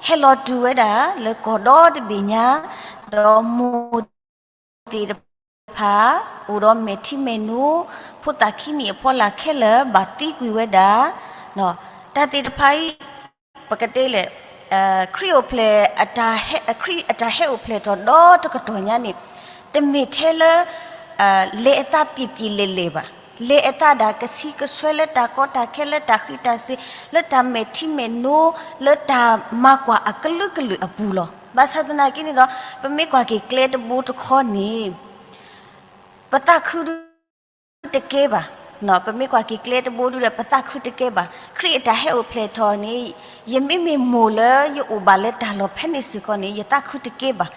ဟဲလီၤတုၤဝဲဒၣ်လၢကီၢ်ဒီတဘ့ၣ်ညါ, ဒီးမိၢ်သ့ၣ်တဖၣ် အိၣ်ဒီးမဲာ်ထံမဲာ်နိ, ဖိသၣ်ခံနံၣ်အဖီလာ်ခဲလၢာ် ဘၣ်သံကွံာ်ဝဲဒၣ်, တၢ်သ့ၣ်တဖၣ်အံၤ ပကတဲလဲၣ်, ခရံာ်အိၣ်ဖျဲၣ်, ခရံာ်အတၢ်ဟဲအိၣ်ဖျဲၣ်ထီၣ်ဒီတကတီၢ်ညါန့ၣ်, တမ့ၢ်ထဲလၢ လဲၤအသးပျံၤပျံၤလဲၤလဲၤဘၣ်. လဲၤအသးဒၣ်ကဆံကဆွဲလၢတၢ်ကီတၢ်ခဲ လၢတၢ်ဃံးတၢ်စ့ၤ, လၢတၢ်မဲာ်ထံမဲာ်နိ, လၢတၢ်မၤကွၢ်အကလုာ်ကလုာ်အပူၤလီၤ. ဘၣ်ဆၣ်သနာ်က့န့ၣ်ဒီး ပမ့ၢ်ကွၢ်က့ၤကျဲတဘိတခီန့ၣ် ပသးခုတကဲဘၣ်. ပမ့ၢ်ကွၢ်က့ၤကျဲတဘိဒုဒီး ပသးခုတကဲဘၣ်. ခရံာ်အတၢ်ဟဲအိၣ်ဖျဲၣ်ထီၣ်န့ၣ် ယမ့မ့ၢ်မိၢ်လၢယအိၣ်ဘၣ်လၢတၢ်လီၢ်ဖဲန့ၣ်စ့ၢ်ကီးန့ၣ် ယသးခုတကဲဘၣ်.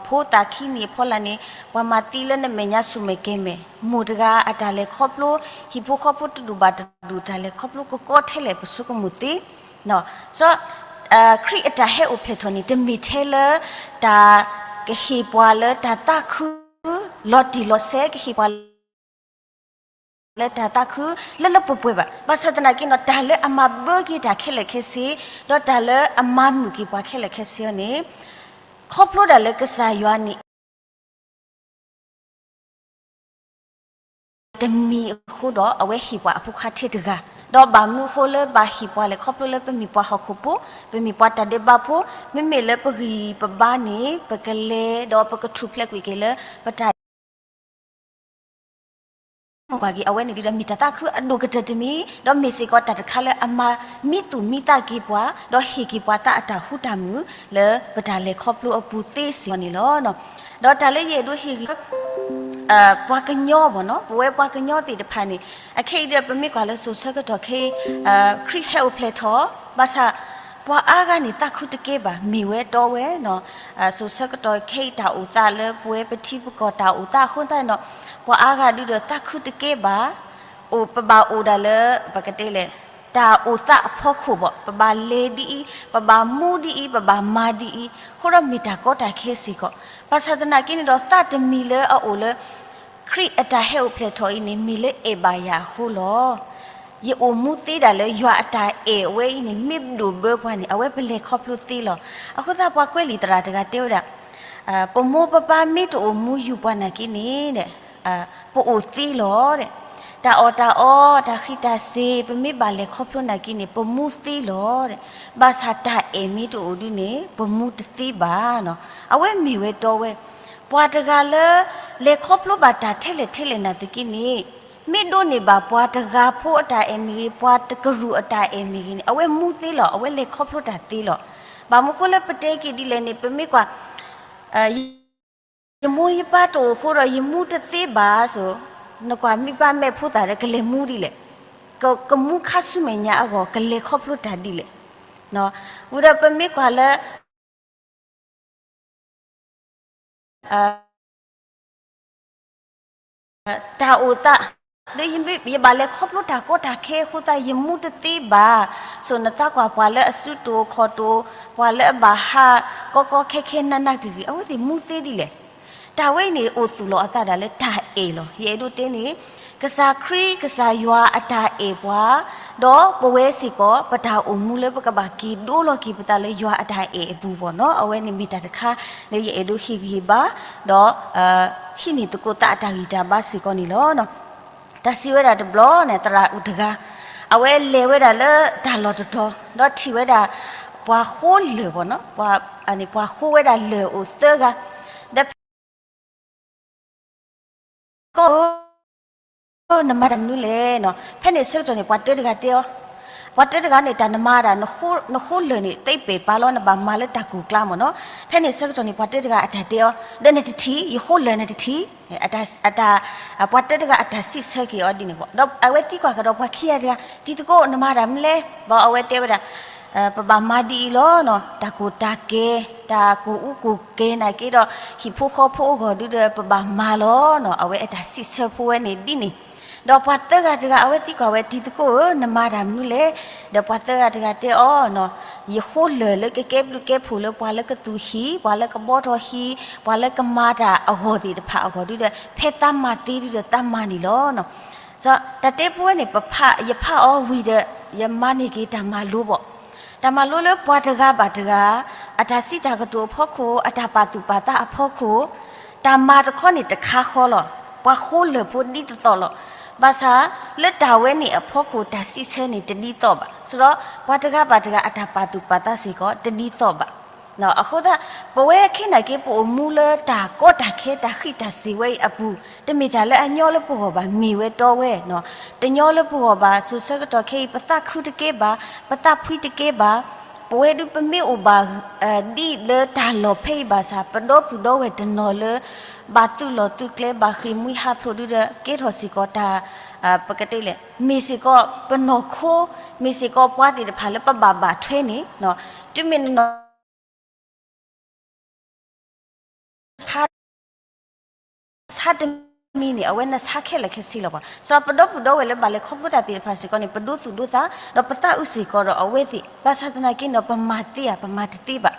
ဖိသၣ်ခံနံၣ်အဖီလာ်န့ၣ် ပှၤမၤသံလၢနမဲာ်ညါဆူၣ်မဲာ်ကဲၤမဲာ်, မိၢ်တဂၤအတၢ်လဲၤခီဖျိ, ဟံၣ်ဖိဃီဖိတဒူၣ်ဘၣ်တဒူၣ်တၢ်လဲၤခီဖျိကကီထဲလဲၣ် ပဆိကမိၣ်သ့ စီၤ, ခရံာ်အတၢ်ဟဲအိၣ်ဖျဲၣ်ထီၣ်န့ၣ် တမ့ၢ်ထဲလၢ တၢ်ကဟ့ၣ်ပှၤလၢတၢ်သးခု လီၤတံၢ်လီၤဆဲး, ကဟ့ၣ်ပှၤလၢတၢ်သးခု လၢလၢပှဲၤပှဲၤဘၣ်. ဘၣ်ဆၣ်သနာ်က့န့ၣ်ဒီး တၢ်လၢအမၤဘၢက့ၤတၢ်ခဲလၢာ်ခဲဆ့, ဒီးတၢ်လၢအမၤမုာ်က့ၤပှၤခဲလၢာ်ခဲဆ့အံၤန့ၣ်, ခီဖျိဒၣ်လၢကစၢ်ယွၤန့ၣ် တမံၤအဃိဒီး အဝဲဟ့ၣ်ပှၤအဖိခွါထဲတဂၤ, ဒီးဘၣ်မနုၤအဃိလၢဘၣ်ဟ့ၣ်ပှၤလဲၣ်, ခီဖျိလၢပမ့ၢ်ပှၤဟီၣ်ခိၣ်ဖိ, ပမ့ၢ်ပှၤတၢ်ဒဲးဘးဖိ, မ့မ့ၢ်လၢပဂံၢ်ပဘါန့ၣ် ပကလဲၤဒီးပကထူၣ်ဖျဲးကွံာ်က့ၤလၢပတၢ် ကွၢ်က့ၤ အဝဲန့ၣ်ဒုဒီးမ့ၢ်တၢ်သးခုအဒိၣ်ကတၢၢ်တမံၤ, ဒီးမ့ၢ်စ့ၢ်ကီးတၢ်တခါလၢအမၤမံသူၣ်မံသးက့ၤပှၤ, ဒီးဟ့ၣ်က့ၤပှၤသးအတၢ်ဃူတၢ်မုာ်လၢပတၢ်လဲၤခီဖျိအပူၤသ့စ့ၢ်ကီးန့ၣ်လီၤ. ဒီးတၢ်လၢယအဲၣ်ဒိးဟ့ၣ်ဂံၢ် ပှၤကညီဘၣ်နီၤ, ပဝဲပှၤကညီသ့ၣ်တဖၣ်န့ၣ် အခဲအံၤဒီးပမ့ၢ်ကွၢ်လၢစိၤဆၢကတီၢ်ခဲအံၤ ခရံာ်ဟဲအိၣ်ဖျဲၣ်ထီၣ်, ဘၣ်ဆၣ် ပှၤအါဂၤန့ၣ်သးခုတကဲဘၣ်, မ့ၢ်ဝဲတီဝဲနီၤ, စိၤဆၢကတီၢ်ခဲအံၤတၢ်အိၣ်သးလၢပဝဲပထံပကီၢ်တၢ်အိၣ်သးအဃိသတးနီၤ, ပှၤအါဂၤဒုဒီးသးခုတကဲဘၣ်, အိၣ်ပဘၣ်အိၣ်ဒၣ်လၢ ပကတဲလဲၣ် တၢ်အိၣ်သးအဖီခိၣ်ဘၣ်, ပဘၣ်လဲၤဒ်အံၤ, ပဘၣ်မူဒ်အံၤ, ပဘၣ်မၤဒ်အံၤ, အဃိဒီးမ့ၢ်တၢ်ကီတၢ်ခဲစ့ၢ်ကီး, ဘၣ်ဆၣ်သနာ်က့န့ၣ်ဒီး သးတမံၤလၢအအိၣ်လၢ ခရံာ်အတၢ်ဟဲအိၣ်ဖျဲၣ်ထီၣ်အံၤန့ၣ် မ့ၢ်လၢအဲၣ်ဘၣ်ယၤအဃိလီၤ. ယအိၣ်မူသ့ဒၣ်လၢယွၤအတၢ်အဲၣ်အဝဲအံၤန့ၣ် မ့ၢ်ဒိၣ်ဘၢပှၤန့ၣ် အဝဲပလဲၤခီဖျိသ့လီၤ. အဃိသတးပှၤကွဲးလံာ်သရၣ်တဂၤတဲဝဲဒၣ်, ပမိၢ်ပပၢ်မ့ၢ်တအိၣ်မူယူၤပှၤနာ်က့န့ၣ် ပအိၣ်သ့လီၤ. တၢ်အီၣ်တၢ်အီ, တၢ်ဃံးတၢ်စ့ၤ, ပမ့ၢ်ဘၣ်လဲၤခီဖျိနာ်က့န့ၣ် ပမူသ့လီၤ. ဘၣ်ဆၣ်တၢ်အဲၣ်မ့ၢ်တအိၣ်ဒုန့ၣ် ပမူတသ့ဘၣ်နီၤ. အဝဲမ့ၢ်ဝဲတီဝဲ ပှၤတဂၤလၢ လဲၤခီဖျိဘၣ်တၢ်ထဲလဲၣ်ထဲလဲၣ်နာ်သက့န့ၣ်, မ့ၢ်ဒိးန့ၢ်ဘၣ်ပှၤတဂၤဖိအတၢ်အဲၣ်မ့ၢ်ဂ့ၤ, ပှၤတကရူၢ်အတၢ်အဲၣ်မ့ၢ်ဂ့ၤန့ၣ် အဝဲမူသ့လီၤ, အဝဲလဲၤခီဖျိတၢ်သ့လီၤ. ဘၣ်မနုၤဃိလၢပတဲက့ၤဒ်လဲၣ်န့ၣ် ပမ့ၢ်ကွၢ် ယမိၢ်ယပၢ်တအိၣ်အဃိဒီး ယမူတသ့ဘၣ်ဆိ, နကွၢ်မိၢ်ပၢ်မဲာ်ဖိသၣ်ဒီး ကလဲၤမူဒ်လဲၣ်, ကမူခါဆူမဲာ်ညါအဂီၢ် ကလဲၤခီဖျိတၢ်ဒ်လဲၣ်. ဝံၤဒီးပမ့ၢ်ကွၢ်လၢ တၢ်အိၣ်သး လၢယဘၣ်လဲၤခီဖျိတၢ်ကီတၢ်ခဲအဃိသတး ယမူတသ့ဘၣ်. ဆိးနသးကွၢ်ပှၤလၢအစုတအိၣ်ခီၣ်တအိၣ်, ပှၤလၢအဘၣ်ဟးကီကီခဲခဲနးနးတံၢ်တံၢ် အဝဲသ့ၣ်မူသ့ဒ်လဲၣ်. တၢ်ဝဲအံၤန့ၣ် အိၣ်သူၣ်လီၤအသးဒၣ်လၢတၢ်အဲၣ်လီၤ. ယအဲၣ်ဒိးတဲန့ၣ် ကစၢ်ခရံာ်ကစၢ်ယွၤအတၢ်အဲၣ်ပှၤ, ဒီးပဝဲစ့ၢ်ကီး ပတၢ်အိၣ်မူလၢပကဘၣ်က့ၤဒိလီၤက့ၤပသးလၢယွၤအတၢ်အဲၣ်အပူၤဘၣ်နီၤ. အဝဲန့ၣ်မ့ၢ်တၢ်တခါလၢယအဲၣ်ဒိးဟ့ၣ်ဂံၢ်ဟ့ၣ်ဘါ, ဒီး ဟံးန့ၢ်သကိးသးအတၢ်ဂံၢ်တၢ်ဘါစ့ၢ်ကီးန့ၣ်လီၤ. တၢ်စံးဝဲဒၣ်တဘျီန့ၣ် သရၣ်အိၣ်တဂၤ, အဝဲလဲၤဝဲဒၣ်လၢတၢ်လီၢ်တတီၤ, ဒီးထံၣ်ဝဲဒၣ် ပှၤဃိလၢၢ်ဘၣ်နီၤ, ပှၤဃိဝဲဒၣ်လၢၢ်အိၣ်သၢဂၤ, ဒီးဖဲ ကီၢ်ဧၢ, နမၤတၢ်မနုၤလဲၣ်နီၤ. ဖဲန့ၣ်ဆၢကတီၢ်န့ၣ် ပှၤတၢတဂၤတဲအီၤ, ပှၤတၢတဂၤန့ၣ် တၢ်နမၤဒၣ် နဃိလၢၢ်န့ၣ် သ့ပဲာ်ပာ်လီၤ နဘၣ်မၤလၢတၢ်ကူၣ်ကျါမ့ၢ်နီၤ. ဖဲန့ၣ်ဆၢကတီၢ်န့ၣ် ပှၤတၢတဂၤအတၢ်တဲအီၤ, ဒီးနတထံၣ်, ယဃိလၢၢ်နတထံၣ်, အတၢ်, ပှၤတၢတဂၤအတၢ်စံးဆၢက့ၤအီၤဒ်န့ၣ်ဘၣ်. ဒီးအဝဲသံကွၢ်ကဒီးပှၤခံဂၤတဂၤ, တံၤသကိး နမၤတၢ်မနုၤလဲၣ်. ဘၣ်အဝဲတဲဝဲဒၣ် ပဘၣ်မၤဒ်အံၤလီၤနီၤ, တၢ်ကူၣ်တၢ်ကဲ, တၢ်ကူၣ်အူကူၣ်ကဲနာ်က့ဒီး ဟံၣ်ဖိဃီဖိအဂီၢ်ဒုဒီး ပဘၣ်မၤလီၤနီၤ. အဝဲအတၢ်စံးဆၢဖိဝဲန့ၣ်ဒ်န့ၣ်, ဒီးပှၤသၢဂၤတဂၤ အဝဲသံကွၢ်ဝဲ တံၤသကိးဧၢ, နမၤတၢ်မနုၤလဲၣ်. ဒီးပှၤသၢဂၤတဂၤတဲအီၤနီၤ, ယဃိလၢၢ်လၢကကဲဘျုးကဲဖှိၣ်လၢပှၤလၢကသူၣ်ဟံၣ်, ပှၤလၢကဘီထီၣ်ဟံၣ်, ပှၤလၢကမၤတၢ်အဂီၢ်သ့ၣ်တဖၣ်အဂီၢ်ဒုဒီး ဖဲသးမၤသ့ဒုဒီးသးမၤန့ၣ်လီၤနီၤ. တၢ်တဲဖိဝဲန့ၣ် ပဖး, ယဖးအီၤဝံၤဒီး ယမၤန့ၢ်က့ၤတၢ်မၤလိဘၣ်. တၢ်မၤလိလၢပှၤတဂၤဘၣ်တဂၤ အတၢ်စံးတၢ်ကတိၤအဖီခိၣ်, အတၢ်ပာ်သူၣ်ပာ်သးအဖီခိၣ်, တၢ်မၤတခီန့ၣ်တခါဃီလီၤ. ပှၤဃိလၢာ်ဖိဒ်သိးသိးလီၤ. ဘၣ်ဆၣ်လၢတၢ်ဝဲန့ၣ်အဖီခိၣ် တၢ်စံးဆၢန့ၣ်တဒ်သိးဘၣ်. ဆိုတော့ ပှၤတဂၤဘၣ်တဂၤအတၢ်ပာ်သူၣ်ပာ်သးစ့ၢ်ကီးတဒ်သိးဘၣ်. အဃိသတး ပဝဲခဲနာ်က့ ပအိၣ်မူလၢတၢ်ကီတၢ်ခဲ တၢ်ဃံးတၢ်စ့ၤဝဲအံၤအပူၤ, တမ့ၢ်တၢ်လၢအညီလၢပဂီၢ်ဘၣ်, မ့ၢ်ဝဲတီဝဲ, တညီလၢပဂီၢ်ဘၣ်. စိၤဆၢကတီၢ်ခဲအံၤ ပသးခုတကဲဘၣ်, ပသးဖှံတကဲဘၣ်. ပဝဲဒုးပမ့ၢ်အိၣ်ဘၣ် ဒ်လၢတၢ်လီၢ်ဖဲအံၤဘၣ်ဆၣ် ပဒီပုၢ်ဒီဝဲၢ်တနီၤလၢ ဘၣ်သုးလီၢ်သုးကျဲ ဘၣ်ဃ့ၢ်မှံဟးဖျိးဒုဒီး ကဲထီၣ်စ့ၢ်ကီးတၢ် ပကတဲလဲၣ် မ့ၢ်စ့ၢ်ကီးပနီၢ်ခိ, မ့ၢ်စ့ၢ်ကီးပှၤသ့ၣ်တဖၣ်လၢပဘၣ်ဘၣ်ထွဲန့ၣ်, တုၤမ့ၢ်နနီၢ် ဆါတမံၤန့ၣ် အဝဲနဆါခဲလၢာ်ခဲဆ့လီၤဘၣ်. စီၤပဒီပုၢ်ဒီဝဲၢ်လၢဘၣ်လဲၤခီဖျိတၢ်သ့ၣ်တဖၣ်စ့ၢ်ကီးန့ၣ် ပဒိသူၣ်ဒိသး ဒီးပသးအုးစ့ၢ်ကီးဒီးအဝဲသ့ၣ်. ဘၣ်ဆၣ်သနာ်က့န့ၣ်ဒီး ပမၤသ့ဧါ, ပမၤတသ့ဘၣ်.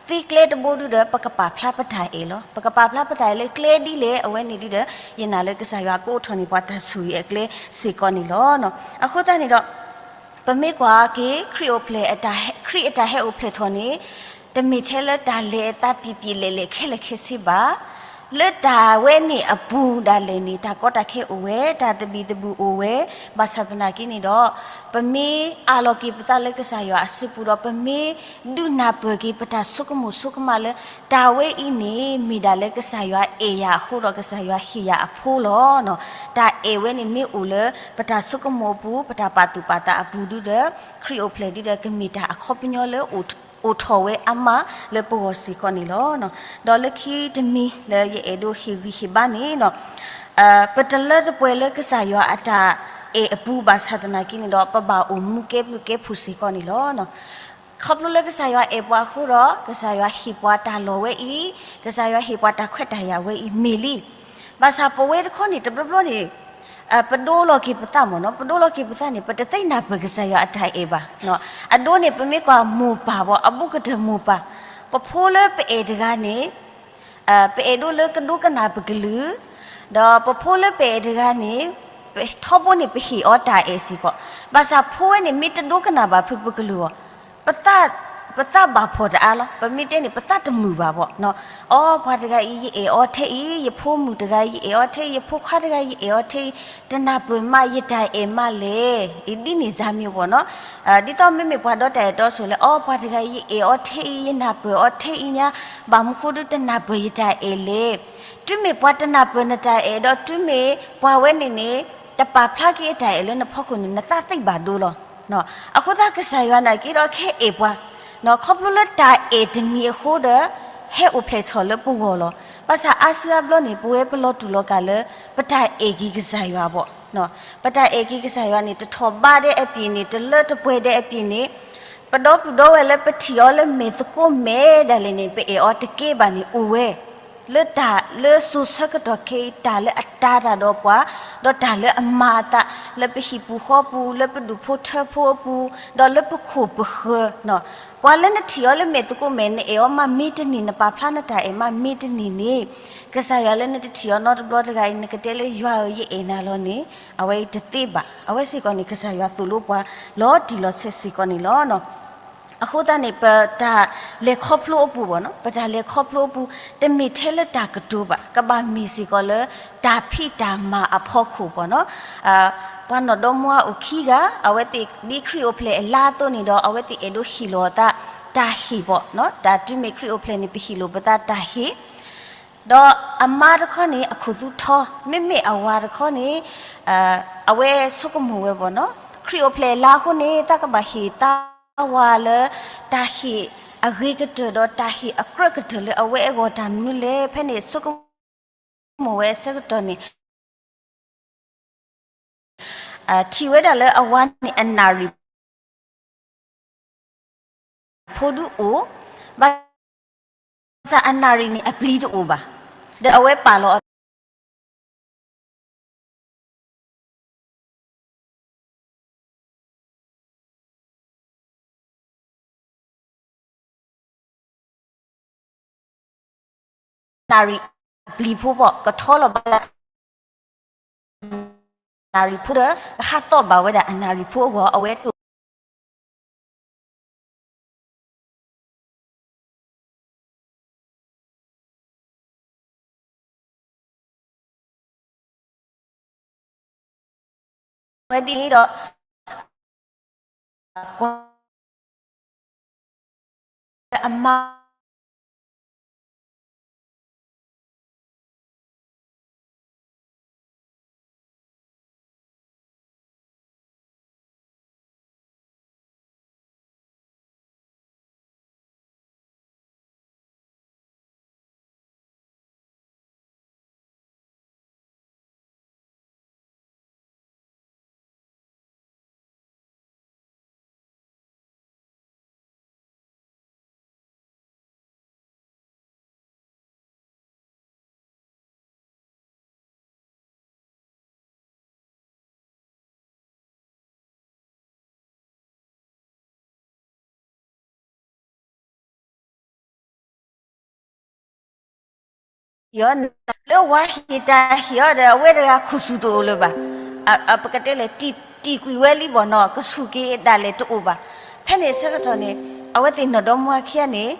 သ့ကျဲတဘိဒုဒီး ပကပာ်ဖျါပတၢ်အဲၣ်လီၤ. ပကပာ်ဖျါပတၢ်အဲၣ်လၢကျဲဒ်လဲၣ်, အဝဲန့ၣ်ဒုဒီး ယနာ်လၢကစၢ်ယွၤကအိးထီၣ်န့ၢ်ပှၤ တၢ်ဆိၣ်ဂ့ၤအကျဲစ့ၢ်ကီးန့ၣ်လီၤ. အဃိသတးန့ၣ်ဒီး ပမ့ၢ်ကွၢ်က့ၤ ခရံာ်အိၣ်ဖျဲၣ်အတၢ်ဟဲ, ခရံာ်အတၢ်ဟဲအိၣ်ဖျဲၣ်ထီၣ်န့ၣ် တမ့ၢ်ထဲလၢတၢ်လဲၤအသးပံာ်ပံာ်လဲၣ်လဲၣ်ခဲလၢာ်ခဲဆ့ဘၣ်. လၢတၢ်ဝဲန့ၣ်အပူၤဒၣ်လဲာ်န့ၣ် တၢ်ကီတၢ်ခဲအိၣ်ဝဲ, တၢ်သဘံၣ်သဘုၣ်အိၣ်ဝဲ. ဘၣ်ဆၣ်သနာ်က့န့ၣ်ဒီး ပမ့ၢ်အးလီၤက့ၤပသးလၢကစၢ်ယွၤအစုပူၤဒီး ပမ့ၢ်ဒုးနၢ်ပၢၢ်က့ၤပတၢ်ဆိကမိၣ်ဆိကမးလၢ တၢ်ဝဲအံၤန့ၣ် မ့ၢ်ဒၣ်လၢကစၢ်ယွၤအဲၣ်ယၤအဃိဒီး ကစၢ်ယွၤဟ့ၣ်ယၤအဖိလီၤ. တၢ်အဲၣ်ဝဲန့ၣ်မ့ၢ်အိၣ်လၢ ပတၢ်ဆိကမိၣ်အပူၤ, ပတၢ်ပာ်သူၣ်ပာ်သးအပူၤဒုဒီး ခရံာ်အိၣ်ဖျဲၣ်ဒုဒီး ကမ့ၢ်တၢ်အခီပညီလၢ အိၣ်ထီၣ်ဝဲအါမးလၢပဂီၢ်စ့ၢ်ကီးန့ၣ်လီၤ. ဒီးလၢခံတမံၤလၢယအဲၣ်ဒိးဟ့ၣ်ဂံၢ်ဟ့ၣ်ဘါန့ၣ် ပတလၢတပှဲၤလၢကစၢ်ယွၤအတၢ်အဲၣ်အပူၤဘၣ်ဆၣ်သနာ်က့န့ၣ်ဒီး ပဘၣ်အိၣ်မူကဲဘျုးကဲဖှိၣ်စ့ၢ်ကီးန့ၣ်လီၤ. ခီဖျိလၢကစၢ်ယွၤအဲၣ်ပှၤအဃိဒီး ကစၢ်ယွၤဟ့ၣ်ပှၤတၢ်လီၢ်ဝဲအံၤ, ကစၢ်ယွၤဟ့ၣ်ပှၤတၢ်ခွဲးတၢ်ယာ်ဝဲအံၤ မ့ၢ်လံ. ဘၣ်ဆၣ်ပဝဲတခီန့ၣ် တဘျီဘျီန့ၣ် ပဒိလီၤက့ၤပသးမ့ၢ်နီၤ, ပဒိလီၤက့ၤပသးန့ၣ် ပတသ့ၣ်နၢ်ပၢၢ်ကစၢ်ယွၤအတၢ်အဲၣ်ဘၣ်. အဒိန့ၣ် ပမ့ၢ်ကွၢ်မိၢ်ပၢ်ဘၣ်, အဘူးကတၢၢ်မိၢ်ပၢ်, ပဖိလၢပအဲၣ်တဂၤန့ၣ် ပအဲၣ်ဒိးလၢကဒိကနၣ်ပကလုၢ်, ဒီးပဖိလၢပအဲၣ်တဂၤန့ၣ် ထီဘိန့ၣ်ပဟ့ၣ်အီၤတၢ်အဲၣ်စ့ၢ်ကီး, ဘၣ်ဆၣ်ဖိဝဲန့ၣ် မ့ၢ်တဒိကနၣ်ဘၣ်ဖုးပကလုၢ်အီၤ, ပသးဘၣ်ဖှီၣ်တအါလီၤ. ပမ့ၢ်တဲန့ၣ် ပသးတမုာ်ဘၣ်ဘၣ်. အီ ပှၤတဂၤအံၤ ယအဲၣ်အီၤထဲအံၤ, ယဖိမုၣ်တဂၤ ယအဲၣ်အီၤထဲအံၤ, ယဖိခွါတဂၤ ယအဲၣ်အီၤထဲအံၤ, တနၢ်ပၢၢ်မးယတၢ်အဲၣ်မးလဲၣ်. ဒ်န့ၣ်စ့ၢ်မ့ၢ်ဘၣ်နီၤ. ဒ်သိးမ့မ့ၢ်ပှၤဒီတၢ်အဲၣ်တီဆိၣ်လၢ အီ ပှၤတဂၤအံၤ ယအဲၣ်အီၤထဲအံၤ, ယနၢ်ပၢၢ်အီၤထဲအံၤညါ, ဘၣ်မနုၤဃိဒီးတနၢ်ပၢၢ်ယတၢ်အဲၣ်လဲၣ်. တုၤမ့ၢ်ပှၤတနၢ်ပၢၢ်နတၢ်အဲၣ်ဒီး တုၤမ့ၢ်ပှၤဝဲန့ၣ်န့ၣ် တပာ်ဖျါက့ၤအတၢ်အဲၣ်လၢနဖီခိၣ်န့ၣ် နသးသံဘၣ်ဒိလီၤ. အဃိသတးကစၢ်ယွၤနာ်က့ဒီးကဟဲအဲၣ်ပှၤ ခီဖျိလၢတၢ်အဲၣ်တမံၤအဃိဒီး ဟဲအိၣ်ဖျဲၣ်ထီၣ်လၢပဂီၢ်လီၤ. ဘၣ်ဆၣ်အါစုအါဘျီန့ၣ် ပဝဲပလီၤတူာ်လီၤကာ်လၢ ပတၢ်အဲၣ်က့ၤကစၢ်ယွၤဘၣ်. ပတၢ်အဲၣ်က့ၤကစၢ်ယွၤန့ၣ် တထီၣ်ဘးဒဲးအပျ့ၤန့ၣ်, တလၢတပှဲၤဒဲးအပျ့ၤန့ၣ်, ပဒီပုၢ်ဒီဝဲၢ်လၢပထံၣ်အီၤလၢမဲာ်သကိးမဲာ်ဒၣ်လဲာ်န့ၣ် ပအဲၣ်အီၤတကဲဘၣ်န့ၣ် အိၣ်ဝဲ လၢတၢ်လၢစိၤဆၢကတီၢ်ခဲအံၤ တၢ်လၢအတၤတၢ်ဒီးပှၤ, ဒီးတၢ်လၢအမၤအသး လၢပဟံၣ်ပူၤဃီပူၤ, လၢပဒူၣ်ဖိထၢဖိအပူၤ, ဒီးလၢပခိၣ်ပဃၢၤ. ပှၤလၢနထံၣ်အီၤလၢမဲာ်သကိးမဲာ် နအဲၣ်အီၤမးမ့ၢ်တန့ၢ်, နပာ်ဖျါနတၢ်အဲၣ်မးမ့ၢ်တန့ၢ်န့ၣ်, ကစၢ်ယွၤလၢနတထံၣ်အီၤနီတဘျီတဂၤအံၤ နကတဲလၢယွၤဧၢ ယအဲၣ်နၤလီၤန့ၣ် အဝဲအံၤတသ့ဘၣ်. အဝဲစ့ၢ်ကီးန့ၣ် ကစၢ်ယွၤသိၣ်လိပှၤလီၤတံၢ်လီၤဆဲးစ့ၢ်ကီးန့ၣ်လီၤ. အဃိသတးန့ၣ် ပတၢ်လဲၤခီဖျိအပူၤဘၣ်နီၤ, ပတၢ်လဲၤခီဖျိအပူၤ တမ့ၢ်ထဲလၢတၢ်ကတိၤဘၣ်, ကဘၣ်မ့ၢ်စ့ၢ်ကီးလၢတၢ်ဖံးတၢ်မၤအဖီခိၣ်ဘၣ်နီၤ. ပှၤနီၢ်ဒီမါဝၤအိၣ်ခံဂၤ, အဝဲသ့ၣ်ဒ်ခရံာ်အိၣ်ဖျဲၣ်အလါအသိးန့ၣ်ဒီး အဝဲသ့ၣ်အဲၣ်ဒိးဟ့ၣ်လီၤအသးတၢ်ဟ့ၣ်ဘၣ်နီၤ. တၢ်တုၤမ့ၢ်ခရံာ်အိၣ်ဖျဲၣ်န့ၣ် ပဟ့ၣ်လိာ်ပသးတၢ်ဟ့ၣ် ဒီးအမါတခီန့ၣ် အခိၣ်သူထီ, မ့မ့ၢ်အဝၤတခီန့ၣ် အဝဲဆိကမိၣ်ဝဲဘၣ်နီၤ, ခရံာ်အိၣ်ဖျဲၣ်အလါအဃိန့ၣ် သးကဘၣ်ဟ့ၣ်သးဝၤလၢ တၢ်ဟ့ၣ်အဂ့ၤကတၢၢ်ဒီး တၢ်ဟ့ၣ်အကြၢးကတၢၢ်လၢအဝဲအဂီၢ်တၢ်မနုၤလဲၣ်. ဖဲန့ၣ်ဆိကမိၣ်ဝဲအဆၢကတီၢ်န့ၣ် ထံၣ်ဝဲဒၣ်လၢအဝၤန့ၣ် အနၣ်ရံၣ်ဖိဒုအိၣ်, ဘၣ်ဆၣ်အနၣ်ရံၣ်န့ၣ်အပျံၤတအိၣ်ဘၣ်. ဒီးအဝဲပာ်လီၤအသး နၣ်ရံၣ်အပျံၤဖိဘၣ် ကထီလီၤဘၣ်လၢ နၣ်ရံၣ်ဖိဒီး ကဟးသီၣ်ဘၣ်ဝဲဒၣ်အနၣ်ရံၣ်ဖိအဂီၢ် အဝဲတိၢ် ဝဲဒ်န့ၣ်ဒီး ကွၢ်အမါ ဟ့ၣ်အီၤ လၢဝၤဟ့ၣ်တၢ်ဟ့ၣ်အီၤဒီး အဝဲတဂၤခိၣ်ဆူၣ်တအိၣ်လၢၤဘၣ်. ပကတဲလဲၣ် တံၢ်ကွံာ်ဝဲလံဘၣ်နီၤ, ကဆူၣ်က့ၤဒၣ်လဲာ်တအိၣ်ဘၣ်. ဖဲန့ၣ်အဆၢကတီၢ်န့ၣ် အဝဲသ့ၣ်နီၢ်ဒီမါဝၤခံဂၤန့ၣ်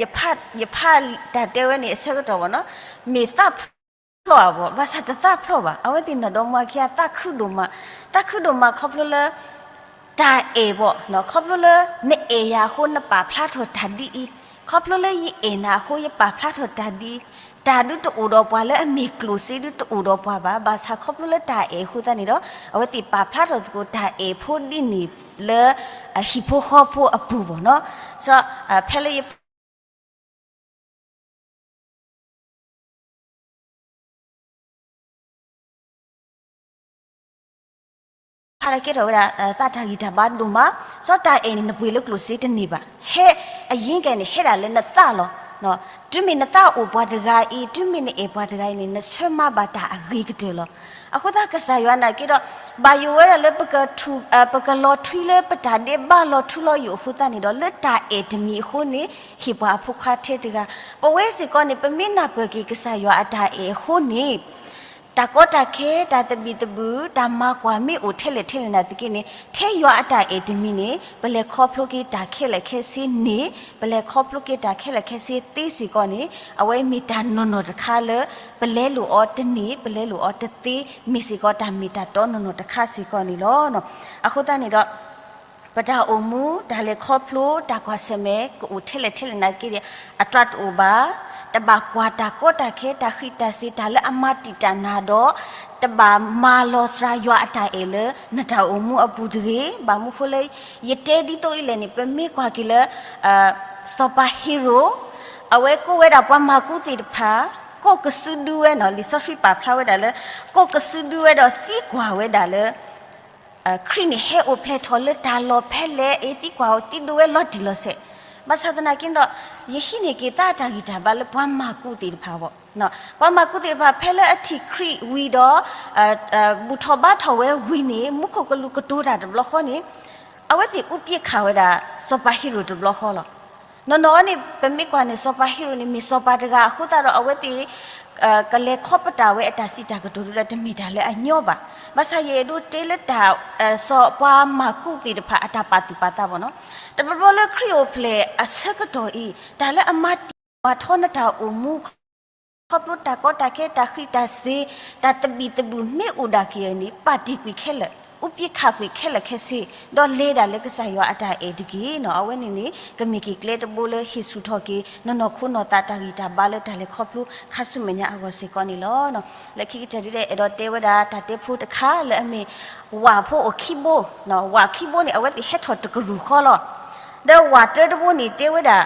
ယဖးတၢ်တဲဝဲန့ၣ်အဆၢကတီၢ်ဘၣ်နီၤ, မ့ၢ်သးဖျိးဧါဘၣ်, ဘၣ်ဆၣ်တသးဖျိးဘၣ်. အဝဲသ့ၣ်နီၢ်ဒီမါဝၤခံဂၤ သးခုဒိၣ်မး, သးခုဒိၣ်မးခီဖျိလၢ တၢ်အဲၣ်ဘၣ်နီၤ, ခီဖျိလၢ နအဲၣ်ယၤအဃိ နပာ်ဖျါထီၣ်တၢ်ဒ်အံၤ, ခီဖျိလၢယအဲၣ်နၤအဃိ ယပာ်ဖျါထီၣ်တၢ်ဒ်အံၤ, တၢ်ဒုးတအိၣ်ဒီးပှၤလၢအမ့ၢ်ကျိၣ်စ့ဒုးတအိၣ်ဒီးပှၤဘၣ်. ဘၣ်ဆၣ်ခီဖျိလၢတၢ်အဲၣ်အဃိသတးန့ၣ်ဒီး အဝဲသ့ၣ်ပာ်ဖျါထီၣ်သကိးတၢ်အဲၣ်ဖိဒ်န့ၣ်လၢ ဟံၣ်ဖိဃီဖိအပူၤဘၣ်နီၤ. စီၤ ဖဲလၢယ ဖးတၢ်ကဲထီၣ်ဝဲဒၣ် သးတၢ်ဂံၢ်တၢ်ဘါဒိၣ်မး, စီၤတၢ်အဲၣ်န့ၣ် နပှ့ၤလၢကျိၣ်စ့တန့ၢ်ဘၣ်. ဟဲအယံၤကဲန့ၣ် ဟဲဒၣ်လၢနသးလီၤ. တုၤမ့ၢ်နသးအိၣ်ပှၤတဂၤအံၤ, တုၤမ့ၢ်နအဲၣ်ပှၤတဂၤအံၤန့ၣ် နဆၢမၤဘၣ်တၢ်အဂ့ၤကတၢၢ်လီၤ. အဃိသတးကစၢ်ယွၤနာ်က့ဒီး ဘၣ်ယိၣ်ဝဲဒၣ်လၢ ပကလီၤထွံလၢပတၢ်ဒဲးဘးလီၤထူလီၤယိာ်အဃိသတးန့ၣ်ဒီး လၢတၢ်အဲၣ်တမံၤအဃိန့ၣ် ဟ့ၣ်ပှၤအဖိခွါထဲတဂၤ. ပဝဲစ့ၢ်ကီးန့ၣ် ပမ့ၢ်နၢ်ပၢၢ်က့ၤကစၢ်ယွၤအတၢ်အဲၣ်အဃိန့ၣ် တၢ်ကီတၢ်ခဲ တၢ်သဘံၣ်သဘုၣ် တၢ်မၤကွၢ်မ့ၢ်အိၣ်ထဲလဲၣ်ထဲလဲၣ်နာ်သက့န့ၣ် ထဲယွၤအတၢ်အဲၣ်တမံၤန့ၣ် ပလဲၤခီဖျိက့ၤတၢ်ခဲလၢာ်ခဲဆ့န့ၣ်, ပလဲၤခီဖျိက့ၤတၢ်ခဲလၢာ်ခဲဆ့သ့စ့ၢ်ကီးန့ၣ် အဝဲမ့ၢ်တၢ်နီၢ်နီၢ်တခါလၢ ပလဲလိာ်အီၤတန့ၢ် ပလဲလိာ်အီၤတသ့ မ့ၢ်စ့ၢ်ကီးတၢ်မ့ၢ်တၢ်တီနီၢ်နီၢ်တခါစ့ၢ်ကီးန့ၣ်လီၤ. အဃိသတးန့ၣ်ဒီး ပတၢ်အိၣ်မူ တၢ်လဲၤခီဖျိ တၢ်ကွၢ်ဆၢၣ်မဲာ် ကအိၣ်ထဲလဲၣ်ထဲလဲၣ်နာ်သက့ဒီး အတြၢ်တအိၣ်ဘၣ်, တဘၣ်ကွၢ်တၢ်ကီတၢ်ခဲ တၢ်ဃံးတၢ်စ့ၤ တၢ်လၢအမၤတံာ်တာ်နၤဒီး တဘၣ်မၤလီၤစှၤယွၤအတၢ်အဲၣ်လၢ နတၢ်အိၣ်မူအပူၤတဂ့ၤ. ဘၣ်မနုၤဃိလၢ ယတဲဒ်သိးအံၤလဲၣ်န့ၣ် ပမ့ၢ်ကွၢ်က့ၤလၢ စီၤပၤဟ့ရိၣ် အဝဲကိးဝဲဒၣ်ပှၤမၤကူသ့ၣ်တဖၣ် ကိးကစုဒုဝဲနီၤ, လံာ်စီဆှံပာ်ဖျါဝဲဒၣ်လၢ ကိးကစုဒုဝဲဒီးသံကွၢ်ဝဲဒၣ်လၢ ခရံာ်န့ၣ်ဟဲအိၣ်ဖျဲၣ်ထီၣ်လၢတၢ်လီၢ်ဖဲလဲၣ်, အသံကွၢ်အီၤသံဒိဝဲလီၤတံၢ်လီၤဆဲး. ဘၣ်ဆၣ်သနာ်က့ဒီး ယဟံးန့ၢ်က့ၤသးအတၢ်ဂံၢ်တၢ်ဘါလၢပှၤမၤကူသ့ၣ်တဖၣ်အဂီၢ်, ပှၤမၤကူသ့ၣ်တဖၣ် ဖဲလၢအထံၣ်ခရံာ်ဝံၤဒီး ဘူၣ်ထီၣ်ဘါထီၣ်ဝဲဝံၤန့ၣ် မူခိၣ်ကလူးကတိၤတၢ်တဘျီဃီန့ၣ် အဝဲသ့ၣ်အူပစ်ခးဝဲဒၣ် စီၤပၤဟ့ရိၣ်တဘျီဃီလီၤ. နီၢ်နီၢ်န့ၣ် ပမ့ၢ်ကွၢ်န့ၣ် စီၤပၤဟ့ရိၣ်န့ၣ် မ့ၢ်စီၤပၤတဂၤအဃိသတးဒီး အဝဲသ့ၣ် ကလဲၤခီပတာ်ဝဲအတၢ်စံးတၢ်ကတိၤဒၣ်လၢ တမ့ၢ်တၢ်လၢအညီဘၣ်. ဘၣ်ဆၣ်ယအဲၣ်ဒိးတဲလၢတၢ် စီၤပၤမၤကူသ့ၣ်တဖၣ်အတၢ်ပာ်သူၣ်ပာ်သးဘၣ်နီၤ. တဘျီဘျီလၢခရံာ်အိၣ်ဖျဲၣ်အဆၢကတီၢ်အံၤ တၢ်လၢအမၤတံာ်မၤထီနတၢ်အိၣ်မူ ခီဖျိတၢ်ကီတၢ်ခဲ တၢ်ဃံးတၢ်စ့ၤ တၢ်သဘံၣ်သဘုၣ်မ့ၢ်အိၣ်ဒၣ်က့ၤန့ၣ် ပာ်တ့ၢ်ကွံာ်ခဲလၢာ် အူပစ်ခးကွံာ်ခဲလၢာ်ခဲဆ့ ဒီးလဲၤဒၣ်လၢကစၢ်ယွၤအတၢ်အဲၣ်တက့ၢ်နီၤ. အဝဲန့ၣ်န့ၣ် ကမ့ၢ်က့ၤကျဲတဘိလၢဟ့ၣ်ဆူၣ်ထီၣ်က့ၤ နီၢ်နီၢ်ခိနီၢ်သးတၢ်ဂံၢ်တၢ်ဘါလၢတၢ်လဲၤခီဖျိခါဆူမဲာ်ညါအဂီၢ်စ့ၢ်ကီးန့ၣ်လီၤ. လၢခံကတၢၢ်ဒုးဒီး အဲၣ်ဒိးတဲဝဲဒၣ်တၢ်တဲဖိတခါလၢအမ့ၢ် ဝၣ်ဖိအိၣ်ခံဘိ, ဝၣ်ခံဘိန့ၣ် အဝဲသ့ၣ်ဟဲထီၣ်တကရူၢ်ဃီလီၤ. ဒီးဝၣ်တၢတဘိန့ၣ် တဲဝဲဒၣ်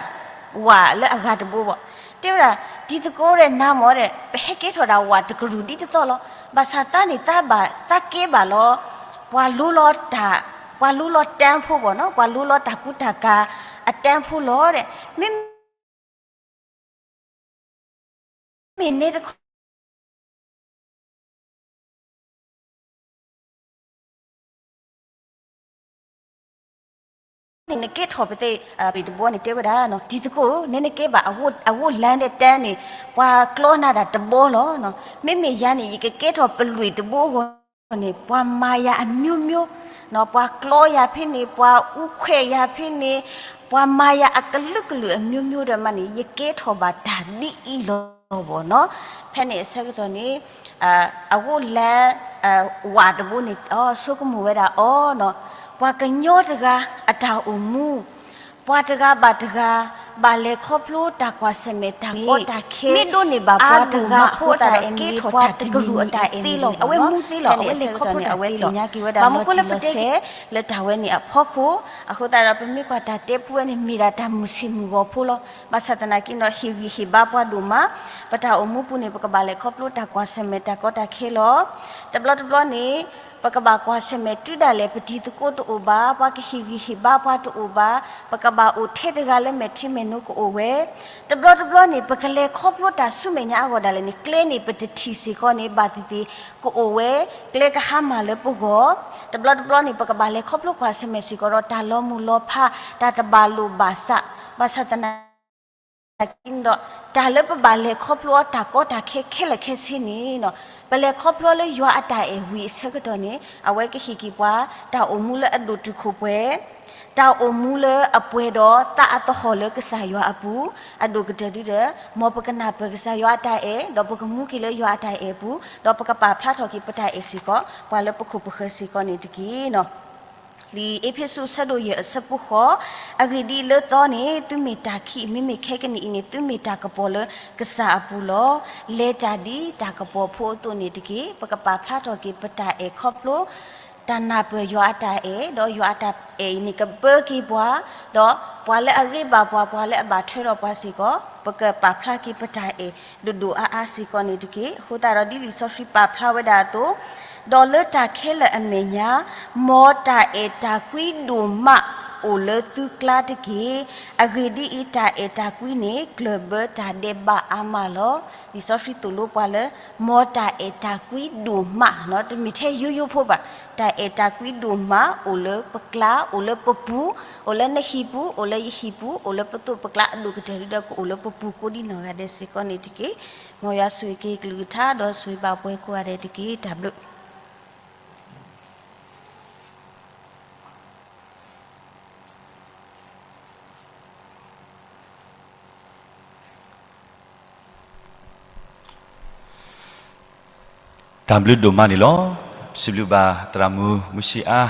ဝၣ်လၢအဂၤတဘိဘၣ်. တဲဝဲဒၣ် တံၤသကိးဒီးနၤမ့ၢ်ဒီး ပဟဲကဲထီၣ်ဒၣ်ဝၣ်တကရူၢ်ဒ်သိးသိးလီၤ. ဘၣ်ဆၣ်သးန့ၣ် သးဘၣ် သးကဲဘၣ်လီၤ ပှၤလိလီၤတၢ် ပှၤလိလီၤတၢ်ဖိဘၣ်နီၤ, ပှၤလိလီၤတၢ်ကူတၢ်ကၤအတၢ်ဖိလီၤဒီး မ့မ့ၢ်န့ၣ်တခီ န့ၣ် နကဲထီၣ်ပသ့ၣ် ပ့ၢ်တဘိန့ၣ် တဲဝဲဒၣ် တံၤသကိး နနကဲဘၣ် အဝိၣ်လၢဒဲးတၢန့ၣ် ပှၤကျီနၤဒၣ်တဘီလီၤ. မ့မ့ၢ်ယၤန့ၣ် ယကကဲထီၣ်ပလွံၢ်တဘိအဂီၢ်န့ၣ် ပှၤမၤယၤအမျိုးမျိုး, ပှၤကျီယၤဖဲန့ၣ် ပှၤအူခွဲးယၤဖဲန့ၣ် ပှၤမၤယၤအကလုာ်ကလုာ်အမျိုးမျိုးဒီးမးန့ၣ် ယကဲထီၣ်ဘၣ်တၢ်ဒ်အံၤလီၤဘၣ်နီၤ. ဖဲန့ၣ်အဆၢကတီၢ်န့ၣ် အဝိၣ်လၢ ဝးတဘိန့ၣ် အဆိကမိၣ်ဝဲဒၣ်အီၤနီၤ, ပှၤကညီတဂၤအတၢ်အိၣ်မူ, ပှၤတဂၤဘၣ်တဂၤ ဘၣ်လဲၤခီဖျိတၢ်ကွၢ်ဆၢၣ်မဲာ်တၢ်ကီတၢ်ခဲ မ့ၢ်ဒိးန့ၢ်ဘၣ်ပှၤတဂၤအဃိသတးဒီး အမ့ၢ်ပှၤတကရူၢ်အတၢ်အဲၣ်မ့ၢ်ဂ့ၤန့ၣ် အဝဲမူသ့လီၤ, အဝဲလဲၤခီဖျိတၢ်သ့လီၤ. ဘၣ်မနုၤဃိလၢပတဲက့ၤလၢတၢ်ဝဲန့ၣ်အဖီခိၣ်, အဃိသတးဒီး ပမ့ၢ်ကွၢ်တၢ်တဲပူဝဲန့ၣ် မ့ၢ်ဒၣ်တၢ်မုာ်ဆံးမုာ်ဂီၤဖိလီၤ. ဘၣ်ဆၣ်သနာ်က့ဒီး ဟ့ၣ်ဂံၢ်ဟ့ၣ်ဘါပှၤဒိၣ်မး, ပတၢ်အိၣ်မူပူၤန့ၣ် ပကဘၣ်လဲၤခီဖျိတၢ်ကွၢ်ဆၢၣ်မဲာ်တၢ်ကီတၢ်ခဲလီၤ. တဘျီတဘျီန့ၣ် ပကဘၣ်ကွၢ်ဆၢၣ်မဲာ်တုၤဒၣ်လဲာ် ပတံၤသကိးတအိၣ်ဘၣ်, ပှၤကဟ့ၣ်ဂံၢ်ဟ့ၣ်ဘါပှၤတအိၣ်ဘၣ်, ပကဘၣ်အိၣ်ထဲတဂၤလၢမဲာ်ထံမဲာ်နိကအိၣ်ဝဲ, တဘျီတဘျီန့ၣ် ပကလဲၤခီဖျိတၢ်ဆူမဲာ်ညါအဂီၢ်ဒၣ်လဲာ်န့ၣ် ကျဲန့ၣ်ပတထံၣ်စ့ၢ်ကီးန့ၣ် ဘၣ်သ့ၣ်သ့ၣ်ကအိၣ်ဝဲ, ကျဲကဟါမၢ်လၢပဂီၢ်, တဘျီတဘျီန့ၣ် ပကဘၣ်လဲၤခီဖျိကွၢ်ဆၢၣ်မဲာ်စ့ၢ်ကီးဒီး တၢ်လီၤမုၢ်လီၤဖး, တၢ်တဘၣ်လိာ်ဘၣ်စး, ဘၣ်ဆၣ်သနာ်က့ဒီး တၢ်လၢပဘၣ်လဲၤခီဖျိအီၤတၢ်ကီတၢ်ခဲခဲလၢာ်ခဲဆ့န့ၣ်နီၤ, ပလဲၤခီဖျိလၢယွၤအတၢ်အဲၣ်ဝံၤအဆၢကတီၢ်န့ၣ် အဝဲကဟ့ၣ်က့ၤပှၤ တၢ်အိၣ်မူလၢအဒိၣ်တုာ်ခိၣ်ပှဲၤ, တၢ်အိၣ်မူလၢအပှဲၤဒီးသးအသဟီၣ်လၢကစၢ်ယွၤအပူၤ, အဒိၣ်ကတၢၢ်ဒ်ဒီး မ်ပကနၢ်ပၢၢ်ကစၢ်ယွၤအတၢ်အဲၣ်, ဒီးပကမူက့ၤလၢယွၤအတၢ်အဲၣ်အပူၤ, ဒီးပကပာ်ဖျါထီၣ်က့ၤပတၢ်အဲၣ်စ့ၢ်ကီး ပှၤလၢပခိၣ်ပဃၢၤစ့ၢ်ကီးန့ၣ်တက့ၢ်နီၤ. လံာ်အ့းဖ့းစူးအဆၢဒိၣ်ယဲၢ်အဆၢဖိဃိး, အဂ့ၢ်ဒ်အံၤ, လၢသီန့ၣ် သုမ့ၢ်တၢ်ခံး, မ့မ့ၢ်ခဲကနံၣ်အံၤန့ၣ် သုမ့ၢ်တၢ်ကပီၤလၢကစၢ်အပူၤလီၤ. လဲၤတၢ်ဒ်တၢ်ကပီၤဖိအသိးန့ၣ်တက့ၢ်. ပကပာ်ဖျါထီၣ်က့ၤပတၢ်အဲၣ်ခီဖျိ တၢ်နၢ်ပၢၢ်ယွၤအတၢ်အဲၣ်, ဒီးယွၤအတၢ်အဲၣ်အံၤန့ၣ် ကပၢက့ၤပှၤ, ဒီးပှၤလၢအရ့ဘၣ်ပှၤ, ပှၤလၢအဘၣ်ထွဲဒီးပှၤစ့ၢ်ကီး, ပကပာ်ဖျါက့ၤပတၢ်အဲၣ်ဒိၣ်ဒိၣ်အါအါစ့ၢ်ကီးန့ၣ်တက့ၢ်. အဃိသတးဒီး ဒ်လံာ်စီဆှံပာ်ဖျါဝဲဒၣ်အသိး, ဒီးလၢတၢ်ခဲလၢာ်အမဲာ်ညါ မ်တၢ်အဲၣ်တၢ်ကွံဒိၣ်မးအိၣ်လၢသုကျါတက့ၢ်. အဂ့ၢ်ဒ်အံၤ, တၢ်အဲၣ်တၢ်ကွံန့ၣ် ကျၢၢ်ဘၢတၢ်ဒဲးဘးအါမးလီၤ. လံာ်စီဆှံသိၣ်လိပှၤလၢ မ်တၢ်အဲၣ်တၢ်ကွံဒိၣ်မးနီၤ, တမ့ၢ်ထဲယိယိဖိဘၣ်. တၢ်အဲၣ်တၢ်ကွံဒိၣ်မးအိၣ်လၢပကျါ, အိၣ်လၢပပူၤ, အိၣ်လၢနဟံၣ်ပူၤ, အိၣ်လၢယဟံၣ်ပူၤ, အိၣ်လၢပသိးပကျါ, အဒိၣ်ကတၢၢ်ဒ်ဒီးကအိၣ်လၢပပူၤကိးဒ်နီၢ်ဂၤဒဲးစ့ၢ်ကီးန့ၣ်တက့ၢ်. မ်ယွၤဆိၣ်ဂ့ၤက့ၤကလုၢ်ကထါ ဒီးဆိၣ်ဂ့ၤဘၣ်ပှၤကိးဂၤဒဲးတက့ၢ်. တၢ်ဘျုး တၢ်ဘျုးဒိၣ်မးန့ၣ်လီၤ. စံးဘျုးဘၣ်သရၣ်မုၣ်မုၢ်ဆံးအါ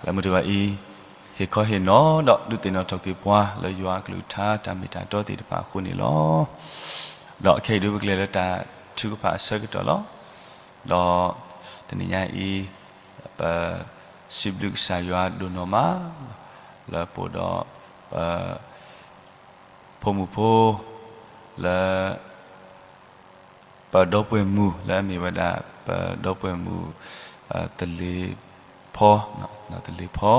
လၢမုၢ်တဂီၤအံၤ ဟ့ၣ်ခီဟ့ၣ်နီၤ ဒီးဒုးသ့ၣ်နီၣ်ထီၣ်က့ၤပှၤလၢယွၤအကလုၢ်ကထါတၢ်မ့ၢ်တၢ်တီသ့ၣ်တဖၣ်အဃိန့ၣ်လီၤ. ဒီးခဲအံၤဒုးပကလဲၤလၢတၢ်ထုကဖၣ်အဆၢကတီၢ်လီၤ. ဒီးတနံၤညါအံၤ ပစံးဘျုးကစၢ်ယွၤဒိၣ်နီၢ်မး လၢပအိၣ်ဒီးပ ဖိမုၣ်ဖိ လၢ ပဒီပုၢ်ဝဲၢ်မုၣ်လၢအမ့ၢ်ဝဲဒၣ် ပဒီပုၢ်ဝဲၢ်မုၣ် သလ့ၤဖီ, သလ့ၤဖီ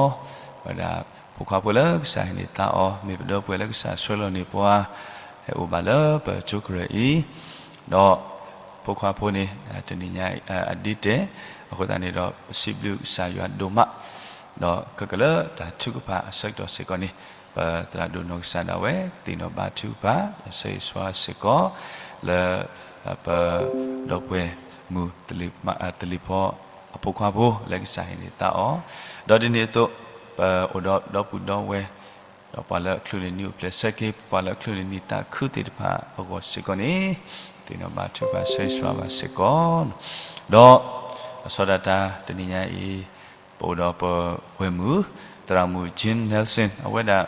ဝဲဒၣ် ဖိခွါဖိလၢကစၢ်ဟ့ၣ်န့ၢ်သါအီၤ မ့ၢ်ပဒီပုၢ်ဝဲၢ်လၢကစၢ်ဆှၢလီၤန့ၢ်ပှၤ ဟဲအိၣ်ဘၣ်လၢပကၠိကရၢၢ်အံၤ, ဒီးဖိခွါဖိန့ၣ် တနံၤညါအဒ့တဲာ်, အဃိသတးန့ၣ်ဒီး ပစံးဘျုးကစၢ်ယွၤဒိၣ်မး, ဒီးခဲကလၢာ်တၢ်ထုကဖၣ်အဆၢကတီၢ်စ့ၢ်ကီးန့ၣ် ပသရၣ်ဒိၣ်နီၢ်ကစၢ်ဒၣ်ဝဲ သ့ၣ်နီၣ်ဘါထုကဖၣ် ဆၢဂ့ၤဆၢဝါစ့ၢ်ကီး လၢ ပဒီပုၢ်ဝဲၢ်မုၣ် သလ့ၤဖီအဖိခွါဖိ လၢကစၢ်ဟ့ၣ်န့ၢ်သါအီၤ, ဒီးဒ်န့ၣ်အသိး ပအိၣ်ဒီးဒီပုၢ်ဒီဝဲၢ် ဒီးပှၤလၢအချုးန့ၢ်နံၤအိၣ်ဖျဲၣ်ဆၢက့ၤ ပှၤလၢအချုးန့ၢ်နံၤသးခုသ့ၣ်တဖၣ်အဂီၢ်စ့ၢ်ကီးန့ၣ် သ့ၣ်နီၣ်ဘါထုကဖၣ်ဆၢဂ့ၤဆၢဝါဘၣ်စ့ၢ်ကီး, ဒီးအစီၤဒၣ်တၢ်တနံၤညါအံၤ ပအိၣ်ဒီးပဝဲၢ်မုၣ် သရၣ်မုၣ် Jean Nelson အဝဲဒၣ်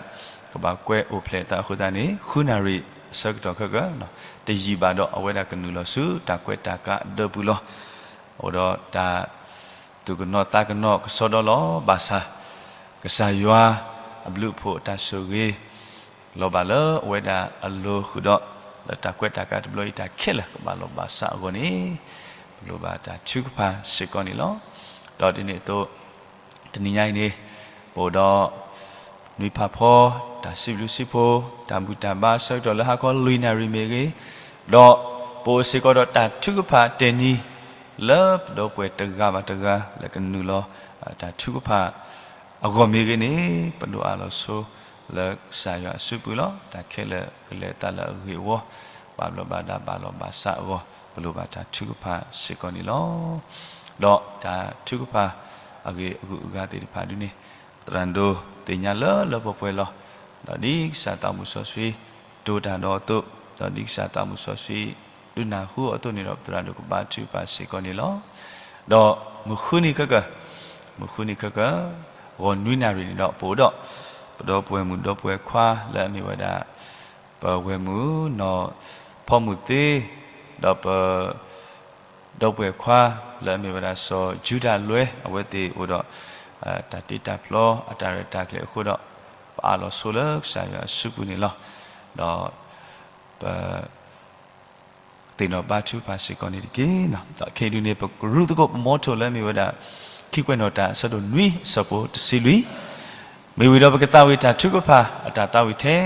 ကဘၣ်ကွဲအိၣ်ဖျဲၣ်အသးအဃိသတးန့ၣ် ဃုနၣ်ရံၣ်အဆၢကတီၢ်ခဲက တယံာ်ဘၣ်ဒီး အဝဲဒၣ်ကနုာ်လီၤဆူတၢ်ကွဲးတၢ်ကးအဒၢပူၤလီၤ. အိၣ်ဒီးတၢ်သူၣ်ကနီၤသးကနီၤကစီဒီလီၤ. ဘၣ်ဆၣ် ကစၢ်ယွၤအဘျုးအဖှိၣ်အတၢ်ဆိၣ်ဂ့ၤ လီၤဘၣ်လၢအဝဲဒၣ်အလိၤဃုာ်ဒီး လၢတၢ်ကွဲးတၢ်ကးတဘျီအံၤ တၢ်ခဲလၢာ်ကဘၣ်လီၤဘၣ်စးအဂီၢ်န့ၣ် ပလိၣ်ဘၣ်တၢ်ထုကဖၣ်စ့ၢ်ကီးန့ၣ်လီၤ. ဒီးဒ်န့ၣ်အသိး တနံၤညါအံၤန့ၣ် ပအိၣ်ဒီး နွံဖးဖီ တၢ်စံးဘျုးစံးဖှိၣ် တၢ်ဘူၣ်တၢ်ဘါအဆၢကတီၢ်လၢဟါခီလွံၢ်နၣ်ရံၣ်မ့ၢ်ဂ့ၤ, ဒီးပအိၣ်စ့ၢ်ကီးဒီးတၢ်ထုကဖၣ်တဲာ်နံၤ လၢပဒီပုၢ်ဝဲၢ်တဂၤဘၣ်တဂၤလၢကနုာ်လီၤ တၢ်ထုကဖၣ်အဂီၢ်မ့ၢ်ဂ့ၤန့ၣ် ပဒိးအးလီၤဆိလၢကစၢ်ယွၤအစုပူၤလီၤ. တၢ်ခဲလၢာ်ကလဲၤအသးလၢအဂ့ၢ်အဝီ, ဘၣ်ဘျီးဘၣ်ဒါဘၣ်လီၤဘၣ်စးအဂီၢ် ပလိၣ်ဘၣ်တၢ်ထုကဖၣ်စ့ၢ်ကီးန့ၣ်လီၤ. ဒီးတၢ်ထုကဖၣ်အဂ့ၢ်အဂုၤအဂၤသ့ၣ်တဖၣ်ဒ်န့ၣ် သရၣ်ဒိၣ်သ့ၣ်ညါလၢလၢပှဲၤပှဲၤလီၤ. ဒီးဒ်ကစၢ်သးမုၣ်စီဆှံ တိၢ်တၢ်ဒီးအသိး, ဒီးဒ်ကစၢ်သးမုၣ်စီဆှံ ဒုးနၢ်ဟူအသိးန့ၣ်ဒီး ပသရၣ်ဒိၣ်ကဘါထုကဖၣ်စ့ၢ်ကီးန့ၣ်လီၤ. ဒီးမုၢ်ဃုနံၤခဲကၢၢ်, မုၢ်ဃုနံၤခဲကၢၢ်, ဂီၤနွံနၣ်ရံၣ်န့ၣ်ဒီး ပအိၣ်ဒီး ပဒီပုၢ်ဝဲၢ်မုၣ်ဒီပုၢ်ဝဲၢ်ခွါလၢအမ့ၢ်ဝဲဒၣ် ပဝဲၢ်မုၣ်နီၢ်ဖီမုၢ်သ့, ဒီးပ ဒီပုၢ်ဝဲၢ်ခွါလၢအမ့ၢ်ဝဲဒၣ်စီၤယူဒၤလွဲ အဝဲသ့ၣ်အိၣ်ဒီး တၢ်တ့တၢ်ဖျီအတၢ်ရဲၣ်တၢ်ကျဲၤအဃိဒီး ပအးလီၤဆိလၢကစၢ်ယွၤအစုပူၤန့ၣ်လီၤ. ဒီးပ သ့ၣ်နီၣ်ဘါထုကဖၣ်စ့ၢ်ကီးန့ၣ်တက့ၢ်. ဒီးခဲအံၤဒုန့ၣ် ပကရူၢ်သကိးပမီထိၣ်လၢအမ့ၢ်ဝဲဒၣ် ခံကွဲးနီၣ်တၢ်အဆၢဒိၣ်နွံအဆၢဖိတဆံလွံၢ်, မ့ၢ်ဝံၤဒီးပကသးဝံၣ်တၢ်ထုကဖၣ်အတၢ်သးဝံၣ်ထဲ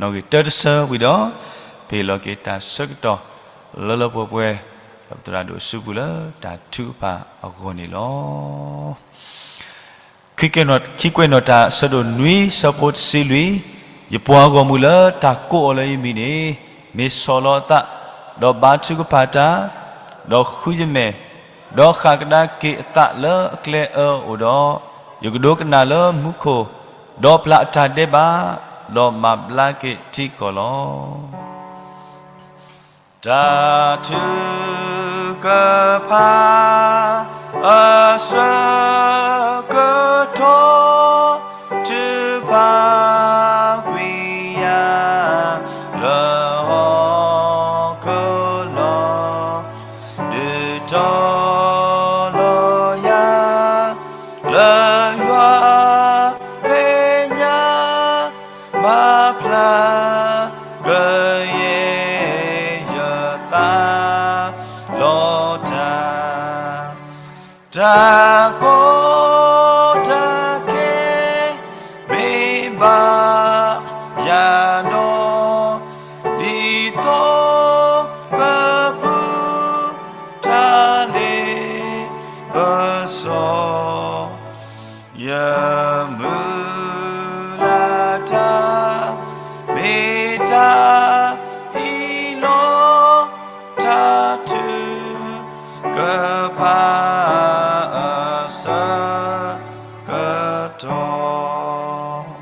နီၣ်ဂံၢ်တၢတဆၢဝံၤဒီး ပဟ့ၣ်လီၤက့ၤတၢ်ဆၢကတီၢ် လၢလၢပှဲၤပှဲၤ ဒီးပသရၣ်ဒိၣ်အစုပူၤလၢတၢ်ထုကဖၣ်အဂီၢ်န့ၣ်လီၤ. ခံကွဲးနီၣ်တၢ်အဆၢဒိၣ်နွံဆၢဖိတဆံလွံၢ်, ယပှၤဂီၢ်မုၢ်လၢတၢ်ကိးအီၤလၢယမံၤန့ၣ် မ့ၢ်ဆီၣ်လီၤအသး, ဒီးဘါထုကဖၣ်တၢ်, ဒီးဃုယမဲာ်, ဒီးဃၣ်ကဒါက့ၤအသးလၢအကျဲအၢအိၣ်ဒီး, ယကဒိကနၣ်လၢမူခိၣ်, ဒီးပျၢ်အတၢ်ဒဲးဘး, ဒီးမၤဘျါက့ၤထံကီၢ်လီၤ. တၢ်ထုကဖၣ်အဆၢကတီၢ် ထုကဖၣ်ကွံာ်ယၤလၢဟီၣ်ခိၣ်လီၤ. ဒုးတီၤလီၤယၤလၢယွၤမဲာ်ညါ မၤဖျါကယဲၢ်ယသးလီၤတၢ်, တၢ်ကီတၢ်ခဲ မ့ၢ်ဘၣ်ယၤဒီး ဒ်သိးကပူၤ တၢ်လ့ပစီ ယမုၢ်လၢ်တၢ် မ့ၢ်တၢ်အံၤလီၤ, တၢ်ထုကဖၣ်အဆၢကတီၢ်.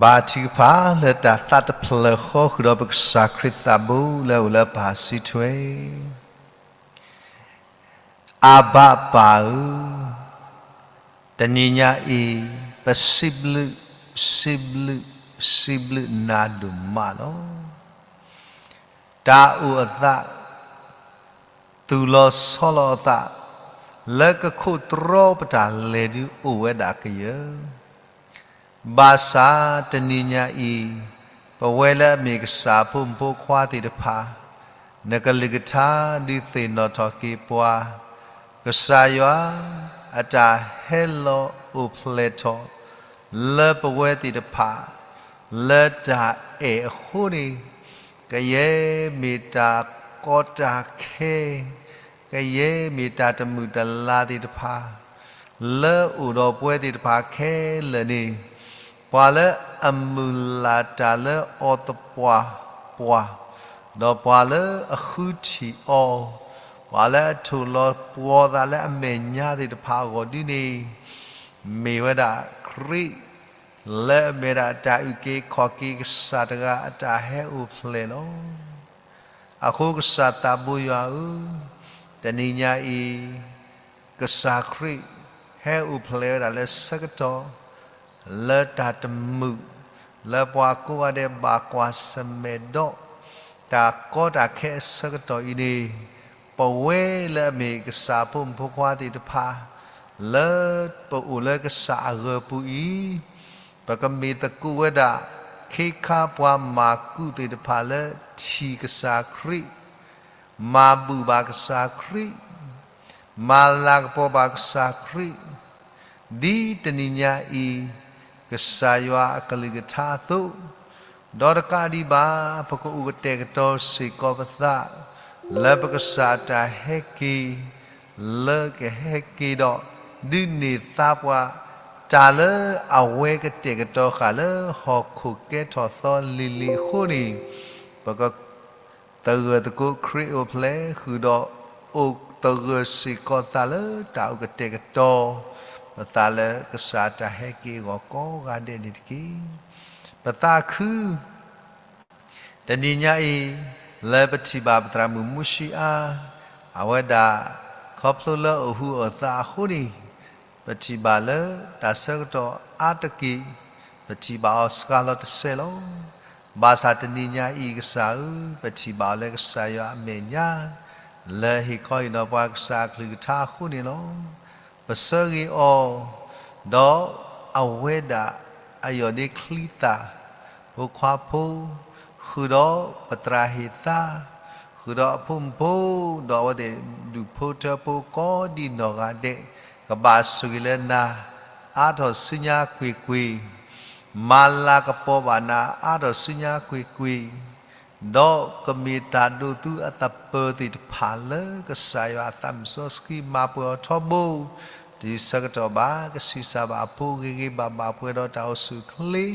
ပဘါထုကဖၣ်လၢတၢ်သးတဖျၢၣ်ဃီ ဃုာ်ဒီးပကစၢ်ခရံာ်သးဘိလၢအအိၣ်လၢပၢ်စုထွဲ, အဘၣ်ပၢ်ဧၢ, တနံၤညါအံၤ ပစံးဘျုး, စံးဘျုး, စံးဘျုးနၤဒိၣ်မးလီၤ. တၢ်အိၣ်အသး သူၣ်လီၤဆီလီၤအသး လၢကခိၣ်တြီပတၢ်လဲၤဒုးအိၣ်ဝဲဒၣ်ကယၢၤ, ဘၣ်ဆၣ်တနံၤညါအံၤ ပဝဲလၢအမ့ၢ်ကစၢ်အဖိမုၣ်ဖိခွါသ့ၣ်တဖၣ်, နကလုၢ်ကထါဒုးသ့ၣ်နီၣ်ထီၣ်က့ၤပှၤ, ကစၢ်ယွၤအတၢ်ဟဲလီၤအိၣ်ဖျဲၣ်ထီၣ် လၢပဝဲသ့ၣ်တဖၣ် လၢတၢ်အဲၣ်အဃိန့ၣ်, ကယဲၢ်မ့ၢ်တၢ်ကီတၢ်ခဲ, ကယဲၢ်မ့ၢ်တၢ်တမုာ်တလၤသ့ၣ်တဖၣ် လၢအိၣ်ဒီးပဝဲသ့ၣ်တဖၣ်ခဲလၢာ်န့ၣ်, ပှၤလၢအမုၢ်လၢ်တၢ်လၢအီၤသပှၢ်ပှၢ်, ဒီးပှၤလၢအဃုထံၣ်အီၤ, ပှၤလၢအထိၣ်လီၤပှီၤသးလၢအမဲာ်ညါသ့ၣ်တဖၣ်အဂီၢ်ဒ်န့ၣ်, မ့ၢ်ဝဲဒၣ်ခရံာ် လၢအမ့ၢ်ဒၣ်တၢ်အုၣ်က့ၤခီၣ်က့ၤကစၢ်တဂၤအတၢ်ဟဲအိၣ်ဖျဲၣ်လီၤ. အဃိကစၢ်သးဘိယွၤဧၢ, တနံၤညါအံၤ ကစၢ်ခရံာ် ဟဲအိၣ်ဖျဲၣ်ဝဲဒၣ်လၢဆၢကတီၢ် လၢတၢ်တမုာ် လၢပှၤကိးဂၤဒဲးဘၣ်ကွၢ်ဆၢၣ်မဲာ်ဒီး တၢ်ကီတၢ်ခဲအဆၢကတီၢ်အံၤန့ၣ်, ပဝဲလၢအမ့ၢ်ကစၢ်ဖိမုၣ်ဖိခွါသ့ၣ်တဖၣ် လၢပအိၣ်လၢကစၢ်အဂၢၤပူၤအံၤ, ပကမ့ၢ်သကိးဝဲဒၣ် ခ့ခါပှၤမၤကူးသ့ၣ်တဖၣ်လၢထံၣ်ကစၢ်ခရံာ်, မၤဘူၣ်ဘၣ်ကစၢ်ခရံာ်, မၤလၤကပီၤဘၣ်ကစၢ်ခရံာ်, ဒ်တနံၤညါအံၤ ကစၢ်ယွၤအကလုၢ်ကထါအသိး, ဒီးတကးဒံးဘၣ် ပကအိၣ်ကတဲာ်ကတီၤစ့ၢ်ကီးပသး လၢပကစၢ်အတၢ်ဟဲက့ၤ လၢကဟဲက့ၤဒီး ဒုးန့ၢ်သါပှၤ တၢ်လၢအဝဲကတဲာ်ကတီၤဃာ်လၢဟီၣ်ခိၣ်ကဲထီၣ်သီလံၤလံၤအဃိန့ၣ်, ပက သဂၢၢ်သကိးခရံာ်အိၣ်ဖျဲၣ်ဃုာ်ဒီး အိၣ်သဂၢၢ်စ့ၢ်ကီးသးလၢတၢ်အိၣ်ကတဲာ်ကတီၤ ပသးလၢကစၢ်တၢ်ဟဲက့ၤအဂီၢ်ကိးဂၤဒဲးန့ၣ်တက့ၢ်. ပသးခု တနံၤညါအံၤ လၢပထံၣ်ဘၣ်ပသရၣ်မုၣ်မူၡံအါ အဝဲဒၣ် ခီဖျိလၢအိၣ်ဟူးအိၣ်သးအဃိန့ၣ်, ပထံၣ်ဘၣ်လၢတၢ်ဆၢကတီၢ်အါတက့ၢ်, ပထံၣ်ဘၣ်အီၤစှၤလီၤတစဲးလီၤ. ဘၣ်ဆၣ်တနံၤညါအံၤကစၢ်ဧၢ, ပထံၣ်ဘၣ်အီၤလၢကစၢ်ယွၤအမဲာ်ညါ လၢဟ့ၣ်ခီဟ့ၣ်နီၤပှၤကစၢ်အကလုၢ်ကထါအဃိန့ၣ်လီၤ. ပဆၢဂ့ၤအီၤ, ဒီးအဝဲဒၣ်အယီၢ်ဒ့ချံသၣ် ဖိခွါဖိ, ဃုာ်ဒီးပသရၣ်ဟ့ၣ်သါ, ဃုာ်ဒီးအဖိမုၣ်ဖိ, ဒီးအဝဲသ့ၣ်ဒူၣ်ဖိထၢဖိကိးဒံနီၢ်ဂၤဒဲး, ကဘၣ်ဆိၣ်ဂ့ၤလၢနၤ အါထီၣ်ဆူညါကွ့ၢ်ကွ့ၢ်, မၤလၤကပီၤဘၣ်နၤ အါထီၣ်ဆူညါကွ့ၢ်ကွ့ၢ်, ဒီးကမ့ၢ်တၢ်ဒိးသူအသပၢၤသ့ၣ်တဖၣ်လၢကစၢ်ယွၤအသးမုၢ်စီဆှံမၤပှဲၤအီၤထီဘိ, တုၤဆၢကတီၢ်ဘၣ် ကဆံးစၢ်ဘၣ်အဖိဂ့ၤဂ့ၤဘၣ်ဘၣ် ပှဲၤဒီးတၢ်အိၣ်ဆူၣ်အိၣ်ချ့,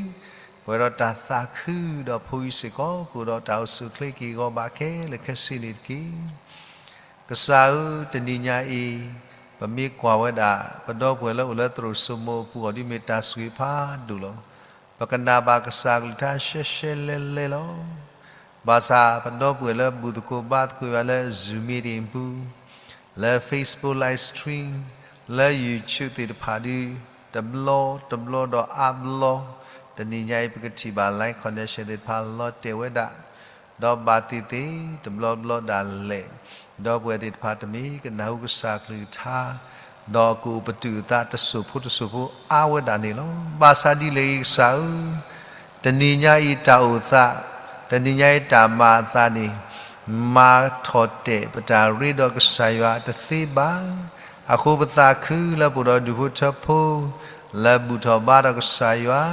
ပှဲၤဒီးတၢ်သးခု, ဒီးဖိအံၤစ့ၢ်ကီး ကအိၣ်ဒီးတၢ်အိၣ်ဆူၣ်အိၣ်ချ့က့ၤအဂီၢ်ဘၣ်ခဲလၢာ်ခဲဆ့န့ၣ်တက့ၢ်. ကစၢ်ဧၢ, တနံၤညါအံၤ ပမ့ၢ်ကွၢ်ဝဲဒၣ် ပဒီပုၢ်ဝဲၢ်လၢအိၣ်လၢသရိာ်စိမိၤအပူၤအီၤ ဒ်မ့ၢ်တၢ်ဆိၣ်ဂ့ၤဖးဒိၣ်လီၤ. ပကနၣ်ဘၣ်ကစၢ်အကလုၢ်ကထါရှဲရှဲလဲလဲလီၤ. ဘၣ်ဆၣ်ပဒီပုၢ်ဝဲၢ်လၢဘူၣ်သကိးဘါသကိးယွၤလၢ Zoom meeting အပူၤ, လၢ Facebook live stream, လၢ YouTube သ့ၣ်တဖၣ်ဒီး တဘျီတဘျီဒီးအါဘျီ, တနံၤညါအံၤ ပကထံၣ်ဘၣ် line connection သ့ၣ်တဖၣ်လီၤတဲာ်ဝဲဒၣ်, ဒီးဘၣ်သ့ၣ်သ့ၣ် တဘျီဘျီဒၣ်လဲာ်, ဒီပုၢ်ဝဲၢ်သ့ၣ်တဖၣ်တမ့ၢ်ကနၢ်ဟူကစၢ်အကလုၢ်ကထါ, ဒီးကအိၣ်ပတုာ်အသးတစိၢ်ဖိတစိၢ်ဖိအါဝဲဒၣ်န့ၣ်လီၤ. ဘၣ်ဆၣ်ဒ်လဲၣ်ဂ့ၤကစၢ်ဧၢ, တနံၤညါအံၤတၢ်အိၣ်သး, တနံၤညါအံၤတၢ်မၤအသးန့ၣ် မၤထီၣ်တဲာ်ပတၢ်ရ့ဒီးကစၢ်ယွၤတသ့ဘၣ်. အဃိပသးခုလၢပအိၣ်ဒီးဒူၣ်ဖိထၢဖိ လၢဘူၣ်ထီၣ်ဘါထီၣ်ကစၢ်ယွၤ,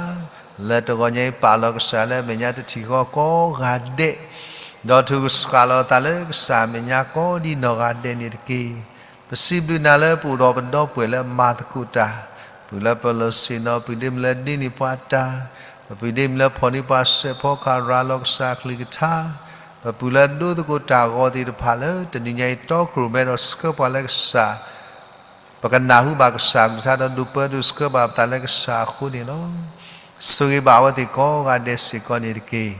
လၢတဂီၤညါအံၤပာ်လီၤကစၢ်လၢအမဲာ်ညါတထံၣ်ဃီကိးဂၤဒဲး, ဒီးထုးကဆှၣ်လီၤအသးလၢကစၢ်အမဲာ်ညါကိးဒံနီၢ်ဂၤဒဲးန့ၣ်တက့ၢ်. ပစံးဘျုးနၤလၢပအိၣ်ဒီးပဒီပုၢ်ဝဲၢ်လၢမၤသကိးတၢ်, ပပုၢ်လၢပလီၢ်ဆ့ၣ်နီၤ, ပပုၢ်ဒ့မုၢ်လၢဒ့န့ၢ်ပှၤတၢ်, ပပုၢ်ဒ့မုၢ်လၢဖီၣ်န့ၢ်ပှၤစဲးဖီကဟၣ်ရၤလီၤကစၢ်အကလုၢ်ကထါ, ပပုၢ်လၢဒိသကိးတၢ်ဂီၤသ့ၣ်တဖၣ်လၢတနံၤညါအံၤတီခိၣ်ရိၣ်မဲဒီးဆှၢပှၤလၢကစၢ် ပကနၢ်ဟူဘၣ်ကစၢ်အကလုၢ်ကထါဒီးဒိးပၢဒိးဆှၢဘၣ်ပသးလၢကစၢ်အဃိန့ၣ်လီၤ. ဆိၣ်ဂ့ၤဘၣ်အဝဲသ့ၣ်ကိးဂၤဒဲးစ့ၢ်ကီးန့ၣ်တက့ၢ်.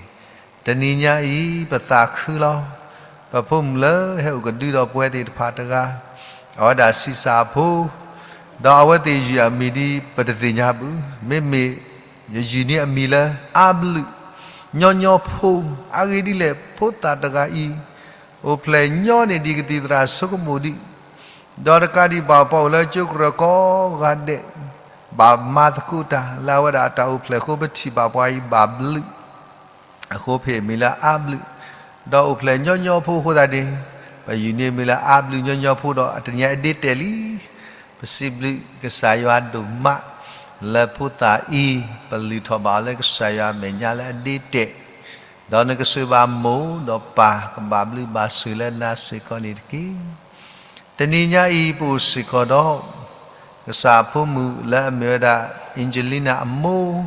တနံၤညါအံၤပသးခုလီၤ. ပဖိမုၣ်လၢဟဲအိၣ်ကဒုဒီးပဝဲသ့ၣ်တဖၣ်တဂၤ, အဝဲဒၣ်ဆံးစၢ်အဖိ, ဒီးအဝဲသ့ၣ်ယုၢ်အမံၤဒ်ပတသ့ၣ်ညါဘၣ်, မ့မ့ၢ်ယယုၢ်န့ၢ်အမံၤလၢအါဘျုးညီညီဖိ, အဂ့ၢ်ဒ်လဲၣ်ဖိသၣ်တဂၤအံၤ အိၣ်ဖျဲၣ်ညီန့ၢ်ဒံးကသံၣ်သရၣ်ဆိကမိၣ်ဒံး, ဒီးတကးဒံးဘၣ်ပှၤအိၣ်လၢကၠိကရၢၢ်ကိးဂၤဒဲး, ဘၣ်မၤသကိးတၢ်လၢအဝဲဒၣ်အတၢ်အိၣ်ဖျဲၣ်အဃိ ပထံၣ်ဘၣ်ပှၤအံၤဘၣ်ဘျုး, အဃိပဟ့ၣ်မံၤလၢအါဘျုး, ဒီးအိၣ်ဖျဲၣ်ညီညီဖိအဃိသတးန့ၣ်, ပယုၢ်န့ၢ်မံၤလၢအါဘျုးညီညီဖိဒီးအတနံၤညါအံၤဒ့တဲာ်လံ. ပစံးဘျုးကစၢ်ယွၤဒိၣ်မး လၢဖိသၣ်အံၤ ပလုၢ်ထီၣ်ဘၣ်အီၤလၢကစၢ်ယွၤအမဲာ်ညါလၢအဒ့တဲာ်, ဒီးနကစၢၢ်ဘၣ်မိၢ်ဒီးပၢ်ကဘၣ်ဘျုးဘၣ်ဆိၣ်လၢနၤစ့ၢ်ကီးန့ၣ်တက့ၢ်. တနံၤညါအံၤပအိၣ်စ့ၢ်ကီးဒီး ကစၢ်အဖိမုၣ်လၢအမ့ၢ်ဝဲဒၣ် Angelina အမိၢ်,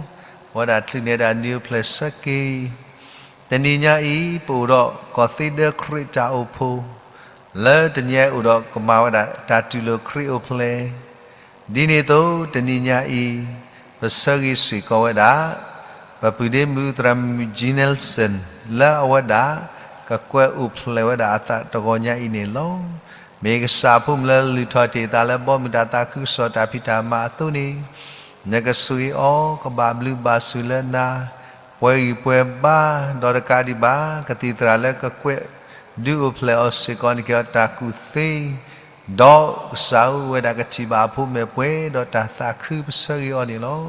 အဝဲဒၣ်ချုးန့ၢ်ဝဲဒၣ်နံၣ်အိၣ်ဖျဲၣ်ဆၢက့ၤ, တနံၤညါအံၤ ပအိၣ်ဒီးကီၢ်သ့ဒၢခရံာ်တၢ်အိၣ်ဖှိၣ်, လၢတနံၤအံၤအိၣ်ဒီးကမၤဝဲဒၣ်တၢ်တူၢ်လိာ်ခရံာ်အိၣ်ဖျဲၣ်, ဒ်န့ၣ်အသိး တနံၤညါအံၤ ပဆၢဂ့ၤစ့ၢ်ကီးဝဲဒၣ် ပပုၢ်ဒ့မုၣ်သရၣ်မုၣ် G Nelson လၢအဝဲဒၣ် ကကွဲးအိၣ်ဖျဲၣ်ဝဲဒၣ်အသးတဂီၤညါအံၤန့ၣ်လီၤ. မ့ၢ်ကစၢ်အဖိမုၣ်လၢလုၢ်ထီၣ်တ့ၢ်အသးလၢဘီမုၢ်တၢ်သးခုကစီၣ်တၢ်ဖံးတၢ်မၤအသိးန့ၣ်, နကဆိၣ်ဂ့ၤအီၤ ကဘၣ်ဘျုးဘၣ်ဆိၣ်လၢနၤ, ပှဲၤဂံၢ်ပှဲၤဘါ, ဒီးတကးဒံးဘၣ် ကသံၣ်သရၣ်လၢကကွဲးဒုးအိၣ်ဖျဲၣ်အီၤစ့ၢ်ကီးန့ၣ်က့ၤအီၤတၢ်ကူၣ်သ့, ဒီးကစၢ်ဧၢဝဲဒၣ်ကထံၣ်ဘၣ်အဖိမဲာ်ပှဲၤဒီးတၢ်သးခုပဆၢဂ့ၤအီၤန့ၣ်လီၤ.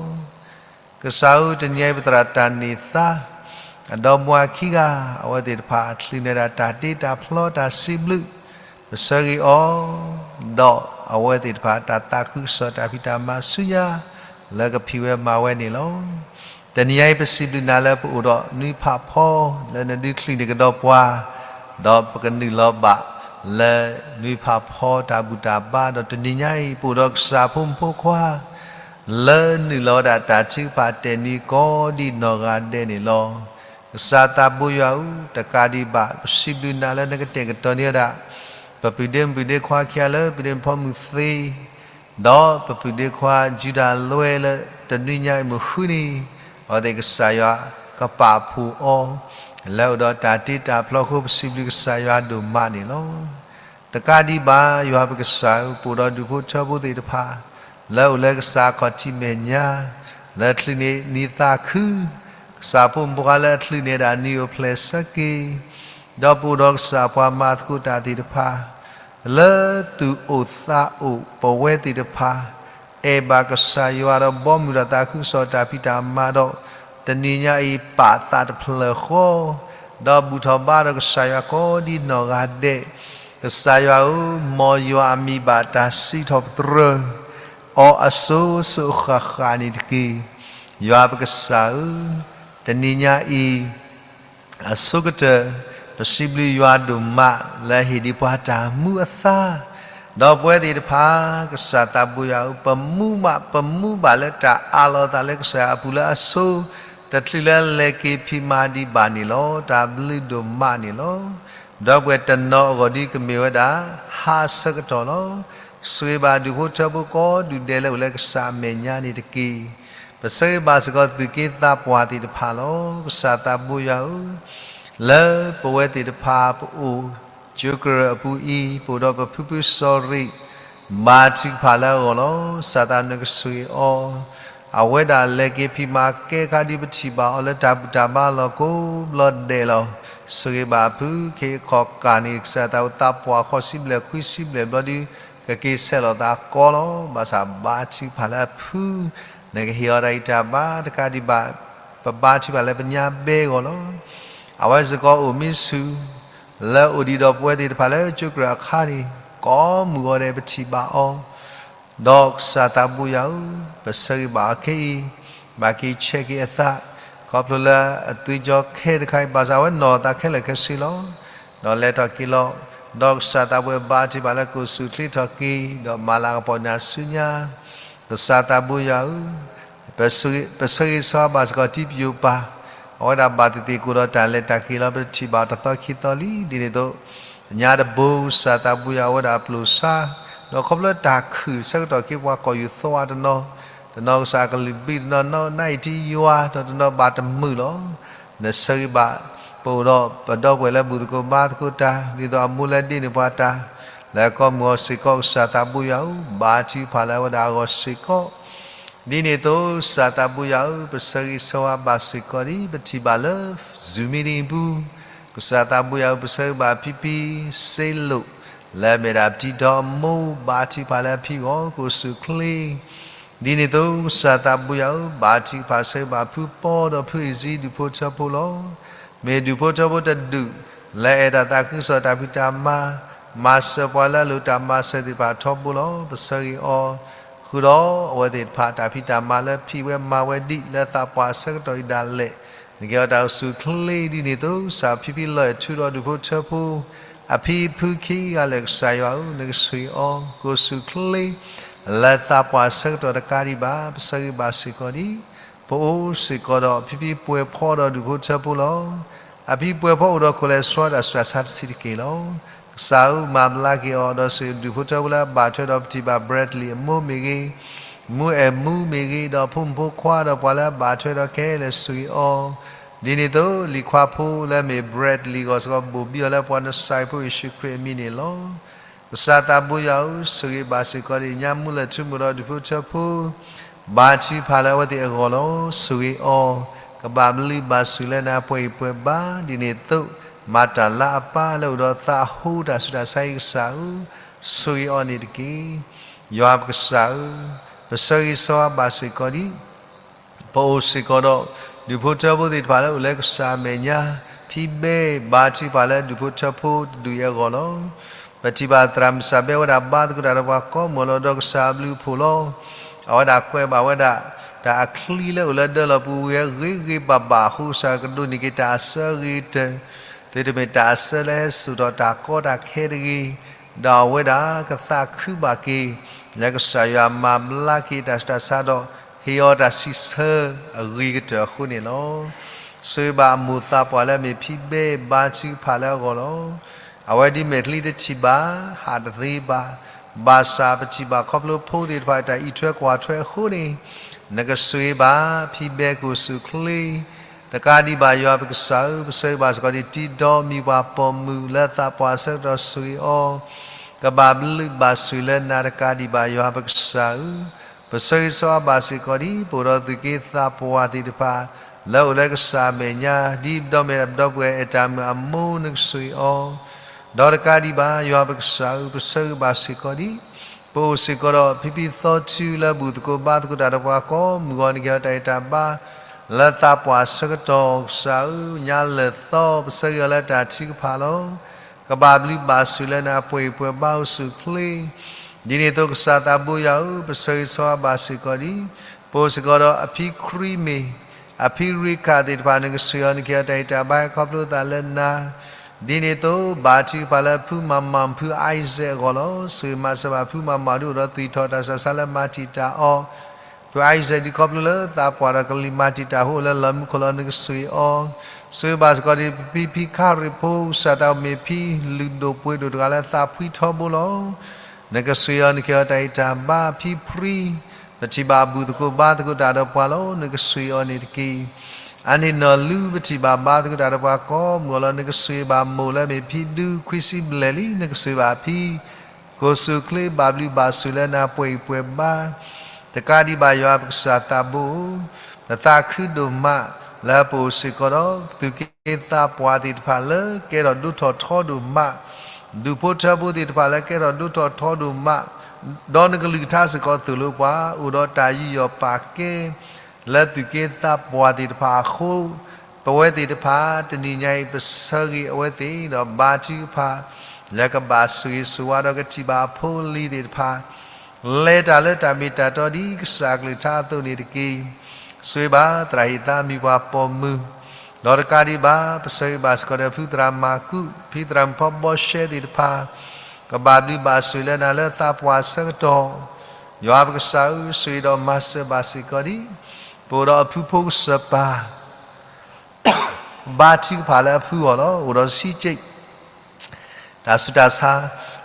ကစၢ်ဧၢ တနံၤအံၤပသရၣ်တၢ်န့ၢ်သါ အဒီပုၢ်ဝဲၢ်ခံဂၤ အဝဲသ့ၣ်တဖၣ်အချုးန့ၢ်ဒၣ်တၢ်တ့တၢ်ဖျီတၢ်စံးဘျုး ပဆၢဂ့ၤအီၤ, ဒီးအဝဲသ့ၣ်တဖၣ်တၢ်သးခုကစီၣ်တၢ်ဖံးတၢ်မၤဆူညါ လၢကဖံးဝဲမၤဝဲန့ၣ်လီၤ. တနံၤအံၤ ပစံးဘျုးနၤလၢပအိၣ်ဒီးနွံဖးဖီ လၢနဒုးချုးန့ၢ်ကဒီးပှၤ, ဒီးပကနုာ်လီၤဘၣ်လၢနွံဖးဖီတၢ်ဘူၣ်တၢ်ဘါ, ဒီးတနံၤညါအံၤ ပအိၣ်ဒီးကစၢ်ဖိမုၣ်ဖိခွါ လၢနုာ်လီၤဝဲဒၣ်တၢ်ထုကဖၣ်တဲာ်နံၤကိးဒံနီၢ်ဂၤဒဲးန့ၣ်လီၤ. ကစၢ်သးဘိယွၤဧၢ, တကးဒံးဘၣ် ပစံးဘျုးနၤလၢနကတဲာ်ကတီၤန့ၢ်ဝဲဒၣ် ပပုၢ်ဒ့မုၣ်ပုၢ်ဒ့ခွါခံဂၤလၢ ပုၢ်ဒ့မုၣ်ဖိမုၣ်သ့ ဒီးပပုၢ်ဒ့ခွါ Judah လွဲလၢတနွံညါအံၤမုၢ်ဃုနံၤ အဝဲသ့ၣ်ကစၢ်ယွၤကပာ်ဖှိၣ်အီၤ လၢအိၣ်ဒီးတၢ်တ့တၢ်ဖျီအဃိ ပစံးဘျုးကစၢ်ယွၤဒိၣ်မးန့ၣ်လီၤ. တကးဒံးဘၣ် ယွၤပကစၢ်ဧၢ, ပအိၣ်ဒီးဒူၣ်ဖိထၢဖိသ့ၣ်တဖၣ် လၢအိၣ်လၢကစၢ်ခီၣ်ထံးမဲာ်ညါ, လၢချုးန့ၢ်နံၣ်သးခု, ကစၢ်ဖိမုၣ်ဖိခွါလၢအချုးန့ၢ်ဒၣ်နံၣ်အိၣ်ဖျဲၣ်ဆၢက့ၤ, ဒီးပအိၣ်ဒီးကစၢ်ပှၤမၤသကိးတၢ်သ့ၣ်တဖၣ် လၢသူၣ်အိၣ်သးအိၣ်ပဝဲသ့ၣ်တဖၣ် အဲၣ်ဘၣ်ကစၢ်ယွၤဒီးဘီမုၢ်ဒီးသးခုကစီၣ်တၢ်ဖံးတၢ်မၤဒီး တနံၤညါအံၤပာ်သးတဖျၢၣ်ဃီ, ဒီးဘူၣ်ထီၣ်ဘါဒီးကစၢ်ယွၤကိးဒ်နီၢ်ဂၤဒဲး, ကစၢ်ယွၤဧၢ, မ်ယွၤအမံၤဘၣ်တၢ်စံးထီၣ်ပတြၢၤအီၤအစိၤစိၤဃၣ်ဃၣ်န့ၣ်တက့ၢ်. ယွၤပကစၢ်ဧၢ, တနံၤညါအံၤ အဆိကတၢၢ် ပစံးဘျုးယွၤဒိၣ်မး လၢအဟ့ၣ်ဒံးပှၤတၢ်မူအသါ, ဒီးပဝဲသ့ၣ်တဖၣ် ကစၢ်သးဘိယွၤဧၢ, ပမူဘၣ် ပမူဘၣ်လၢတၢ်အးလီၤသးလၢကစၢ်ယွၤအပူၤလၢအဆိ, တချုးလၢလဲၤက့ၤဖံးမၤဒံးဘၣ်န့ၣ်လီၤ. တၢ်ဘျုးဒိၣ်မးန့ၣ်လီၤ. ဒီပုၢ်ဝဲၢ်တနီၤအဂီၢ်ဒ်ကမ့ၢ်ဝဲဒၣ် ဟါအဆၢကတီၢ်လီၤ. ဆိၣ်ဂ့ၤဘၣ်ဒူၣ်ဖိထၢဖိကိးဒူၣ်ဒဲးလၢအိၣ်လၢကစၢ်အမဲာ်ညါန့ၣ်တက့ၢ်. ပဆၢဂ့ၤဘၣ်စ့ၢ်ကီးသူၣ်က့သးပှၢ်သ့ၣ်တဖၣ်လီၤ. ကစၢ်သးဘိယွၤဧၢ, လၢပဝဲသ့ၣ်တဖၣ်ပအိၣ် ကၠိကရၢၢ်အပူၤအံၤ ပအိၣ်ဒီးပဖုဖုစီၤရံး ဘါထုကဖၣ်လၢအဂီၢ်လီၤ. ကစၢ်သးနကဆိၣ်ဂ့ၤအီၤ, အဝဲဒၣ်လဲၤက့ၤဖံးမၤကဲခါဒ်ပထံၣ်ဘၣ်အီၤလၢတၢ်ဘူၣ်တၢ်ဘါလီၢ်ကိးဘျီဒဲးလီၤ. ဆိၣ်ဂ့ၤဘၣ်အဖုခ့အခီၣ်ကၢ်န့ၣ် ကစၢ်သးအိၣ်သးပှၢ်ဃိးဆံဘျဲၣ်ခွံဆံဘျဲၣ်ဘျီဒ် ကက့ၤဆဲးလီၤသးကီလီၤ. ဘၣ်ဆၣ်ဘါထုကဖၣ်လၢအဖု နကဟ့ၣ်အီၤတၢ်ဂံၢ်တၢ်ဘါတကးဒံးဘၣ် ပဘါထုကဖၣ်လၢပညါဘဲအဂီၢ်လီၤ. အဝဲစ့ၢ်ကီးအိၣ်မံဆူၣ် လၢအိၣ်ဒံးဒီးပဝဲသ့ၣ်တဖၣ်လၢကၠိကရၢၢ်အခါန့ၣ် ကိးမုၢ်ဂီၤဒဲးပထံၣ်ဘၣ်အီၤ, ဒီးကစၢ်သးဘိယွၤဧၢ, ပဆၢဂ့ၤဘၣ်အီၤခဲအံၤ, ဘၣ်က့ၤဆဲးက့ၤအသး, ခီဖျိလၢအသွံၣ်ကၠီခဲတခါအံၤ ဘၣ်ဆၣ်အဝဲနီၢ်သးခဲလၢာ်ခဲဆ့လီၤ. ဒီးလဲၤထီၣ်က့ၤလီၤ, ဒီးကစၢ်သးဘိယွၤဘါထုကဖၣ်လၢကအိၣ်ဆူၣ်အိၣ်ချ့ထီၣ်က့ၤ, ဒီးမၤလၤကပီၤနၤဆူညါ, ကစၢ်သးဘိယွၤဧၢ, ပဆၢဂ့ၤဆၢဝါဘၣ်စ့ၢ်ကီးတံၤပယိၤပၢ်, အဝဲဒၣ်ဘၣ်သ့ၣ်သ့ၣ်ကအိၣ်ဒီးတၢ်လဲၤတၢ်က့ၤလီၤ ပတထံၣ်ဘၣ်တသီခံသီလံ. ဒ်န့ၣ်အသိး ညါတဘိ ကစၢ်သးဘိယွၤအဝဲဒၣ်အပျိၢ်ဆါ, ဒီးခီဖျိတၢ်ခုၣ်ဆၢကတီၢ်က့ၤပှၤကီၢ်ယူၢ်သီအတနီၤ, တနီၤကစၢ်ကလုၢ်ဘံၣ် တနီၤ နံၣ်အံၤတယွၤ ဒီးတနီၤဘၣ်တမုာ်လီၤ. နဆၢဂ့ၤဘၣ် ပအိၣ်ဒီးပဒီပုၢ်ဝဲၢ်လၢဘူၣ်သကိးဘါသကိးတၢ် ဒ်သိးအမိၢ်လၢဒ့န့ၢ်ပှၤတၢ် လၢကိးမုၢ်ဂီၤစ့ၢ်ကီး ကစၢ်သးဘိယွၤဧၢ, ဘါထုကဖၣ်လၢအဝဲဒၣ်အဂီၢ်စ့ၢ်ကီး ဒ်န့ၣ်အသိး ကစၢ်သးဘိယွၤဧၢ, ပဆၢဂ့ၤဆၢဝါဘၣ်စ့ၢ်ကီးဒ် ပထံၣ်ဘၣ်လၢ Zoom meeting အပူၤ, ကစၢ်သးဘိယွၤဧၢ, ပဆၢဂ့ၤဘၣ်ဖံဖံစ့လိာ် လၢအမ့ၢ်ဒၣ်ပတံၤဒီမိၢ်, ဘါထုကဖၣ်လၢအဖံအဂီၢ် ကအိၣ်ဆူၣ်အိၣ်ချ့ ဒ်န့ၣ်အသိး ကစၢ်သးဘိယွၤဧၢ, ဘါထုကဖၣ်ဆၢဂ့ၤဘၣ်ဖုပီဒီးဖုအံၤစံဒူၣ်ဖိထၢဖိလီၤ. မ့ၢ်ဒူၣ်ဖိထၢဖိတဒူၣ် လၢအဲၣ်တၢ်သးခုကစီၣ်တၢ်ဖံးတၢ်မၤ, မၤစၢၤပှၤလၢအလိၣ်တၢ်မၤစၢၤသ့ၣ်တဖၣ်ထီဘိလီၤ. ပဆၢဂ့ၤအီၤ, ဃုာ်ဒီးအဝဲသ့ၣ်တဖၣ်တၢ်ဖံးတၢ်မၤလၢဖံးဝဲမၤဝဲဒ် လၢသးပှၢ်အဆၢကတီၢ်အံၤဒၣ်လဲာ်, နကဲအီၤတၢ်အိၣ်ဆူၣ်အိၣ်ချ့ဒ်န့ၣ်အသိး ကစၢ်ဖံဖံလီၤအဲၣ်ထုးဒီးဒူၣ်ဖိထၢဖိ အဖံအဖုခံဂၤလၢာ် ကစၢ်ယွၤဧၢ, နကဆိၣ်ဂ့ၤအီၤ ကအိၣ်ဆူၣ်အိၣ်ချ့ လၢသးပှၢ်အဆၢကတီၢ်တကးဒံးဘၣ်, ပဆၢဂ့ၤဘၣ်စ့ၢ်ကီးဒ် ပအိၣ်စ့ၢ်ကီးဒီးဖံဖံပှဲၤဖီဒီးဒူၣ်ဖိထၢဖိလီၤ. အဖံပှဲၤဖီအိၣ်ဒီးခိၣ်လဲၤဆှီတၢ်ဆူးတၢ်ဆါတဆံးတက့ၢ်လီၤ. ကစၢ်ဧၢ, မၤဘျါက့ၤအီၤ ဒီးဆိၣ်ဂ့ၤဒူၣ်ဖိထၢဖိလၢအဘၣ်ထွဲဒီးပထံၣ်ဘၣ် Bradley အမိၢ်မ့ၢ်ဂ့ၤ, မူအဲၣ်မူမ့ၢ်ဂ့ၤ, ဒီးဖိမုၣ်ဖိခွါဒီးပှၤလၢအဘၣ်ထွဲဒီးခဲလၢာ် ဆိၣ်ဂ့ၤအီၤ ဒ်န့ၣ်အသိး လံၤခွါဖိလၢအမ့ၢ် Bradley အဂီၢ်စ့ၢ်ကီး ဘိၣ်ဘံအီၤလၢပှၤနစၤရ့းဖိယ့ၣ်ၡူးခရံာ်အမံၤန့ၣ်လီၤ. ကစၢ်သးဘိယွၤဧၢ, ဆိၣ်ဂ့ၤဘၣ်စ့ၢ်ကီးဒ်ညါမူလၢၢ်ထူမိၢ်ဒီးဒူၣ်ဖိထၢဖိ, ဘါထုကဖၣ်လၢအဝဲသ့ၣ်အဂီၢ်လီၤ. ဆိၣ်ဂ့ၤအီၤ, ကဘၣ်ဘျုးဘၣ်ဆိၣ်လၢနၤပှဲၤဂံၢ်ပှဲၤဘါ, ဒ်န့ၣ်အသိး မၤတၢ်လၢအပၢ်လၢအိၣ်ဒီးသးအဟူတၢ်ဆူးတၢ်ဆါအံၤ ကစၢ်ဧၢ, ဆိၣ်ဂ့ၤအီၤန့ၣ်တက့ၢ်. ယွၤပကစၢ်ဧၢ, ပဆၢဂ့ၤဆၢဝါဘၣ်စ့ၢ်ကီးဒ် ပအိၣ်စ့ၢ်ကီးဒီး ဒူၣ်ဖိထၢဖိသ့ၣ်တဖၣ်လၢအိၣ်လၢကစၢ်အမဲာ်ညါ, ဖံဘဲဘါထုကဖၣ်လၢဒူၣ်ဖိထၢဖိတဒူၣ်အံၤအဂီၢ်လီၤ. ပထံၣ်ဘၣ်သရၣ်မုၣ်စၢ်ဘဲဝဲဒၣ်ဘါသကိးတၢ်ဒီးပှၤကိးမုၢ်လီၤ ဒီးကစၢ်အဘျုးအဖှိၣ်လီၤ. အဝဲဒၣ်ကွဲးဘၣ်ဝဲဒၣ် တၢ်အချံလၢအိၣ်လၢဒၢလီၤပူၤဝံၤ ဂ့ၤဂ့ၤဘၣ်ဘၣ်အဃိ ကစၢ်ကဒိးန့ၢ်က့ၤတၢ်အစၢဂ့ၤကတၢၢ်, သုတမ့ၢ်တၢ်အစၢလၢဟဲစိာ်ထီၣ်တၢ်ကီတၢ်ခဲတဂ့ၤ, ဒီးအဝဲဒၣ်ကသးခုဘၣ်က့ၤ လၢကစၢ်ယွၤမၤဘျါက့ၤတၢ်ဆူးတၢ်ဆါဒီး ဟ့ၣ်အီၤတၢ်စံးဆၢအဂ့ၤကတၢၢ်အဃိန့ၣ်လီၤ. ဆိၣ်ဂ့ၤဘၣ်အမိၢ်သးပှၢ်လၢအမ့ၢ်ဖံဘဲဘါထုကဖၣ်လၢအဂီၢ်လီၤ. အဝဲဒ်မဲာ်ချံတထံၣ်ဘၣ်, ဟးတသ့ဘၣ်, ဘၣ်ဆၣ်ပထံၣ်ဘၣ်ခီဖျိဖိသ့ၣ်တဖၣ်အတၢ်အံးထွဲကွၢ်ထွဲအဃိန့ၣ်, နကဆိၣ်ဂ့ၤဘၣ်ဖံဘဲကိၣ်ဆူၣ်ချ့, တကးဒံးဘၣ်ယွၤပကစၢ်ဧၢ, ပဆၢဂ့ၤဘၣ်စ့ၢ်ကီးဒ်တံၤဒီးမံၤပှၤပိာ်မုၣ်လၢသးပှၢ်အဆၢကတီၢ်ဆိၣ်ဂ့ၤအီၤ, ကဘၣ်ဘျုးဘၣ်ဆိၣ်လၢနၤတကးဒံးဘၣ်ယွၤပကစၢ်ဧၢ, ပဆၢဂ့ၤဆၢဝါဘၣ်စ့ၢ်ကီးဒ် ပအိၣ်ဒီးသူၣ်က့သးပှၢ်သ့ၣ်တဖၣ် လၢအိၣ်လၢကစၢ်အမဲာ်ညါ ဒ်ဒီးမဲာ်ဒီပုၢ်ဝဲၢ်အဲၣ်တၢ်မုာ်အမိၢ်နကဆိၣ်ဂ့ၤအီၤ, ဒီးတကးဒံးဘၣ်ယွၤပကစၢ်ဧၢ, ပဆၢဂ့ၤဘၣ်စ့ၢ်ကီးဒ် ပအိၣ်စ့ၢ်ကီးဒီးဖံဖံသီထူလၢဘူၣ်သကိးဘါသကိးတၢ်ဒီးပှၤကိးမုၢ်ဂီၤ နကဟ့ၣ်အီၤတၢ်ဂံၢ်တၢ်ဘါ လၢသးပှၢ်အဆၢကတီၢ်ကစၢ်ဧၢ, ညါလၢာ်သီ ပဆၢဂ့ၤအီၤလၢတၢ်ထုကဖၣ်လီၤ. ကဘၣ်ဘျုးဘၣ်ဆိၣ်လၢနၤပှဲၤအံၤပှဲၤဘါအိၣ်ဆူၣ်ချ့ ဒ်န့ၣ်အသိးကစၢ်သးဘိယွၤဧၢ, ပဆၢဂ့ၤဆၢဝါဘၣ်စ့ၢ်ကီးဒ် ပအိၣ်စ့ၢ်ကီးဒီးအဖံခရံာ်မ့ၢ် အဖံရ့ခၣ်သ့ၣ်တဖၣ် နကဆိၣ်ဂ့ၤအီၤ နကဟ့ၣ်အီၤတၢ်ဂံၢ်တၢ်ဘါ ဟဲခီဖျိသးလၢနၤ, ဒ်န့ၣ်အသိး ဘါထုကဖၣ်လၢဖုမၤမၤဖုအံစဲးအဂီၢ်လီၤ. ဆိၣ်ဂ့ၤမၤစၢၤဘၣ်ဖုမၤမၤဒ်အိၣ်ဒီးသွံၣ်ထီၣ်တၢ်ဆူးတၢ်ဆါလၢမၤတံာ်တာ်အီၤ ဖုအံစဲးဒ်ခီဖျိလၢသးပှၢ်ဒီးကလံၤမၤတံာ်တာ်အဃိ အိၣ်လၢလီၢ်မူခိၣ်လီၤ နကဆိၣ်ဂ့ၤအီၤ, ဆိၣ်ဂ့ၤဘၣ်စ့ၢ်ကီးဒ်ဖံဖံခါရ့ၣ်ဖိ ကစၢ်သးမ့ၢ်ဖံလုၢ်ဒိၣ်ပှ့ၤဒိၣ်တဂၤလၢသးဖှံထီဘိလီၤ. နကဆိၣ်ဂ့ၤအီၤ နကဟ့ၣ်အီၤတၢ်ဂံၢ်တၢ်ဘါ ဖံဖရံ ပထံၣ်ဘၣ်ဘူၣ်သကိးဘါသကိးတၢ်ဒီးပှၤလီၤ နကဆိၣ်ဂ့ၤအီၤန့ၣ်တက့ၢ်. အန့ၣ်နီၢ်လူပထံၣ်ဘၣ်ဘါသကိးတၢ်ဒီးပှၤကိးမုၢ်ဂီၤလီၤ နကဆိၣ်ဂ့ၤဘၣ်မိၢ်လၢအမ့ၢ်ဖံဒူခွံဆံဘျဲၣ်လံ နကဆိၣ်ဂ့ၤဘၣ်ဖံ ကိၣ်ဆူၣ်ချ့ ဘၣ်ဘျုးဘၣ်ဆိၣ်လၢနၤပှဲၤအံၤပှဲၤဘါ တကးဒံးဘၣ်ယွၤပကစၢ်သးဘိဧၢ, ပသးခုဒိၣ်မး လၢပအိၣ်စ့ၢ်ကီးဒီး သူၣ်က့သးပှၢ်သ့ၣ်တဖၣ်လၢကဲထီၣ်ဒိၣ်ထီၣ်ထီဒိၣ်မး, ဒူၣ်ဖိထၢဖိသ့ၣ်တဖၣ်လၢကဲထီၣ်ဒိၣ်ထီၣ်ထီဒိၣ်မး, ဒီးနကလုၢ်ကထါစ့ၢ်ကီးသိၣ်လိပှၤ အိၣ်ဒီးတၢ်ယူးယီၣ်ပာ်ကဲ လၢသူၣ်က့သးပှၢ်သ့ၣ်တဖၣ်အဃိ, ပဝဲသ့ၣ်တဖၣ် တနံၤညါအံၤ ပဆၢဂ့ၤအဝဲသ့ၣ် ဒီးဘါထုကဖၣ် လၢကဘၣ်ဆိၣ်ဂ့ၤဆိၣ်ဝါဒီးကထံၣ်ဘၣ်အဖိအလံၤသ့ၣ်တဖၣ် လဲၤတၢ်လၢတၢ်မ့ၢ်တၢ်တီဒ်ကစၢ်အကလုၢ်ကထါအသိးန့ၣ်တက့ၢ်. ဆိၣ်ဂ့ၤဘၣ်သရၣ်ဟံၣ်သးမံၤပှၤပိာ်မုၣ်, ဒီးတကးဒံးဘၣ် ပဆၢဂ့ၤဘၣ်စ့ၢ်ကီးဒီးဖုသရၣ်မၤကူး, ဖံသရၣ်မုၣ်ဖီဘီရှဲသ့ၣ်တဖၣ်, ကဘၣ်ဘျုးဘၣ်ဆိၣ်လၢနၤလၢသးပှၢ်အဆၢကတီၢ်, ယွၤပကစၢ်ဧၢ, ဆိၣ်ဂ့ၤဒီးမၤစၢၤဘၣ်စ့ၢ်ကီးဒ် ပအိၣ်ဒီးအဖုဖိကစၢ်ပၢ် ဘါထုကဖၣ်လၢအဖုအဂီၢ်လီၤ. အိၣ်ဒီးဆံးက့ၣ် တၢ်ဆူးတၢ်ဆါ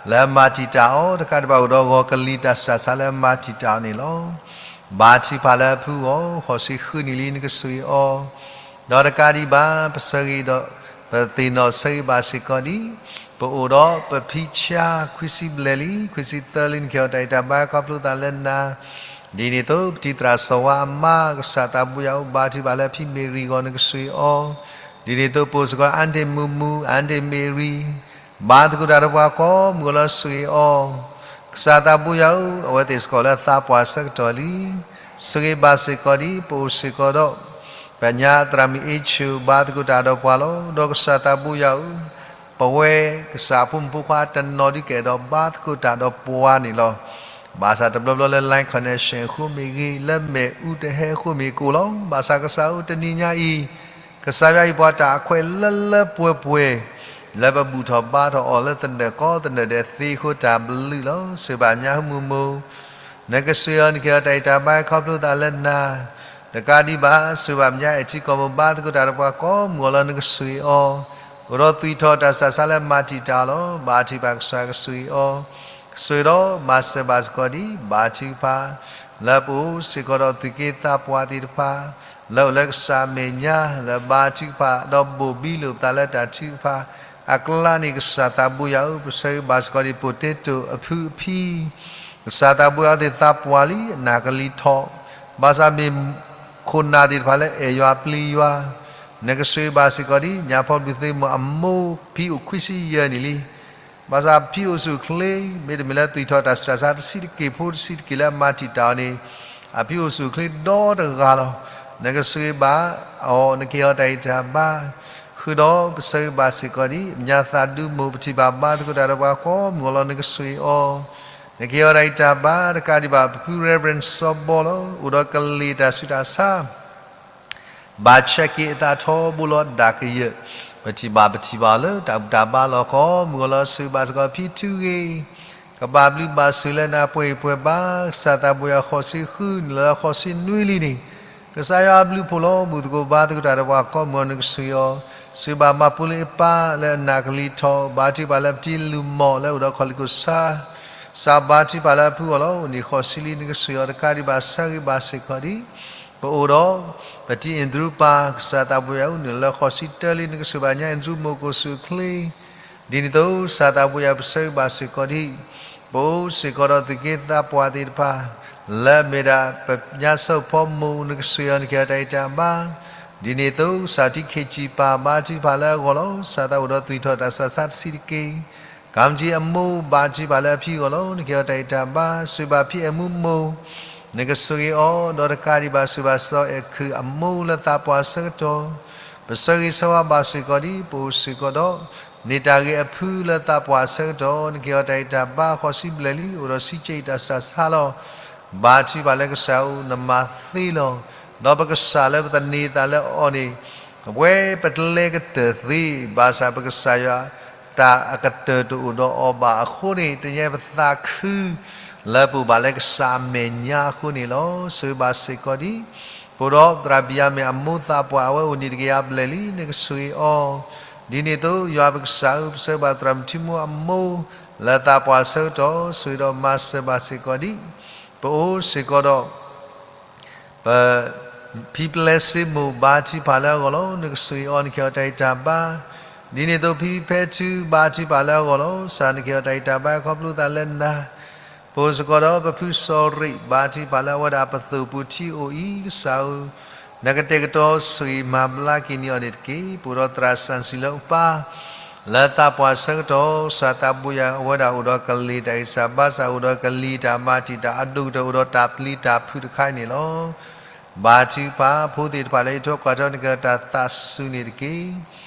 လၢမၤတံာ်တာ်အီၤ တကးဒံးဘၣ် အိၣ်ဒီးဂီၤကလံၤတၢ်ဆူးတၢ်ဆါလၢမၤတံာ်တာ်အီၤန့ၣ်လီၤ. ဘါထုကဖၣ်လၢအဖုအဂီၢ် ဃိးဆံဃုနံၣ်လံ နကဆိၣ်ဂ့ၤအီၤ, ဒီးတကးဒံးဘၣ် ပဆၢဂ့ၤဒီး ပသ့ၣ်နီၣ်ဆၢဂ့ၤဘၣ်စ့ၢ်ကီးဒ် ပအိၣ်ဒီးပဖံဆါ ခွံဆံဘျဲၣ်လံ ခွံဆံသၢလံ နကဟ့ၣ်အီၤတၢ်ဂံၢ်တၢ်ဘါ ခီဖျိသးလၢနၤ, ဒ်န့ၣ်အသိး ပတံၤသရၣ်စီၤဝါအမါ ကစၢ်သးဘိယွၤဧၢ, ဘါထုကဖၣ်လၢဖံမ့ၢ်ရံၤအဂီၢ် နကဆိၣ်ဂ့ၤအီၤ, ဒ်န့ၣ်အသိး ပအိၣ်စ့ၢ်ကီး အါတ့ၢ်မူမူ အါတ့ၢ်မ့ၢ်ရံၤ ဘါသကိးတၢ်ဒီးပှၤကိးမုၢ်ဂီၤလီၤ ဆိၣ်ဂ့ၤအီၤ, ကစၢ်သးဘိယွၤဧၢ, အဝဲသ့ၣ်စ့ၢ်ကီးလၢသးပှၢ်ဆၢကတီၢ်လံ, ဆိၣ်ဂ့ၤဘၣ်စ့ၢ်ကီးဒ် ပအိၣ်စ့ၢ်ကီးဒီး ပညါသရၣ်မုၣ်အ့ၣ်ဆူၣ် ဘါသကိးတၢ်ဒီးပှၤလီၤ. ဒီးကစၢ်သးဘိယွၤဧၢ, ပဝဲကစၢ်အဖိမုၣ်ဖိခွါတနီၤဒုးကအဲၣ်ဒိးဘါသကိးတၢ်ဒီးပှၤန့ၣ်လီၤ. ဘၣ်ဆၣ်တဘျီဘျီလၢ line connection အဃိမ့ၢ်ဂ့ၤ, လၢမဲာ်အူတဟဲအဃိမ့ၢ်ကအိၣ်လီၤ. ဘၣ်ဆၣ်ကစၢ်ဧၢ, တနံၤညါအံၤ ကစၢ်ယွၤဟ့ၣ်ပှၤတၢ်အခွဲးလၢလၢပှဲၤပှဲၤ လၢပဘူၣ်ထီၣ်ဘါထီၣ်အီၤလၢသနၢၣ်ကီသနၢၣ်ဒဲးသ့အဃိ တၢ်ဘျုးလီၤ. ဆိၣ်ဂ့ၤဘၣ်ညါဟဲမူမူ နကဆိၣ်ဂ့ၤအီၤ နကဟ့ၣ်အီၤတၢ်ဂံၢ်တၢ်ဘါ ခီဖျိသးလၢနၤ, တကးဒံးဘၣ် ဆိၣ်ဂ့ၤဘၣ်ပညါအဲၣ်ထံကီၢ်မိၢ် ဘါသကိးတၢ်ဒီးပှၤကိးမုၢ်ဂီၤလီၤ နကဆိၣ်ဂ့ၤအီၤ, အိၣ်ဒီးသွံၣ်ထီၣ်တၢ်ဆူးတၢ်ဆါလၢမၤတံာ်တာ်အီၤလီၤ. ဘါထုကဖၣ် ကစၢ်ကဆိၣ်ဂ့ၤအီၤ, ဆိၣ်ဂ့ၤဒီးမၤစၢၤဘၣ်စ့ၢ်ကီးဒ် ဘါထုကဖၣ် လၢပအိၣ်စ့ၢ်ကီးဒီးသူၣ်က့သးပှၢ်သ့ၣ်တဖၣ် လၢအိၣ်လၢကစၢ်အမဲာ်ညါ လၢဘါထုကဖၣ် ဒီးဘိၣ်ဘံလိာ်ပသးလၢတၢ်ထုကဖၣ်အကျါန့ၣ် ကစၢ်သးဘိယွၤဧၢ, ပဆၢဂ့ၤဘၣ်စ့ၢ်ကီးဒ် ပိတဲတိၣ်အဖုအဖံ, ကစၢ်သးဘိယွၤဧၢ, သးပှၢ်လံ အနၢ်ကလံၤထီၣ်, ဘၣ်ဆၣ်မ့ၢ်ခိၣ်နၢ်သ့ၣ်တဖၣ်လၢအဲၣ်ယွၤပျံၤယွၤ, နကဆိၣ်ဂ့ၤဘၣ်စ့ၢ်ကီးဒ် ညါဖီဘျုးသ့ၣ်မိၢ်အမိၢ် ဖံအိၣ်ခွံဆံယဲၢ်နံၣ်လံ ဘၣ်ဆၣ်ဖံအိၣ်ဆူၣ်အိၣ်ချ့, မ့တမ့ၢ်လၢသွံၣ်ထီၣ်တၢ်ဆူးတၢ်ဆါတဆံးတက့ၢ်ဖိတဆံးတက့ၢ်လၢအမၤတံာ်တာ်အီၤန့ၣ်, အဖံအိၣ်ဆူၣ်အိၣ်ချ့ဒီတဂၤလီၤ. နကဆိၣ်ဂ့ၤဘၣ်အီၤ, နကဟ့ၣ်အီၤတၢ်ဂံၢ်တၢ်ဘါ, ဃုာ်ဒီးပဆၢဂ့ၤဘၣ်စ့ၢ်ကီးဒ် ပညါသးဒူမိၢ် ပထံၣ်ဘၣ်ဘါသကိးတၢ်ဒီးပှၤကိးမုၢ်ဂီၤလီၤ နကဆိၣ်ဂ့ၤအီၤ, နကဟ့ၣ်အီၤတၢ်ဂံၢ်တၢ်ဘါ, တကးဒံးဘၣ် ပဖု Reverend စီၤဘီလီၤ, အိၣ်ဒီးကလံၤတၢ်ဆူးတၢ်ဆါ ဘၣ်ဆဲးက့ၤအသးထီဘိလီၤ ဒၣ်ကယၢၢ်, ပထံၣ်ဘၣ်ပထံၣ်ဘၣ်အီၤလၢတၢ်ဘူၣ်တၢ်ဘါလီၤ ကိးမုၢ်ဂီၤလီၤ ဆိၣ်ဂ့ၤဘၣ်စ့ၢ်ကီးဖံထူဂ့ၤ, ကဘၣ်ဘျုးဘၣ်ဆိၣ်လၢနၤပှဲၤအံၤပှဲၤဘါ, ကစၢ်သးဘိယွၤဃိးဆံဃုနံၣ်လၢဃိးဆံနွံလံန့ၣ်, ကစၢ်ယွၤအဘျုးဖှိၣ်လီၤ ဘူၣ်သကိးဘါသကိးတၢ်ဒီးပှၤကိးမုၢ်ဂီၤ နကဆိၣ်ဂ့ၤအီၤ, ဆိၣ်ဂ့ၤဘၣ်မၤပူၤလၢအပၢ်လၢအနၢ်ကလံၤထီၣ်, ဘါထုကဖၣ်လၢပတံၤလူၢ်မီၢ်လၢအိၣ်ဒီးခီၣ်လံၢ်ခိၣ်ဆါ စးဘါထုကဖၣ်လၢအဖုအဂီၢ်လီၤ. အိၣ်န့ၣ်ဃိးဆံလံ နကဆိၣ်ဂ့ၤအီၤတကးဒံးဘၣ် ဆၢဂ့ၤဘၣ်စ့ၢ်ကီးဒံး. ပအိၣ်ဒီး ပတံၤအ့ၣ်ဒြူပၢ် ကစၢ်သးဘိယွၤအအိၣ်န့ၣ် လၢဃိးဆံတၢလံ နကဆိၣ်ဂ့ၤဘၣ်ညါအ့ၣ်ဒြူမိၢ် ကိးဆူၣ်အိၣ်ချ့ ဒ်န့ၣ်အသိး ကစၢ်သးဘိယွၤ ပဆၢဂ့ၤဘၣ်စ့ၢ်ကီးဒံး. ပအိၣ်စ့ၢ်ကီးဒီးသုးက့သးပှၢ်သ့ၣ်တဖၣ် လၢအမ့ၢ်ဒၣ် ပညါစၢၣ်ဖီမိၢ် နကဆိၣ်ဂ့ၤအီၤ နကဟ့ၣ်အီၤတၢ်ဂံၢ်တၢ်ဘါ. ဒ်န့ၣ်အသိး ကစၢ်ထံခ့ၣ်ကၠံၣ်ပၢ် ဘါထုကဖၣ်လၢအဂီၢ်လီၤ. ကစၢ်သးအိၣ်ဒီးသွံၣ်ထီၣ်တၢ်စးဆါတဆံးတက့ၢ်. ကၤမကၠံအမိၢ် ဘါထုကဖၣ်လၢအဖံအဂီၢ်လီၤ. နကဟ့ၣ်အီၤတၢ်ဂံၢ်တၢ်ဘါ. ဆိၣ်ဂ့ၤဘၣ်ဖံအဲၣ်မူမိၢ် နကဆိၣ်ဂ့ၤအီၤ ဒီးတကးဒံးဘၣ် ဆိၣ်ဂ့ၤဘၣ်စီၤအဲၣ်ခုးအမိၢ်လၢသးပှၢ်အဆၢကတီၢ် ပဆၢဂ့ၤဆၢဝါဘၣ်စ့ၢ်ကီးဒံး. ပအိၣ်စ့ၢ်ကီးဒီး န့ၢ်တၢ်ဂ့ၤအဖုလၢသးပှၢ်အဆၢကတီၢ် နကဟ့ၣ်အီၤတၢ်ဂံၢ်တၢ်ဘါ ဃိးဆံဘျဲၣ်လံ အိၣ်ဒီးဆံးကဲအံၤတၢ်ဆူးတၢ်ဆါလီၤ. ဘါထုကဖၣ်လၢကစၢ်ဧၢ နမၤသ့လီၤ. ဒီးပကစၢ်လၢပသန့ၤသးလၢအီၤန့ၣ် အဝဲပတလဲၤကတၢၢ်သ့ ဘၣ်ဆၣ်ပကစၢ်ယွၤ တၢ်အကတၢၢ်တအိၣ်ဒီးအီၤဘၣ်အဃိန့ၣ် တညါပသးခု လၢပအိၣ်ဘၣ်လၢကစၢ်အမဲာ်ညါအဃိန့ၣ်လီၤ. ဆိၣ်ဂ့ၤဘၣ်စ့ၢ်ကီးဒံး. ပအိၣ်ဒီးသရၣ်ဘံယၤမ့ၣ်အမိၢ်သးပှၢ် အဝဲအိၣ်န့ၢ်တကယၤဘျဲၣ်လံ နကဆိၣ်ဂ့ၤအီၤ. ဒ်န့ၣ်အသိး ယွၤပကစၢ်ဧၢ ပဆၢဂ့ၤဘၣ်သရၣ်မုၣ်ထံမိၢ်အမိၢ် လၢသးပှၢ်အဆၢကတီၢ် ဆိၣ်ဂ့ၤဒီးမၤစၢၤဘၣ်စ့ၢ်ကီးဒံး. ပအိၣ်စ့ၢ်ကီးဒီး ပ ဖံပျဲစ့မိၢ် ဘါထုကဖၣ်လၢအဂီၢ်လီၤ. နကဆိၣ်ဂ့ၤအီၤ နကဟ့ၣ်အီၤတၢ်ဂံၢ်တၢ်ဘါ. ဒ်န့ၣ်အသိး ဖံဖံဖဲထု ဘါထုကဖၣ်လၢအဂီၢ်လီၤ. ကစၢ်နကဟ့ၣ်အီၤတၢ်ဂံၢ်တၢ်ဘါ ခီဖျိသးလၢနၤ. ပအိၣ်စ့ၢ်ကီးဒီးပဖုစီၤရ့ၣ် ဘါထုကဖၣ်လၢအဝဲဒၣ်ပသိၣ်ပူၤထံအိၣ်အံၤ ကစၢ်ဧၢ နကတဲာ်ကတီၤဆိၣ်ဂ့ၤမၤဘျါက့ၤန့ၢ်အီၤန့ၣ်တက့ၢ်. ပအိၣ်ဒီးသရၣ်စၣ်စံၣ်လၢအပၢ် လၢသးပှၢ်အဆၢကတီၢ် ကစၢ်သးဘိယွၤ အဝဲဒၣ်အိၣ်ဒီးကလံၤတၢ်ဂံၢ်စၢ်ဘါစၢ် အိၣ်ဒီးကလံၤတၢ်မၤတံာ်တာ် အဒိၣ်ကတၢၢ်အိၣ်ဒီးတၢ်ပျံၤတၢ်ဖုးတခါအံၤန့ၣ်လီၤ. ဘါထုကဖၣ် ဖိသ့ၣ်တဖၣ်လၢအအံးထွဲကွၢ်ထွဲ နကဟ့ၣ်တၢ်သးစူၤန့ၣ်တက့ၢ်.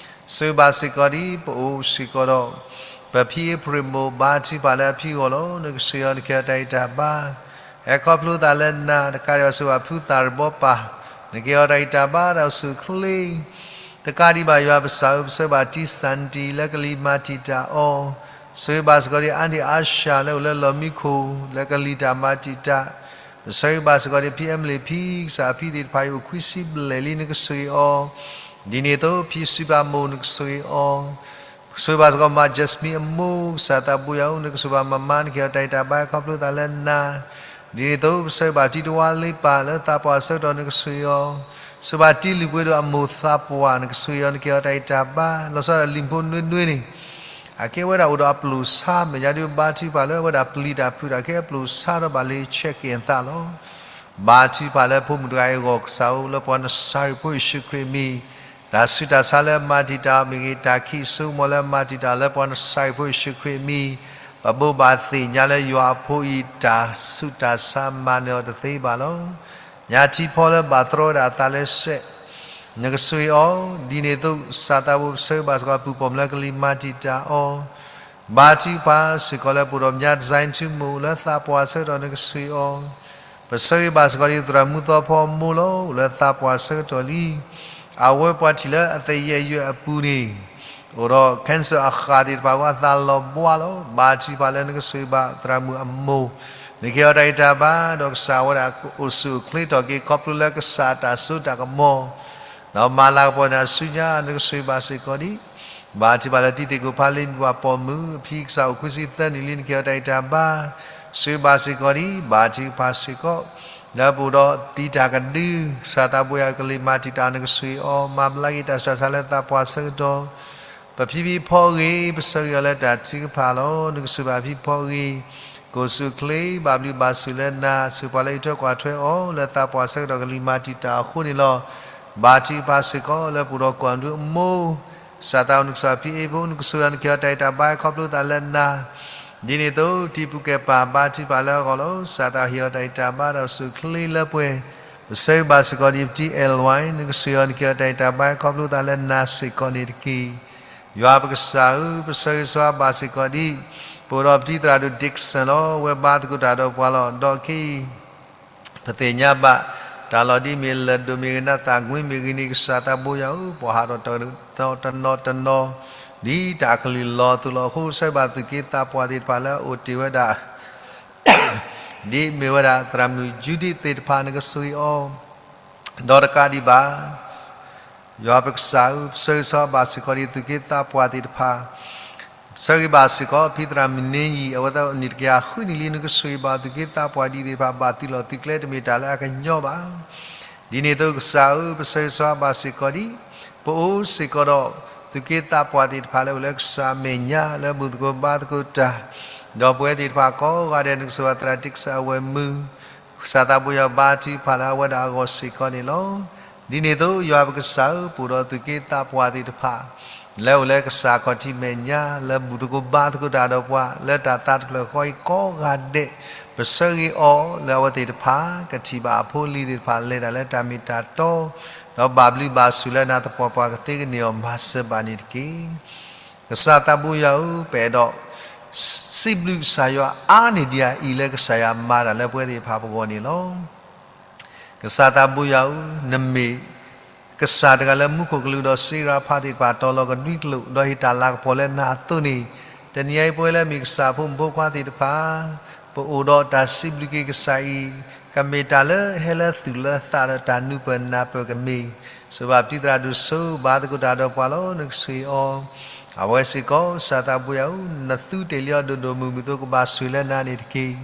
ဆိၣ်ဂ့ၤဘၣ်စ့ၢ်ကီးဒံး. ပအိၣ်စ့ၢ်ကီးဒီး ပဖံအ့ဖြ့ၣ်မိၢ် ဘါထုကဖၣ်လၢအဖံအဂီၢ်လီၤ. နကဆိၣ်ဂ့ၤအီၤ နကဟ့ၣ်အီၤတၢ်ဂံၢ်တၢ်ဘါ. ဟဲခီဖျိသးလၢနၤ တကးဒံးဘၣ် ဆိၣ်ဂ့ၤဘၣ်ဖုသၣ်ရ့ၣ်ဘီပၢ် နကဟ့ၣ်အီၤတၢ်ဂံၢ်တၢ်ဘါ တၢ်အိၣ်ဆူၣ်အိၣ်ချ့ တကးဒံးဘၣ် ယွၤပကစၢ်ဧၢ ပဆၢဂ့ၤဘၣ်တံၢ်စၣ်တံၢ် လၢကလံၤမၤတံာ်တာ်အီၤ. ဆိၣ်ဂ့ၤဘၣ်စ့ၢ်ကီးဒံး အါဒံၣ်အါရှၣ် လၢအိၣ်လၢလီၢ်မံခိၣ် လၢကလံၤတၢ်မၤတံာ်တာ်. ပဆၢဂ့ၤဘၣ်စ့ၢ်ကီးဒံး ဖံအဲမလ့ၣ် ဖံ ကစၢ်ဖံသ့ၣ်တဖၣ်အံၤ အိၣ်ခွံဆံဘျဲၣ်လံ နကဆိၣ်ဂ့ၤအီၤ. ဒ်န့ၣ်အသိး ဖံစံးပာ်မိၢ် နကဆိၣ်ဂ့ၤအီၤ. ဆိၣ်ဂ့ၤဘၣ်စ့ၢ်ကီး မါ Jasmine အမိၢ် ကစၢ်သးဘိယွၤဧၢ နကဆိၣ်ဂ့ၤဘၣ်မါမါ နကဟ့ၣ်အီၤတၢ်ဂံၢ်တၢ်ဘါ ခီဖျိသးလၢနၤ. ဒ်န့ၣ်အသိး ပဆၢဂ့ၤဘၣ်တံၤတဝါလ့ပၢ် လၢသးပှၢ်အဆၢကတီၢ် နကဆိၣ်ဂ့ၤအီၤ. ဆိၣ်ဂ့ၤဘၣ်တံၤလုၢ်ပှ့ၤဒိၣ်အမိၢ်သးပှၢ် နကဆိၣ်ဂ့ၤအီၤ နကဟ့ၣ်အီၤတၢ်ဂံၢ်တၢ်ဘါ လီၤဆီဒၣ်တၢ်လံၤဖိနွ့နွ့န့ၣ် အကဲဝဲဒၣ်အိၣ်ဒီးအပျိာ်ဆါ မဲာ်ညါဒုးဘါထုကဖၣ်လၢအဝဲဒၣ်ပျံၤတၢ်ဖုးတၢ် ကဲအပျိာ်ဆါဒီးဘၣ်လၢဆဲးက့ၤအသးလီၤ. ဘါထုကဖၣ်လၢဖိမုၣ်တဂၤအံၤအဂီၢ် ကစၢ်ဧၢ လၢပှၤနစၤရ့းဖိယ့ၣ်ၡူးခရံာ်အမံၤ တၢ်ဆူးတၢ်ဆါလၢအမၤတံာ်တာ်အီၤမ့ၢ်ဂ့ၤ တၢ်ခံးစိကမီၤလၢအမၤတံာ်တာ်အီၤ လၢပှၤနစၤရ့းဖိယ့ၣ်ၡူးခရံာ်အမံၤ ပဘိးဘၣ်သ့ၣ်ညါလၢယွၤအဖိအံၤ တၢ်ဆူးတၢ်ဆါမၤနၢၤအီၤတသ့ဘၣ်လီၤ. ညါထံဖီလၢဘၣ်တြီဝဲဒၣ်အသးလၢစဲး နကဆိၣ်ဂ့ၤအီၤ. ဒ်န့ၣ်အသိး ကစၢ်သးဘိ ပဆၢဂ့ၤဘၣ်စ့ၢ်ကီး ပုၢ်ပိာ်မုၣ်လၢကလံၤမၤတံာ်တာ်အီၤ ဘါထုကဖၣ်စ့ၢ်ကီးလၢပအိၣ်ဒီး မါ Design ထူမိၢ် လၢသးပှၢ်အဆၢကတီၢ် နကဆိၣ်ဂ့ၤအီၤ. ပဆၢဂ့ၤဘၣ်စ့ၢ်ကီးဒံးသရၣ်မုၣ်သီဖီမိၢ်လီၤ. အိၣ်လၢသးပှၢ်အဆၢကတီၢ်လံ. အဝဲပှၤထံၣ်လၢအသယဲၢ်ယွဲၢ်အပူၤန့ၣ် အိၣ်ဒီး cancer အဃၢ်သ့ၣ်တဖၣ်အဂီၢ် အသးလီၤဘှါလီၤ. ဘါထုကဖၣ်လၢနကဆိၣ်ဂ့ၤဘၣ်သရၣ်မုၣ်အမိၢ်, နကဟ့ၣ်အီၤတၢ်ဂံၢ်တၢ်ဘါ ဒီးကစၢ်ဝဲဒၣ်အိၣ်ဆူၣ်အိၣ်ချ့ထီၣ်က့ၤ ခီဖျိလၢကစၢ်အတၢ်စိတၢ်ကမီၤ ဒီးမၤလၤကပီၤန့ၢ်အစုညါ နကဆိၣ်ဂ့ၤဘၣ်စ့ၢ်ကီးဒံး. ဘါထုကဖၣ်လၢတံၤသကိးဖါလံ မုၢ်ပှၢ်ပိာ်မုၣ် အဖံကစၢ်အိၣ်ခွံဆံသၢနံၣ်လံ နကဟ့ၣ်အီၤတၢ်ဂံၢ်တၢ်ဘါ ဆိၣ်ဂ့ၤဘၣ်စ့ၢ်ကီးဒံး. ဘါထုကဖၣ်စ့ၢ်ကီး လၢပအိၣ်ဒီးတံၤတၢ်ကဒု ကစၢ်သးဘိယွၤကလံၤမၤတံာ်တာ် နကဆိၣ်ဂ့ၤအီၤ မၤဘျါက့ၤတၢ်ဆူးတၢ်ဆါလၢသးပှၢ်ဆၢကတီၢ် ပဖံဖံဖီအဂ့ၢ် ပဆၢဂ့ၤအီၤလၢတၢ်ထုကဖၣ်လီၤ. နကဆိၣ်ဂ့ၤဘၣ်ဖံဖီအဂ့ၢ် ကအိၣ်ဆူၣ်အိၣ်ချ့ ဘၣ်ဘျုးဘၣ်ဆိၣ်လၢနၤ ဆိၣ်ပှၤလၢအံးထွဲကွၢ်ထွဲအီၤ လၢသးပှၢ်ဆၢကတီၢ်ကလံၤမၤတံာ်တာ်အဃိန့ၣ်လီၤ. ဘါထုကဖၣ်စ့ၢ်ကီး လၢပအိၣ်ဒီးကွၢ်ဒူအမိၢ် ကစၢ်သးအိၣ် နကဆိၣ်ဂ့ၤဘၣ်ဖံအ့ဖိ နကဆိၣ်ဂ့ၤအီၤ နကဟ့ၣ်အီၤတၢ်ဂံၢ်တၢ်ဘါ ခီဖျိသးလၢနၤ ဒ်န့ၣ်အသိး တံၤပူၤကဲပၢ် ဘါထုကဖၣ်လၢအဂီၢ်လီၤ. ကစၢ်သးဟ့ၣ်အီၤတၢ်ဂံၢ်တၢ်ဘါ ဒီးအိၣ်ဆူၣ်အိၣ်ချ့လၢပှဲၤ ပဆၢဂ့ၤဘၣ်စ့ၢ်ကီးဒံး ပတံၤအဲၣ်လွဲၣ် နကဆိၣ်ဂ့ၤအီၤ နကဟ့ၣ်အီၤတၢ်ဂံၢ်တၢ်ဘါ ခီဖျိသးလၢနၤစ့ၢ်ကီးန့ၣ်တက့ၢ်. ယွၤပကစၢ်ဧၢ ပဆၢဂ့ၤဆၢဝါဘၣ်စ့ၢ်ကီးဒံး ပအိၣ်ဒီးပတံၤသရၣ်ဒိၣ် Dixon လီၤ. အဝဲဘါသကိးတၢ်ဒီးပှၤလီၤ. ဒီးခဲအံၤ ပသ့ၣ်ညါဘၣ် တၢ်လီၢ်ဒ်မ့ၢ်လၢၢ်ဒိၣ်မ့ၢ်ဂ့ၤ နးသၣ်ကွံမ့ၢ်ဂ့ၤန့ၣ် ကစၢ်သးဘိယွၤဧၢ ပှၤဟးထီၣ်တနီၤတနီၤ ဒ်တၢ်အကလုၢ်လီၤအသိးလီၤ. အဃိ ဆၢဂ့ၤဘၣ်သုးက့သးပှၢ်သ့ၣ်တဖၣ်လၢအအိၣ်တ့ၢ်ဝဲဒၣ် ဒ်မ့ၢ်ဝဲဒၣ် သရၣ်မုၣ်ယူဒံးသ့ၣ်တဖၣ် နကဆိၣ်ဂ့ၤအီၤ ဒီးတကးဒံးဘၣ် ယွၤပကစၢ်ဧၢ ပဆၢဂ့ၤဆၢဝါဘၣ်စ့ၢ်ကီးဒံး သုးက့သးပှၢ်သ့ၣ်တဖၣ် ဆၢဂ့ၤဘၣ်စ့ၢ်ကီး ဖံသရၣ်မုၣ်န့ယံၤ အဝဲသ့ၣ်နံၣ်တကယၤဃုနံၣ်လံ နကဆိၣ်ဂ့ၤဘၣ်သုးက့သးပှၢ်ဒ်အံၤသ့ၣ်တဖၣ် ဘၣ်သုးလီၢ်သုးကျဲတမ့ၢ်တၢ်လၢအကညီဘၣ်. ဒ်န့ၣ်အသိးကစၢ်ဧၢ, ပဆၢဂ့ၤဆၢဝါဘၣ်စ့ၢ်ကီးဒံး ပအိၣ်စ့ၢ်ကီးဒီး သုးက့သးပှၢ်သ့ၣ်တဖၣ်လၢအိၣ်လၢကစၢ်အမဲာ်ညါ လၢဘူၣ်သကိးဘါသကိးတၢ်, ဒီးပဝဲသ့ၣ်တဖၣ်ကိးဂၤဒဲး နကဆိၣ်ဂ့ၤသရၣ်တံၢ်ကစၢ်အဝဲၢ်မုၢ် ကစၢ်သးဘိယွၤဘါထုကဖၣ်လၢအဝဲဒၣ်အဂီၢ်စ့ၢ်ကီးန့ၣ်လီၤ. ဒ်န့ၣ်အသိး ယွၤပကစၢ်ဧၢ, ပအိၣ်ဒီးသုးက့သးပှၢ်သ့ၣ်တဖၣ် လၢအိၣ်လၢကစၢ်ခီၣ်ထံးမဲာ်ညါ လၢဘူၣ်သကိးဘါသကိးတၢ်ဒီးပှၤ လၢတၢ်သးတဖျၢၣ်ဃီအံၤကိးဂၤဒဲး, ပဆၢဂ့ၤအီၤလၢအဝဲသ့ၣ်တဖၣ် ကထံၣ်ဘၣ်အဖိအလံၤသ့ၣ်တဖၣ် လဲၤတၢ်လၢတၢ်မ့ၢ်တၢ်တီ ဒီးဘၣ်ဘျုးဘၣ်ဆိၣ်လၢနၤသပှၢ်ပှၢ်ကသ့ကန့ၢ်အီၤမၤစၢၤဘၣ်န့ၣ်တက့ၢ်. ကစၢ်သးဘိယွၤဧၢ, ပအဲၣ်ဒိး စံးဘျုးကစၢ်ယွၤအါန့ၢ်ဒံးအံၤ လၢကစၢ်ယွၤမၤတၢ်လၢပဝဲသ့ၣ်တဖၣ်ပဂီၢ်န့ၣ်လီၤ. ကစၢ်သးဘိယွၤဧၢ, နမ့ၢ်ကစၢ်တဂၤလၢမူခိၣ်ကလူးဒီးစ့ရၤဖးသ့ၣ်တဖၣ်တီၤလီၤကဒွံကျိာ် ဒီးဟ့ၣ်တၢ်လၤကပီၤလၢနၤအသိးန့ၣ်, တနံၤအံၤပဝဲလၢမ့ၢ်ကစၢ်ဖိမုၣ်ဖိခွါသ့ၣ်တဖၣ် ပအိၣ်ဒီးတၢ်စံးဘျုးက့ၤကစၢ်အံၤ, ကမ့ၢ်တၢ်လၢဟဲလၢသူၣ်လၢသးဒီးတၢ်နၢ်ပၢၢ်နၢ်ပၢၢ်ကမ့ၢ်, ဆိၣ်ဂ့ၤဘၣ်ပတံၤသရၣ်ဒိၣ်စိ ဘါသကိးတၢ်ဒီးပှၤလီၤ နကဆိၣ်ဂ့ၤအီၤ, အဝဲစ့ၢ်ကီး ကစၢ်သးဘိယွၤဧၢ, နသူတ့ၢ်လံအီၤဒိၣ်ဒိၣ်မုၢ်မုၢ်အသိး ကဘၣ်ဆိၣ်ဂ့ၤလၢနၤန့ၣ်တက့ၢ်.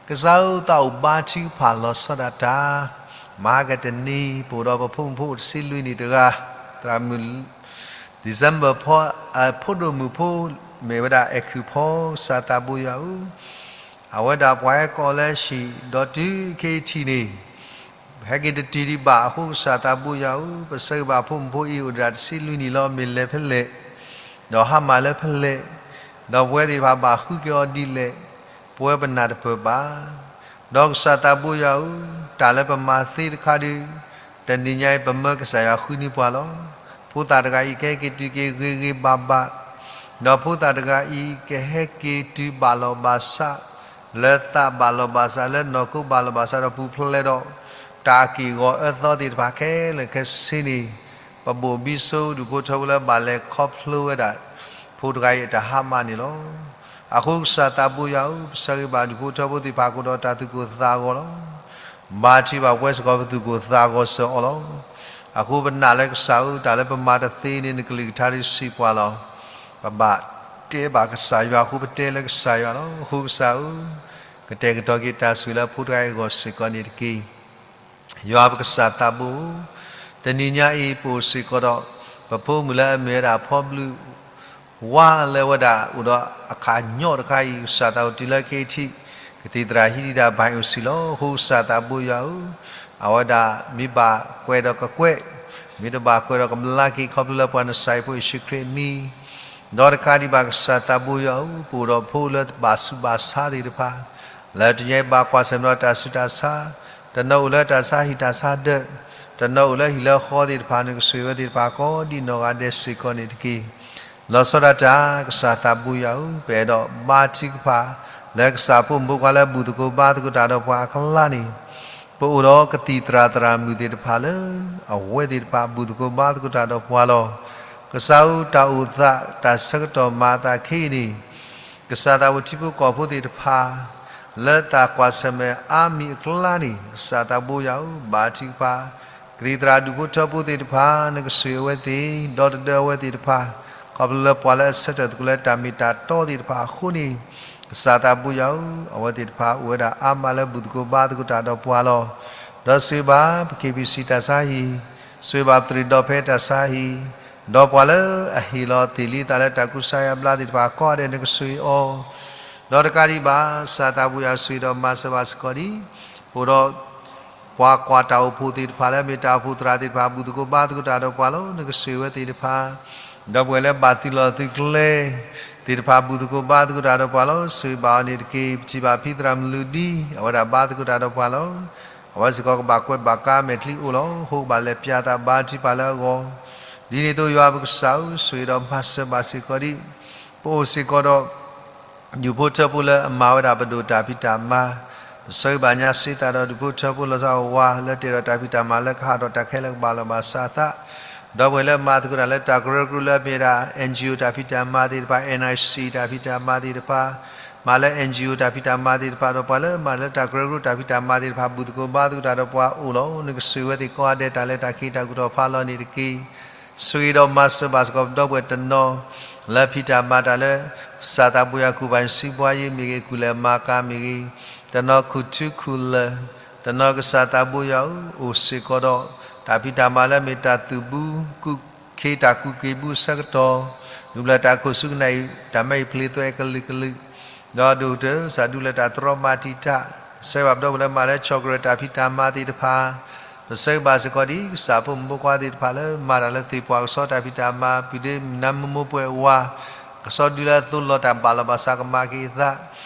ကစၢ်ဧၢ, သးအိၣ်ဘါထုကဖၣ်လီၤဆီဒၣ်တၢ်, မဟါကတနံၤ ပအိၣ်ဒီးပဖိမုၣ်ဖိအိၣ်တဆံလွံၢ်နံၣ်တဂၤ, သရၣ်မုၣ် December ဖီ အဖိဒိၣ်မုၣ်ဖိ မ့ၢ်ဝဲဒၣ်အဲၣ်ခုၣ်ဖီ ကစၢ်သးဘိယွၤဧၢ, အဝဲဒၣ်ပှၤဟဲကိးလၢဟံၣ် ဒီးတုၤခဲအံၤထံၣ်န့ၣ် ဟဲက့ၤတတုၤဒံးဘၣ်အဃိ ကစၢ်ဂ့ၤဘၣ်ဖိမုၣ်ဖိအံၤ အိၣ်ဒၣ်တဆံလွံၢ်နံၣ်လီၤ မ့ၢ်လဲၤဖဲလဲၣ်, ဒီးဟါမၢ်လၢဖဲလဲၣ်, ဒီးပဝဲသ့ၣ်တဖၣ်ဘၣ်ဃုက့ၤအီၤဒ်လဲၣ်, ပဝဲပနၢ်တပၢၢ်ဘၣ်. ဒီးကစၢ်သးဘိယွၤဧၢ, တၢ်လၢပမၤသ့တခါဒီး တနံၤညါအံၤ ပမၢကစၢ်ယွၤဃုန့ၢ်ပှၤလီၤ. ဖိသၣ်တဂၤအံၤ ကဟဲက့ၤတုၤက့ၤဂ့ၤဂ့ၤဘၣ်ဘၣ်, ဒီးဖိသၣ်တဂၤအံၤ ကဟဲက့ၤတုၤဘၣ်လီၤဘၣ်စး လၢသးဘၣ်လီၤဘၣ်စး လၢနီၢ်ခိဘၣ်လီၤဘၣ်စးဒီးပူၤဖျဲးဒီး တၢ်က့ၢ်ဂီၤအၢသီသ့ၣ်တဖၣ်ခဲလၢာ်ခဲဆ့န့ၣ်, ပဘိၣ်ဘံဆိဒူၣ်ဖိထၢဖိလၢဘၣ်လဲၤခီဖျိဝဲဒၣ် ဖိတဂၤအံၤအတၢ်ဟါမၢ်န့ၣ်လီၤ. အဃိကစၢ်သးဘိယွၤဧၢ, ပဆၢဂ့ၤဘၣ်ဒူၣ်ဖိထၢဖိသ့ၣ်တဖၣ် ကအိၣ်ဒီးတၢ်သူၣ်ကိၢ်သးဂီၤလီၤ. ဘါထုကဖၣ်ပဝဲစ့ၢ်ကီး ပသူၣ်ကိၢ်သးဂီၤစ့ၢ်ကီးလီၤ. အဃိပနာ်လၢကစၢ်ဧၢ, တၢ်လၢပမၤတသ့န့ၣ် နကလုၢ်ကထါဒုးစံးပှၤလီၤ. ပဘၣ်တဲဘၣ်ကစၢ်ယွၤအဃိ ပတဲလၢကစၢ်ယွၤလီၤ. အဃိကစၢ်ဧၢ, ကတဲာ်ကတီၤက့ၤတၢ်ဆိၣ်ဂ့ၤလၢဖိတဂၤအံၤအဂီၢ်စ့ၢ်ကီးန့ၣ်တက့ၢ်. ယွၤပကစၢ်သးဘိဧၢ, တနံၤညါအံၤပအိၣ်စ့ၢ်ကီးဒီး ပဖိမုၣ်လၢအမ့ၢ်ဝဲဒၣ်ဖီဘျုး ဝါလၢဝဲဒၣ်အိၣ်ဒီးအခးညီတခါအံၤ ကစၢ်သးအိၣ်တုၤလၢခဲအံၤထံး, ကသံၣ်သရၣ်ဟံးဒံးဒၣ်ဘၣ်အိၣ်စံးလီၤ. အဃိကစၢ်သးဘိယွၤဧၢ, အဝဲဒၣ်မ့ၢ်ဘၣ်ကွဲးဒီးကကွဲး, မ့ၢ်တဘၣ်ကွဲးဒီးကဘျါက့ၤ ခီဖျိလၢပှၤနစၤအံၤဖိယ့ၣ်ၡူးခရံာ်အမံၤ, ဒီးတခါဒံးဘၣ်ကစၢ်သးဘိယွၤဧၢ, ပအိၣ်ဒီးဖိလၢဘၣ်ဆူးဘၣ်ဆါသ့ၣ်တဖၣ် လၢတနံၤအံၤဘၣ်ကွၢ်ဆၢၣ်မဲာ်ဒီးတၢ်ဆူးတၢ်ဆါ, တနီၤအိၣ်လၢတၢ်ဆါဟံၣ်တၢ်ဆါဒၢး, တနီၤအိၣ်လၢဟံၣ်လၢဃီသ့ၣ်တဖၣ် နကဆိၣ်ဂ့ၤဝဲသ့ၣ်တဖၣ်ကိးဒံးနီၢ်ဂၤဒဲးစ့ၢ်ကီးန့ၣ်တက့ၢ်. လီၤဆီဒၣ်တၢ် ကစၢ်သးဘိယွၤဧၢ, ပအဲၣ်ဒိးဘါထုကဖၣ် လၢကစၢ်ဖိမုၣ်ဖိခွါလၢဘူၣ်သကိးဘါသကိးတၢ်ဒီးပှၤအကျါန့ၣ်, ပအိၣ်ဒီးကသံၣ်သရၣ်သရၣ်မုၣ်သ့ၣ်တဖၣ်လၢ အဝဲသ့ၣ်တဖၣ်ဘူၣ်သကိးဘါသကိးတၢ်ဒီးပှၤလီၤ. ကစၢ်ဧၢ, တၢ်အိၣ်သး တၢ်ဆၢကတီၢ်မၤအသးခဲအံၤန့ၣ်, ကစၢ်သးအိၣ်ထံဖိကီၢ်ဖိသ့ၣ်တဖၣ် လၢတၢ်ကွၢ်ဆၢၣ်မဲာ်အါမံၤအကျါန့ၣ်, ကစၢ်သးဘိယွၤဧၢ, ဘါထုကဖၣ် ကသံၣ်သရၣ်ဒူၣ်ဖိထၢဖိသ့ၣ်တဖၣ် နကဆိၣ်ဂ့ၤအဝဲသ့ၣ်, ဒီတဒၢအဝဲသ့ၣ်တဖၣ်, ခီဖျိလၢပှၤလၢအဆၢထၢၣ်သကိးလၢတၢ်မ့ၢ်တၢ်တီသ့ၣ်တဖၣ်အဃိန့ၣ်, ကစၢ်သးဘိယွၤဧၢ, အဝဲသ့ၣ်တဖၣ်အိၣ်ဝဲဒၣ်အါမးလၢဘူၣ်သကိးဘါသကိးတၢ်ဒီးပှၤလီၤ. ဒီးဆိၣ်ဂ့ၤဘၣ်ပ KBC တၢ်ဆါဟံၣ်, ဆိၣ်ဂ့ၤဘၣ်ပသရံၣ်ဒီဖဲတၢ်ဆါဟံၣ်, ဒီးပှၤလၢအဟ့ၣ်လီၤသ့ၣ်လံသးလၢတၢ်ကူစါယါဘျါသ့ၣ်တဖၣ်ကိးဂၤဒဲး နကဆိၣ်ဂ့ၤအီၤ, ဒီးတကးဒံးဘၣ် ကစၢ်သးဘိယွၤ ဆိၣ်ဂ့ၤဒီးမၤစၢၤဘၣ်စ့ၢ်ကီးဒံး, ပအိၣ်ဒီး ပှၤကွၢ်တၢ်အိၣ်ဖှိၣ်သ့ၣ်တဖၣ်လၢအမ့ၢ်တၢ်အိၣ်ဖှိၣ်သရၣ်သ့ၣ်တဖၣ် ဘူၣ်သကိးဘါသကိးတၢ်ဒီးပှၤလီၤ. နကဆိၣ်ဂ့ၤဝဲသ့ၣ်တဖၣ်, ဒီပုၢ်ဝဲၢ်လၢဘၣ်သုးလီၢ်သုးကျဲသ့ၣ်တဖၣ် ဘူၣ်သကိးဘါသကိးတၢ်ဒီးပှၤလီၤ. ဆိၣ်ဂ့ၤဘၣ်အီၤန့ၣ်တက့ၢ်. ပထံၣ်ဘၣ်ဖံသရၣ်မုၣ်လူၤဒံ အဝဲဒၣ်ဘါသကိးတၢ်ဒီးပှၤလီၤ. အဝဲစ့ၢ်ကီးကဘၣ်ကွဲးဘၣ်ကါမဲာ်ချံအိၣ်လီၤ. အဃိကဘၣ်လဲၤပျးသးဘါထုကဖၣ်လၢအဂီၢ်, ဒ်န့ၣ်အသိးယွၤပကစၢ်ဧၢ, ဆိၣ်ဂ့ၤဒီးမၤစၢၤဘၣ်စ့ၢ်ကီးဒံး. ပအိၣ်စ့ၢ်ကီးဒီး ဒူၣ်ဖိထၢဖိလၢအမၤဝဲဒၣ်ပဒိၣ်တၢ်ဖံးတၢ်မၤ, ပဆၢဂ့ၤဘၣ်ညါစ့သးဒီးဒူၣ်ဖိထၢဖိလီၤဆီဝး လၢတ့ၢ်ဒီးတၢ်ဖံးတၢ်မၤလၢကဟးထီၣ်တၢ်ခဲလၢာ်ကဘၣ်လီၤဘၣ်စးအသး, ဒီပုၢ်ဝဲၢ်လၢမၤသကိးတၢ်လၢတၢ်ကရၢကရိလၢအမ့ၢ်ဝဲဒၣ် NGO တၢ်ဖံးတၢ်မၤသ့ၣ်တဖၣ်, NIC တၢ်ဖံးတၢ်မၤသ့ၣ်တဖၣ်, မၤလၢ NGO တၢ်ဖံးတၢ်မၤသ့ၣ်တဖၣ် ဒီးပှၤလၢမၤလၢတၢ်ကရၢကရိတၢ်ဖံးတၢ်မၤသ့ၣ်တဖၣ် ဘူၣ်သကိးဘါသကိးတၢ်ဒီးပှၤအိၣ်လီၤ. နကဆိၣ်ဂ့ၤဝဲသ့ၣ်ကိးဂၤဒဲး တၢ်လဲၤတၢ်က့ၤတၢ်ကူၣ်ထီၣ်ဖးလီၤန့ၣ်တက့ၢ်. ဆိၣ်ဂ့ၤဒီးမၤစၢၤဘၣ်စ့ၢ်ကီးပဒီပုၢ်ဝဲၢ်တနီၤ လၢဖံးတၢ်မၤတၢ်လၢ ကစၢ်သးဘိယွၤကူၣ်ဘၣ်စံးဘှါယ့မ့ၢ်ဂ့ၤ, ကူၣ်လဲၤမၤကၤမ့ၢ်ဂ့ၤ, တနီၤခူၣ်ထူခူၣ်လၢၢ်, တနီၤကစၢ်သးဘိယွၤဧၢ, အိၣ်စ့ၢ်ကီးဒီး တၢ်ဖံးတၢ်မၤလၢအမ့ၢ်တၢ်သူၣ်ဘု ကူၣ်ခ့တၢ်ကူၣ်က့ၤဘုအဆၢကတီၢ်, ဒူၣ်ဘျၢတၢ်ခိၣ်ဆူကနၣ်အံၤ တၢ်မဲအံၤဖျ့သွဲကလုာ်ကလုာ် ဒီးဒိၣ်ကတၢၢ် ကစၢ်ဒူလၢတၢ်တြီမၤတံာ်တာ်, ဆၢဂ့ၤဘၣ်ပဒီပုၢ်ဝဲၢ်လၢမၤလၢဆီၣ်ကရၢၢ်တၢ်ဖံးတၢ်မၤသ့ၣ်တဖၣ်, ပဆၢဂ့ၤဘၣ်စ့ၢ်ကီးဒ် ကစၢ်ဖိမုၣ်ဖိခွါသ့ၣ်တဖၣ်လၢမၤတၢ်လၢသ့ၣ်ပှၢ်ကဆီတၢ်ဖံးတၢ်မၤ ပုၢ်ဒ့မုၣ်နါမိၢ်မိၢ်ပှဲၤဝါ ကဆီဒုလၢအသိးလီၤတၢ်ဘၣ်လီၤဘၣ်စးကမၤက့ၤအသး,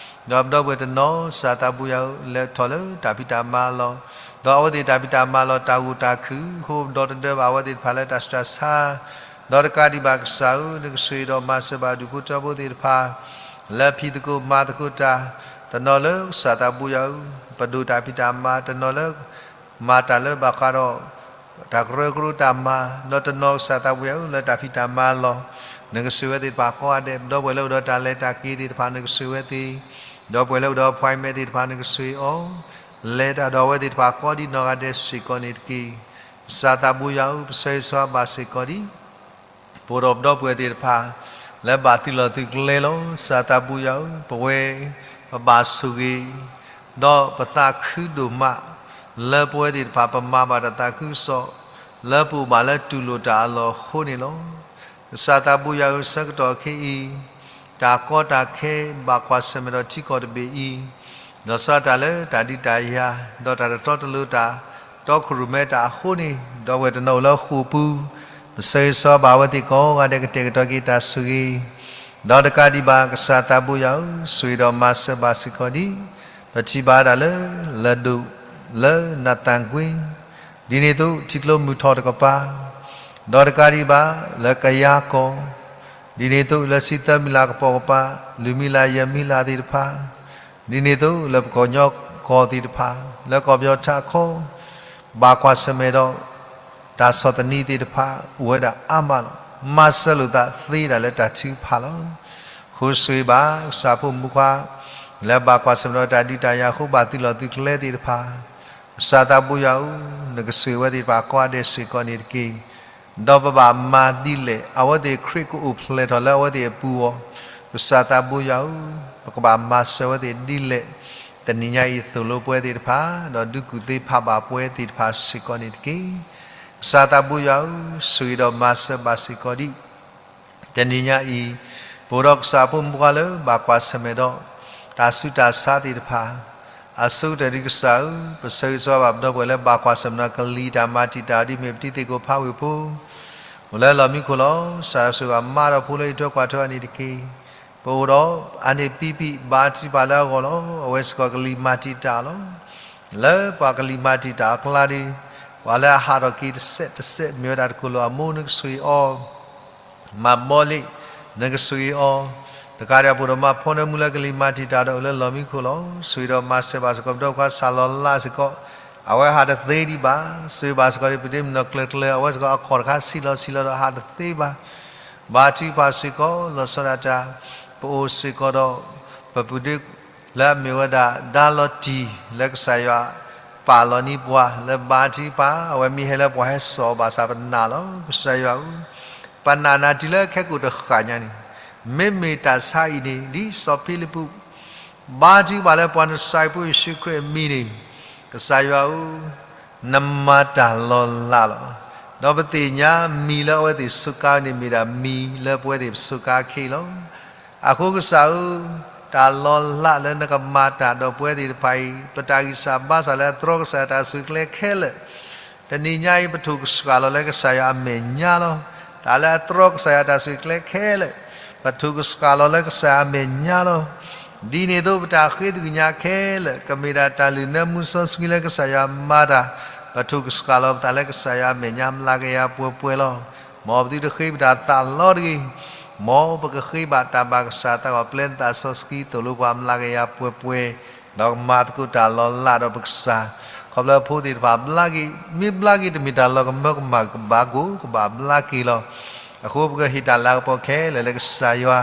ဒီးပဒီပုၢ်ဝဲၢ်တနီၤ ကစၢ်သးဘိယွၤဧၢ လဲၤထီၣ်လၢတၢ်ဖံးတၢ်မၤလီၢ်, ဒီးအဝဲသ့ၣ်တၢ်ဖံးတၢ်မၤလီၢ်တၢ်ဂိၢ်တၢ်ခုၣ် ဃိဒီတဒၢဘၣ်အဝဲသ့ၣ်တဖၣ်လၢတၢ်ဆူးတၢ်ဆါ, ဒီးတကးဒံးဘၣ်ကစၢ်ဧၢ နကဆိၣ်ဂ့ၤဒီးမၤစၢၤဘၣ်ဒူၣ်ဖိထၢဖိသ့ၣ်တဖၣ် လၢဖံးသကိးမၤသကိးတၢ်, တနီၤလၢကစၢ်သးဘိယွၤဧၢ ပဒိၣ်တၢ်ဖံးတၢ်မၤ, တနီၤလၢ မၤတၢ်လၢဘၣ်ဃးဒီး တၢ်ကရၢကရိတၢ်မၤ, ဒီးတနီၤကစၢ်သးဘိယွၤဧၢ လၢတၢ်ဖံးတၢ်မၤလီၢ်, နကဆိၣ်ဂ့ၤဝဲသ့ၣ်တဖၣ်ကိးဂၤဒဲး, ဒီးပှၤလၢအိၣ်ဒီးတၢ်လဲၤတၢ်က့ၤသ့ၣ်တဖၣ် နကဆိၣ်ဂ့ၤဝဲသ့ၣ်, ဒီးပှၤလၢအိၣ်ဒီး appointment သ့ၣ်တဖၣ် နကဆိၣ်ဂ့ၤအီၤ, လဲၤတၢ်ဒီးအဝဲသ့ၣ်တဖၣ်ကိးဒ်နီၢ်ဂၤဒဲးစ့ၢ်ကီးန့ၣ်တက့ၢ်. ကစၢ်သးဘိယွၤဧၢ ပဆၢဂ့ၤဆၢဝါဘၣ်စ့ၢ်ကီးဒ် ပအိၣ်ဒီးပဒီပုၢ်ဝဲၢ်သ့ၣ်တဖၣ် လၢဘၣ်သုးလီၢ်သုးကျဲလီၤ. ကစၢ်သးဘိယွၤဧၢ, ပဝဲ ပဘၣ်ဆိၣ်ဂ့ၤ ဒီးပသးခုဒိၣ်မး လၢပဝဲသ့ၣ်တဖၣ် ပမၤဘၣ်တၢ်သးခုကစီၣ် လၢပအိၣ်ဘၣ်လၢတူၢ်လိာ်တၢ်အလီၢ်အဃိန့ၣ်လီၤ. ကစၢ်သးဘိယွၤဧၢ, ဆၢကတီၢ်ခဲအံၤ တၢ်ကီတၢ်ခဲဘၣ်ကွၢ်ဆၢၣ်မဲာ်ဒီးထံကီၢ်တဘ့ၣ်အံၤ, ဒီးစးတၢ်လၢတၢ်ဒုးတၢ်ယၤ ဒီးတၢ်တတီတလိၤတၢ် တီခိၣ်ရိၣ်မဲတၢ်အဃိန့ၣ်, ဒီပုၢ်ဝဲၢ်တနီၤအိၣ်လၢဃိာ်ပူၤ, ပဆၢဂ့ၤဆၢဝါဘၣ်အဝဲသ့ၣ်ကိးဂၤဒဲး ကတဲာ်ကတီၤက့ၤတၢ်ဆိၣ်ဂ့ၤ, ဒီးတကးဒံးဘၣ် ကစၢ်သးဘိယွၤဧၢ, ဆိၣ်ဂ့ၤဒီးမၤစၢၤဘၣ်စ့ၢ်ကီးဒ် ပထံၣ်ဘၣ်ဒၣ်လၢ လၢၢ်ဒိၣ် လၢနၢ်သၣ်ကွ့, ဒ်န့ၣ်အသိး ထံကျိမုၢ်ထီၣ်တကပၤ, ဒီးတကးဒံးဘၣ် လၢကယၤကီၢ်, ဒ်န့ၣ်အသိး လၢဆံသၢမံၤလၢ်ကပိာ်ကပၤ, လွံၢ်မံၤလၢ်ယဲၢ်မံၤလၢ်သ့ၣ်တဖၣ်, ဒ်န့ၣ်အသိး လၢပကီၢ်ညီကီၢ်သ့ၣ်တဖၣ်, လၢကီၢ်ပယီၤထးခိၣ် ဘၣ်ကွၢ်ဆၢၣ်မဲာ်ဒီး တၢ်ဆီၣ်သနံးသ့ၣ်တဖၣ် အိၣ်ဝဲဒၣ်အါမးလီၤ. မၤစၢၤလိာ်သးသ့ဒၣ်လၢတၢ်ထုကဖၣ်လီၤ. အဃိဆိၣ်ဂ့ၤဘၣ် ကစၢ်ဖိမုၣ်ခွါ လၢဘၣ်ကွၢ်ဆၢၣ်မဲာ်ဒီးတၢ်ဒုးတၢ်ယၤအဃိ ဘၣ်သုးလီၢ်သုးကျဲသ့ၣ်တဖၣ်, ကစၢ်သးဘိယွၤဧၢ, နကဆိၣ်ဂ့ၤဝဲသ့ၣ်တဖၣ်ကိးဂၤဒဲးစ့ၢ်ကီးန့ၣ်တက့ၢ်. ဒီးပဘၣ်မၤဒ်လဲၣ် အဝဲသ့ၣ်ခရံာ်ကအိၣ်ဖျဲၣ်ထီၣ်လၢအဝဲသ့ၣ်အပူၤအီၤ, ကစၢ်သးဘိယွၤဧၢ, ပကဘၣ်မၤစၢၤဝဲသ့ၣ်ဒ်လဲၣ်, တနံၤညါအံၤသိၣ်လိပဝဲသ့ၣ်တဖၣ်, ဒီးဒုးကူၣ်သ့ဖးဘၣ်ပဝဲသ့ၣ်တဖၣ်စ့ၢ်ကီးန့ၣ်တက့ၢ်. ကစၢ်သးဘိယွၤဧၢ, ဆိၣ်ဂ့ၤဒီးမၤစၢၤဘၣ်စ့ၢ်ကီးဒ် တနံၤညါအံၤ, ပအိၣ်ဒီးကစၢ်ဖိမုၣ်ဖိခွါလၢဘၣ်ကွၢ်ဆၢၣ်မဲာ်ဒီး တၢ်ဆူးတၢ်ဆါသ့ၣ်တဖၣ်, အဆိကတၢၢ်ဒ်ကစၢ်ဧၢ, ပဆၢဂ့ၤဆၢဝါဘၣ်ပဒီပုၢ်ဝဲၢ်လၢဘၣ်ကွၢ်ဆၢၣ်မဲာ်ဒီးကလံၤတၢ်မၤတံာ်တာ် ဒ်မ့ၢ်ပတံၤသကိးဖးဝ့ၢ်ဖိ အိၣ်လၢလီၢ်မံခိၣ်လီၤ. ကစၢ်ဆိၣ်ဂ့ၤဘၣ်မါဒီးဖိလၢအံးထွဲကွၢ်ထွဲအီၤန့ၣ်တက့ၢ်. ပအိၣ်ဒီးအါန့ၢ်ပံပံ ဘါထုကဖၣ်လၢအဂီၢ်လီၤ. အဝဲစ့ၢ်ကီးကလံၤမၤတံာ်တာ်လီၤ. လၢပှၤကလံၤမၤတံာ်တာ်အကျါဒီး ပှၤလၢအဟးထီၣ်က့ၤတစဲးတစဲး မ့ၢ်ဝဲဒၣ်တကိၢ်လီၤ. အမိၢ်နကဆိၣ်ဂ့ၤအီၤ မၤဘီလ့ၣ် နကဆိၣ်ဂ့ၤအီၤ, တကးဒံးအပှၤဒီးမါဖိနၢမူလၢကလံၤမၤတံာ်တာ်ဒီးအိၣ်လၢလီၢ်မံခိၣ်လီၤ. ဆိၣ်ဂ့ၤဒီးမၤစၢၤဘၣ်စ့ၢ်ကီး ပဒီပုၢ်ဝဲၢ်ခွါစၢ်လီၤလးစ့ၢ်ကီး, အဝဲဟးတသ့ဒံးဘၣ်. ဆိၣ်ဂ့ၤဘၣ်စ့ၢ်ကီးဒ်ပဒ့မုၣ်နီၢ်ကျၢၤကျၢၤ အဝဲစ့ၢ်ကီးအခီၣ်တခါဆံးလီၤဆံးလီၤဒီးဟးတသ့ဘၣ်. ဘါထုကဖၣ်စ့ၢ်ကီး လီၤဆီဒၣ်တၢ်, ပအိၣ်စ့ၢ်ကီးဒီး ပပုၢ်ဒ့ လၢအမ့ၢ်ဝဲဒၣ် ဒါလီၤတံၢ် လၢကစၢ်ယွၤပာ်လီၤန့ၢ်ပှၤ လၢဘါထုကဖၣ် အဝဲမ့ၢ်ဟဲလၢပှၤဟဲစိာ်အီၤဘၣ်ဆၣ်ပနာ်လီၤ. ကစၢ်ယွၤဧၢ, ပနာ်နၤတုၤလၢခဲကိာ်တဃၣ်ညါန့ၣ်, မ့မ့ၢ်တၢ်ဆါအံၤန့ၣ် ဒ်စီၤဖံလံးပူး ဘါထုကဖၣ်လၢပှၤနစၤရ့းဖိယ့ၣ်ၡူးခရံာ်အမံၤန့ၣ်, ကစၢ်ယွၤဧၢ, နမၤတၢ်လီၤလးလီၤ. ဒီးပသ့ၣ်ညါမံၤလၢအဝဲသ့ၣ်စူးကါန့ၣ်မ့ၢ်ဒၣ်မံၤလၢပဝဲသ့ၣ်ပစူးကါခဲအံၤလီၤ. အဃိကစၢ်ဧၢ, တၢ်လီၤလးလၢနကမၤတၢ်ဒီးပဝဲသ့ၣ်တဖၣ်အံၤ, ပတၢ်ဂံၢ်စၢ်ဘါစၢ်လၢအတြီကစၢ်ယွၤတၢ်ဆိၣ်ဂ့ၤကျဲခဲလၢာ် တနံၤညါအံၤ ပထိၣ်ကစှၤလီၤလၢကစၢ်ယွၤအမဲာ်ညါလီၤ. တၢ်လၢအတြီကစၢ်ယွၤတၢ်ဆိၣ်ဂ့ၤကျဲခဲလၢာ်, ပထိၣ်ကစှၤလီၤလၢကစၢ်ယွၤအမဲာ်ညါလီၤ. ဒ်န့ၣ်အသိး ပတၢ်ဃ့သကွံာ်ညါခဲလၢာ် ကမ့ၢ်ဒၣ်တၢ်လုၢ်နၢမူစီဆှံလၢကစၢ်ယွၤမၤတၢ်, ပထိၣ်ကစှၤလီၤပသးလၢကစၢ်ယွၤအမဲာ်ညါ မျးကယၤပှဲၤပှဲၤလီၤ. မ်ပသုတဃ့ပတၢ်သးလီတဂ့ၤ. မ်ပကဃ့ဘၣ်တၢ်ဘၣ်ကစၢ်သးဂီၤ ပျဲနသးစီဆှံသိၣ်လိပှၤ မျးကယၤပှဲၤပှဲၤ, ဒီးကမၤသကိးတၢ်လီၤလးဒီးပကစၢ်, ခီဖျိဖိသ့ၣ်တဖၣ်ဘျါက့ၤ, မ့ၢ်ဘျါက့ၤတမ့ၢ်တၢ်လီၤကမၢကမၣ် ကဘၣ်ကိၢ် ကဘၣ်ဘျါက့ၤလီၤ. အဃိပကဟ့ၣ်တၢ်လၤကပီၤခဲလၢာ်လၢကစၢ်ယွၤ,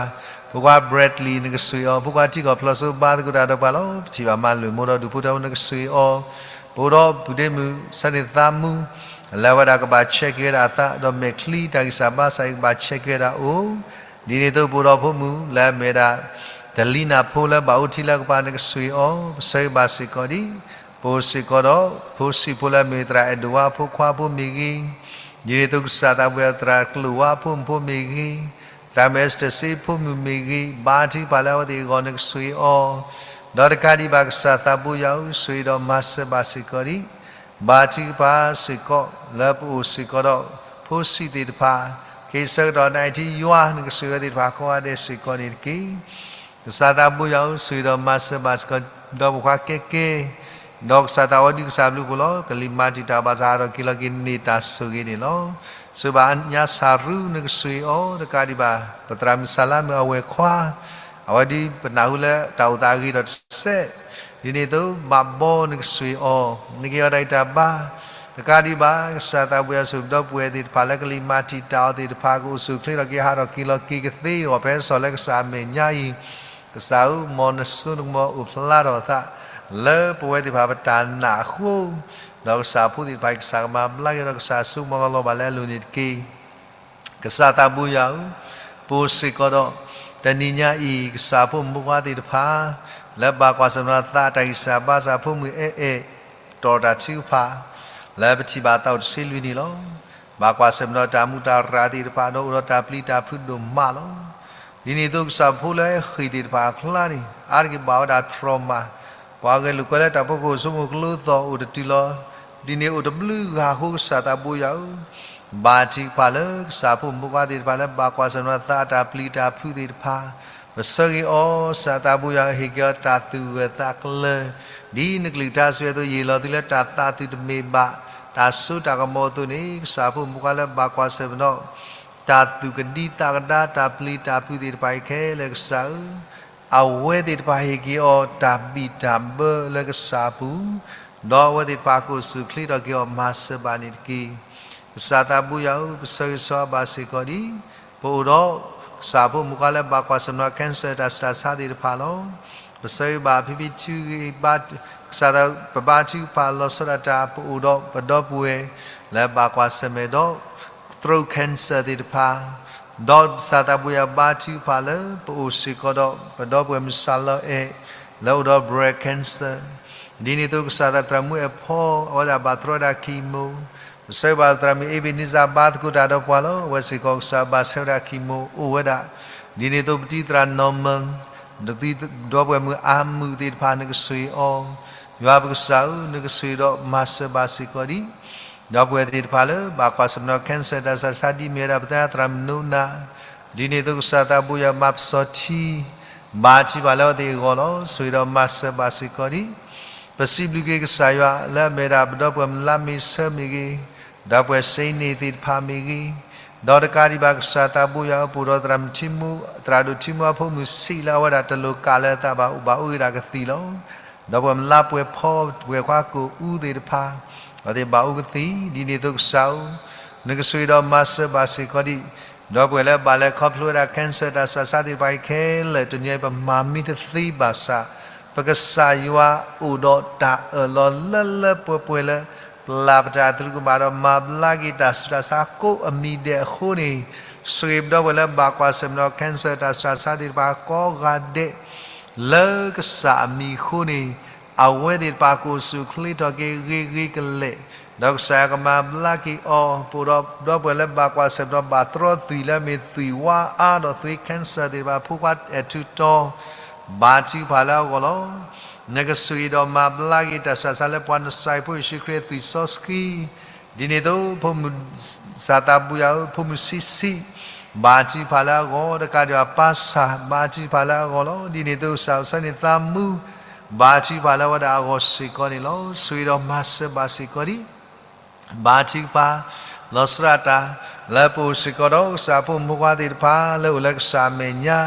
ဖိခွါ Bradley နကဆိၣ်ဂ့ၤအီၤ, ဖိခွါထံကီၢ်ဖျိစိဘါသကိးတၢ်ဒီးပှၤလီၤ. ပထံၣ်ဘၣ်မၤလိာ်မိၢ်ဒီးဒူၣ်ဖိထၢဖိ နကဆိၣ်ဂ့ၤအီၤ, ပအိၣ်ဒီးပုၢ်ဒ့မုၣ် ဆၢန့ၢ်သးမူ လၢအဝဲဒၣ်ကဘၣ်ဆဲးက့ၤဝဲဒၣ်အသး ဒီးမဲာ်ချံတၢ်ဂံၢ်စၢ်ဘါစၢ်အံၤကဘၣ်ဆဲးက့ၤဝဲဒၣ်အိၣ်, ဒ်န့ၣ်အသိးပအိၣ်ဒီးဖိမုၣ်လၢအမ့ၢ်ဝဲဒၣ် တလံနၢ်ဖိလၢဘၣ်အိၣ်ထံလၢကပၤနကစၢ်အံၤအီၤ ပဆၢဂ့ၤဘၣ်စ့ၢ်ကီးဒံး, ပအိၣ်စ့ၢ်ကီးဒီး ဖိဆံးဖိလၢအမ့ၢ်သရၣ်အဲၣ်ဒိးဝါအဖိခွါဖိမ့ၢ်ဂ့ၤ, ဒ်န့ၣ်အသိးကစၢ်သးပူၤယၤသရၣ်ကျိၣ်ဝါအဖိမုၣ်ဖိမ့ၢ်ဂ့ၤ, သရၣ်မုၣ်အဲစတၢၣ်စ့ဖိမုၣ်မ့ၢ်ဂ့ၤ, ဘါထုကဖၣ်လၢအဝဲသ့ၣ်အဂီၢ်နကစၢ်အံၤအီၤ, ဒီးတကးဒံးဘၣ်ကစၢ်သးပူၤယၤဧၢ ဆိၣ်ဂ့ၤဒီးမၤစၢၤဘၣ်စ့ၢ်ကီးဒံး, ဘါထုကဖၣ်စ့ၢ်ကီး လၢပအိၣ်စ့ၢ်ကီးဒီး ဖိဆံးသ့ၣ်တဖၣ်, က့ၤဆၢကတီၢ်နအံၤထံယွၤ နကဆိၣ်ဂ့ၤဝဲသ့ၣ်တဖၣ်ကိးဂၤဒဲးစ့ၢ်ကီးန့ၣ်တက့ၢ်. ကစၢ်သးပူၤယၤဧၢ ဆိၣ်ဂ့ၤဒီးမၤစၢၤဘၣ်စ့ၢ်ကီး ဒီးပိာ်ခွါကဲက့, ဒီးကစၢ်သးဝဲဒုးကစၢ်ဘျုးဖှိၣ်လီၤ. ကလံၤမၤတံာ်တာ်ဘၣ်သးဟးထီၣ်က့ၤလီၤက့ၤန့ၢ်တၢ်ဆိၣ်ဂ့ၤန့ၣ်လီၤ. ဆိၣ်ဂ့ၤဘၣ်ညါစၢ်ရူ နကဆိၣ်ဂ့ၤအီၤ တကးဒံးဘၣ် ပသရၣ်မုၣ်စၢ်လါမုၣ်အဝဲၢ်ခွါ, အဝဲဒုးပနၢ်ဟူလၢတၢ်အိၣ်သးအဂ့ၤဒီးတစဲး, ဒ်န့ၣ်အသိးဘၣ်ဘီနကဆိၣ်ဂ့ၤအီၤ, နကဟ့ၣ်အီၤတၢ်ဂံၢ်တၢ်ဘါ, တကးဒံးဘၣ် ကစၢ်သးပူၤယၤဧၢ ဆိၣ်ဂ့ၤပဒီပုၢ်ဝဲၢ်သ့ၣ်တဖၣ်လၢကလံၤမၤတံာ်တာ်အီၤသ့ၣ်တဖၣ် ကအိၣ်ဆူၣ်အိၣ်ချ့ထီၣ်က့ၤဟးထီၣ်က့ၤလီၤက့ၤကသ့အဂီၢ် ဖဲစ့ၢ်လၢကစၢ်အမဲာ်ညါအံၤ, ကစၢ်ဧၢ မ်နစိနကမီၤအိၣ်ဖျါထီၣ်အသး လၢပဝဲသ့ၣ်တဖၣ်ပတၢ်နာ်အဃိ, ဒီးကစၢ်ဖိသ့ၣ်တဖၣ်အံၤ ကစၢ်ကမၤဘျါက့ၤဒီးကစၢ်ဆိကမိၣ်လီၤဘၣ်လၢအလိၤန့ၣ်တက့ၢ်. ကစၢ်သးပူၤယၤဧၢ, ပအိၣ်စ့ၢ်ကီးဒီး တနံၤညါအံၤ ကစၢ်ဖိမုၣ်ဖိခွါသ့ၣ်တဖၣ် လၢဘၣ်ကွၢ်ဆၢၣ်မဲာ်ဒီးသးတၢ်ဂံၢ်စၢ်ဘါစၢ် ဖိမုၣ်အဲၣ်အဲၣ် တီၣ်တၢ်ထုကဖၣ် လၢပထံၣ်ဘၣ်သးအိၣ်တဆံလွံၢ်န့ၣ်လီၤ. ဘၣ်ကွၢ်ဆၢၣ်မဲာ်ဒီးတၢ်မူးတၢ်ရၢ်သ့ၣ်တဖၣ် ဒီးအိၣ်ဒီးတၢ်ပျံၤတၢ်ဖုးဒိၣ်မးလီၤ. ဒ်န့ၣ်အသိးကစၢ်ဖိလၢဟဲဃ့ၢ်သ့ၣ်တဖၣ်အကျါန့ၣ် အါတက့ၢ်ဘၣ်ဝဲဒၣ် trauma, ပှၤဂဲၤလိာ်ကွဲလၢတၢ်ဖီခိၣ်ဆိကမိၣ်ကလိသီၣ်အိၣ်တတုၤလီၤ. ဒ်န့ၣ်အိၣ်တဘျုးဂၤအဃိ ကစၢ်သးပူၤယၤဧၢ, ဘါထုကဖၣ်လၢကစၢ်ဖိမုၣ်ဖိခွါသ့ၣ်တဖၣ်လၢ ဘၣ်ကွၢ်ဆၢၣ်မဲာ်ဒီးသးအတၢ်ပျံၤတၢ်ဖုးသ့ၣ်တဖၣ်, ပဆၢဂ့ၤအီၤ ကစၢ်သးပူၤယၤဧၢ ဟ့ၣ်က့ၤအီၤတၢ်သူၣ်ဂၢၢ်သးကျၢၤ, ဒ်နကလုၢ်ကထါစံးဝဲအသိး ယဟ့ၣ်လီၤသုလၢတၢ်သးသူၣ်တမ့ၢ်ဘၣ်, တၢ်စိတၢ်ကမီၤအသိးန့ၣ် ကစၢ်ဖိမုၣ်ဖိခွါလၢဘၣ်ကွၢ်ဆၢၣ်မဲာ်ဒီး တၢ်သူၣ်ကဒံသးကဒါ တၢ်ပျံၤတၢ်ဖုးသ့ၣ်တဖၣ်အံၤခဲလၢာ် ကစၢ်ဧၢ, အဝဲသ့ၣ်တဖၣ်ဟ့ၣ်က့ၤအီၤတၢ်ဘံၣ်တၢ်ဘၢလၢကစၢ်ပူၤ, ဒီးအဝဲသ့ၣ်တဖၣ်ကအိၣ်ဆူၣ်အိၣ်ချ့ထီၣ်က့ၤအီၤ မၤစၢၤဘၣ်န့ၣ်တက့ၢ်. ကစၢ်သးပူၤယၤဧၢ, ပဆၢဂ့ၤဆၢဝါဘၣ်စ့ၢ်ကီးဒံး, ပအိၣ်ဒီး ကစၢ်ဖိမုၣ်ဖိခွါလၢဘၣ်ကွၢ်ဆၢၣ်မဲာ်ဒီး cancer တၢ်ဆူးတၢ်ဆါသ့ၣ်တဖၣ်လီၤ. ပဆၢဂ့ၤဘၣ်ဖံဖံထုဂ့ၤ, ကစၢ်သး ပဘါထုကဖၣ်လီၤဆီဒၣ်တၢ် ပအိၣ်ဒီးပဒီပုၢ်ဝဲၢ် လၢဘၣ်ကွၢ်ဆၢၣ်မဲာ်ဒီး throat cancer သ့ၣ်တဖၣ်, ဒီးကစၢ်သးပူၤယၤဘါထုကဖၣ်လၢ ပအိၣ်စ့ၢ်ကီးဒီးပဒီပုၢ်ဝဲၢ်မုၢ်စၢ်လီၤအဲၣ် လၢအိၣ်ဒီး breast cancer, ဒ်န့ၣ်အသိးကစၢ်သးသရၣ်မုၣ်အဲၣ်ဖီ အဝဲဒၣ်ဘၣ်တြီဝဲဒၣ် chemo, ပဆၢဂ့ၤဘၣ်သရၣ်မုၣ်အ့ဘ့းနံစၢ် ဘါသကိးတၢ်ဒီးပှၤလီၤ. အဝဲစ့ၢ်ကီးကစၢ်ဘၣ်ဆဲးဝဲဒၣ် chemo အိၣ်ဝဲဒၣ်, ဒ်န့ၣ်အသိးပတံၤသရၣ် Norman, ဒီပုၢ်ဝဲၢ်မုၣ်အါမုၢ်သ့ၣ်တဖၣ် နကဆိၣ်ဂ့ၤအီၤ, ယွၤပကစၢ်ဧၢ, နကဆိၣ်ဂ့ၤဒီးမၤစၢၤဘၣ်စ့ၢ်ကီးဒံး, ဒီပုၢ်ဝဲၢ်သ့ၣ်တဖၣ်လၢ ဘၣ်ကွၢ်ဆၢၣ်မဲာ်ဒီး cancer တၢ်ဆူးတၢ်ဆါ ဒ်မ့ၢ်ဝဲဒၣ် ပသရၣ်မုၣ်နိနၤ, ဒ်န့ၣ်အသိးကစၢ်သးပူၤယၤမၤပစီၤထံ, ဘါထုကဖၣ်လၢအဝဲသ့ၣ်အဂီၢ်လီၤ. ဆိၣ်ဂ့ၤဒီးမၤစၢၤဘၣ်စ့ၢ်ကီးဒံး, ပစံးဘျုးက့ၤကစၢ်ယွၤလၢအမ့ၢ်ဒၣ်ပဒီပုၢ်ဝဲၢ်မုၣ်လါမ့ၤဆၢမ့ၢ်ဂ့ၤ, ဒီပုၢ်ဝဲၢ်စ့န့ၣ်သ့ၣ်တဖၣ်မ့ၢ်ဂ့ၤ, ဒီးတကးဒံးဘၣ်ကစၢ်သးပူၤယၤဧၢ, ပအိၣ်ဒီးသရၣ်မုၣ်ထံမူ, သရၣ်ဒိၣ်ထံမူအဖိမုၣ်ဆံးလၢအဝဲဒၣ်တလိၣ်ကးလၢအသးဘၣ် ဘၣ်အိၣ်ဂ့ၤဒၣ်ကသံၣ်လီၤ. ဒီပုၢ်ဝဲၢ်မုၣ်လါပှဲၤဖီ ပှဲၤခွါကိၣ်အူသ့ၣ်တဖၣ်, အဝဲသ့ၣ်ဘၣ်အိၣ်ကသံၣ်, ဒ်န့ၣ်အသိးကစၢ်ဧၢ, နကဆိၣ်ဂ့ၤဒီးမၤစၢၤဘၣ်စ့ၢ်ကီးဒံး, ဒီပုၢ်ဝဲၢ်လၢဘၣ်လဲၤခီဖျိဝဲဒၣ် cancer တၢ်ဆူးတၢ်ဆါသ့ၣ်တဖၣ်အံၤခဲလၢာ် တနံၤအံၤပမၤမံတသ့ဘၣ်ဆၣ်, ပကစၢ်ယွၤအိၣ်ဒီးတၢ်အၢၣ်လီၤလၢလၢပှဲၤပှဲၤလၢ ပျၢ်ပတၢ်သရူးကမၣ်ဒီးမၤဘျါက့ၤတၢ်ဆူးတၢ်ဆါကိးအမံၤဒဲးအဃိန့ၣ်, ဆိၣ်ဂ့ၤပဒီပုၢ်ဝဲၢ်လၢဘၣ်ကွၢ်ဆၢၣ်မဲာ်ဒီး cancer တၢ်ဆူးတၢ်ဆါသ့ၣ်တဖၣ်ကိးဂၤဒဲး, လၢကစၢ်အမံၤအဃိန့ၣ်, အဝဲသ့ၣ်တဖၣ်ကအိၣ်ဆူၣ်အိၣ်ချ့ထီၣ်က့ၤဂ့ၤဂ့ၤကလဲာ်, ဒီးကစၢ်ယွၤကမၤဘျါက့ၤအီၤ, ပအိၣ်ဒီးပဒီပုၢ်ဝဲၢ်လၢဘၣ်ကွၢ်ဆၢၣ်မဲာ်ဒီးဘၣ်တြီသွံၣ်လၢအမ့ၢ်သွံၣ်ဝါအါဒီးသွံၣ် cancer သ့ၣ်တဖၣ် ဖိခွါအဲၣ်ထူးတီၤ ဘါထုကဖၣ်လၢအဂီၢ်လီၤ. နကဆိၣ်ဂ့ၤဒီးမၤဘျါက့ၤတၢ်ဆူးတၢ်ဆါလၢပှၤနစၤရ့းဖိယ့ၣ်ၡူးခရံာ်သွံၣ်စီဆှံ, ဒ်န့ၣ်အသိး ဖိမုၣ်စၢ်သးပူၤယၤဧၢ, ဖိမုၣ်ဆံးဆံး, ဘါထုကဖၣ်လၢအဂီၢ်, တကးဒံးဘၣ်ပၢ်ဆၣ် ဘါထုကဖၣ်လၢအဂီၢ်လီၤ. ဒ်န့ၣ်အသိးကစၢ်အိၣ်ဆၢန့ၣ်သးမူ, ဘါထုကဖၣ်လၢအဝဲဒၣ်အဂီၢ်စ့ၢ်ကီးန့ၣ်လီၤ. ဆိၣ်ဂ့ၤဒီးမၤစၢၤဘၣ်စ့ၢ်ကီးဒံး ဘါထုကဖၣ် လီၤစှၤတၢ် လၢပအိၣ်စ့ၢ်ကီးဒီးကစၢ်ဖိမုၣ်ဖိခွါသ့ၣ်တဖၣ် လၢအိၣ်လၢကစၢ်အမဲာ်ညါ,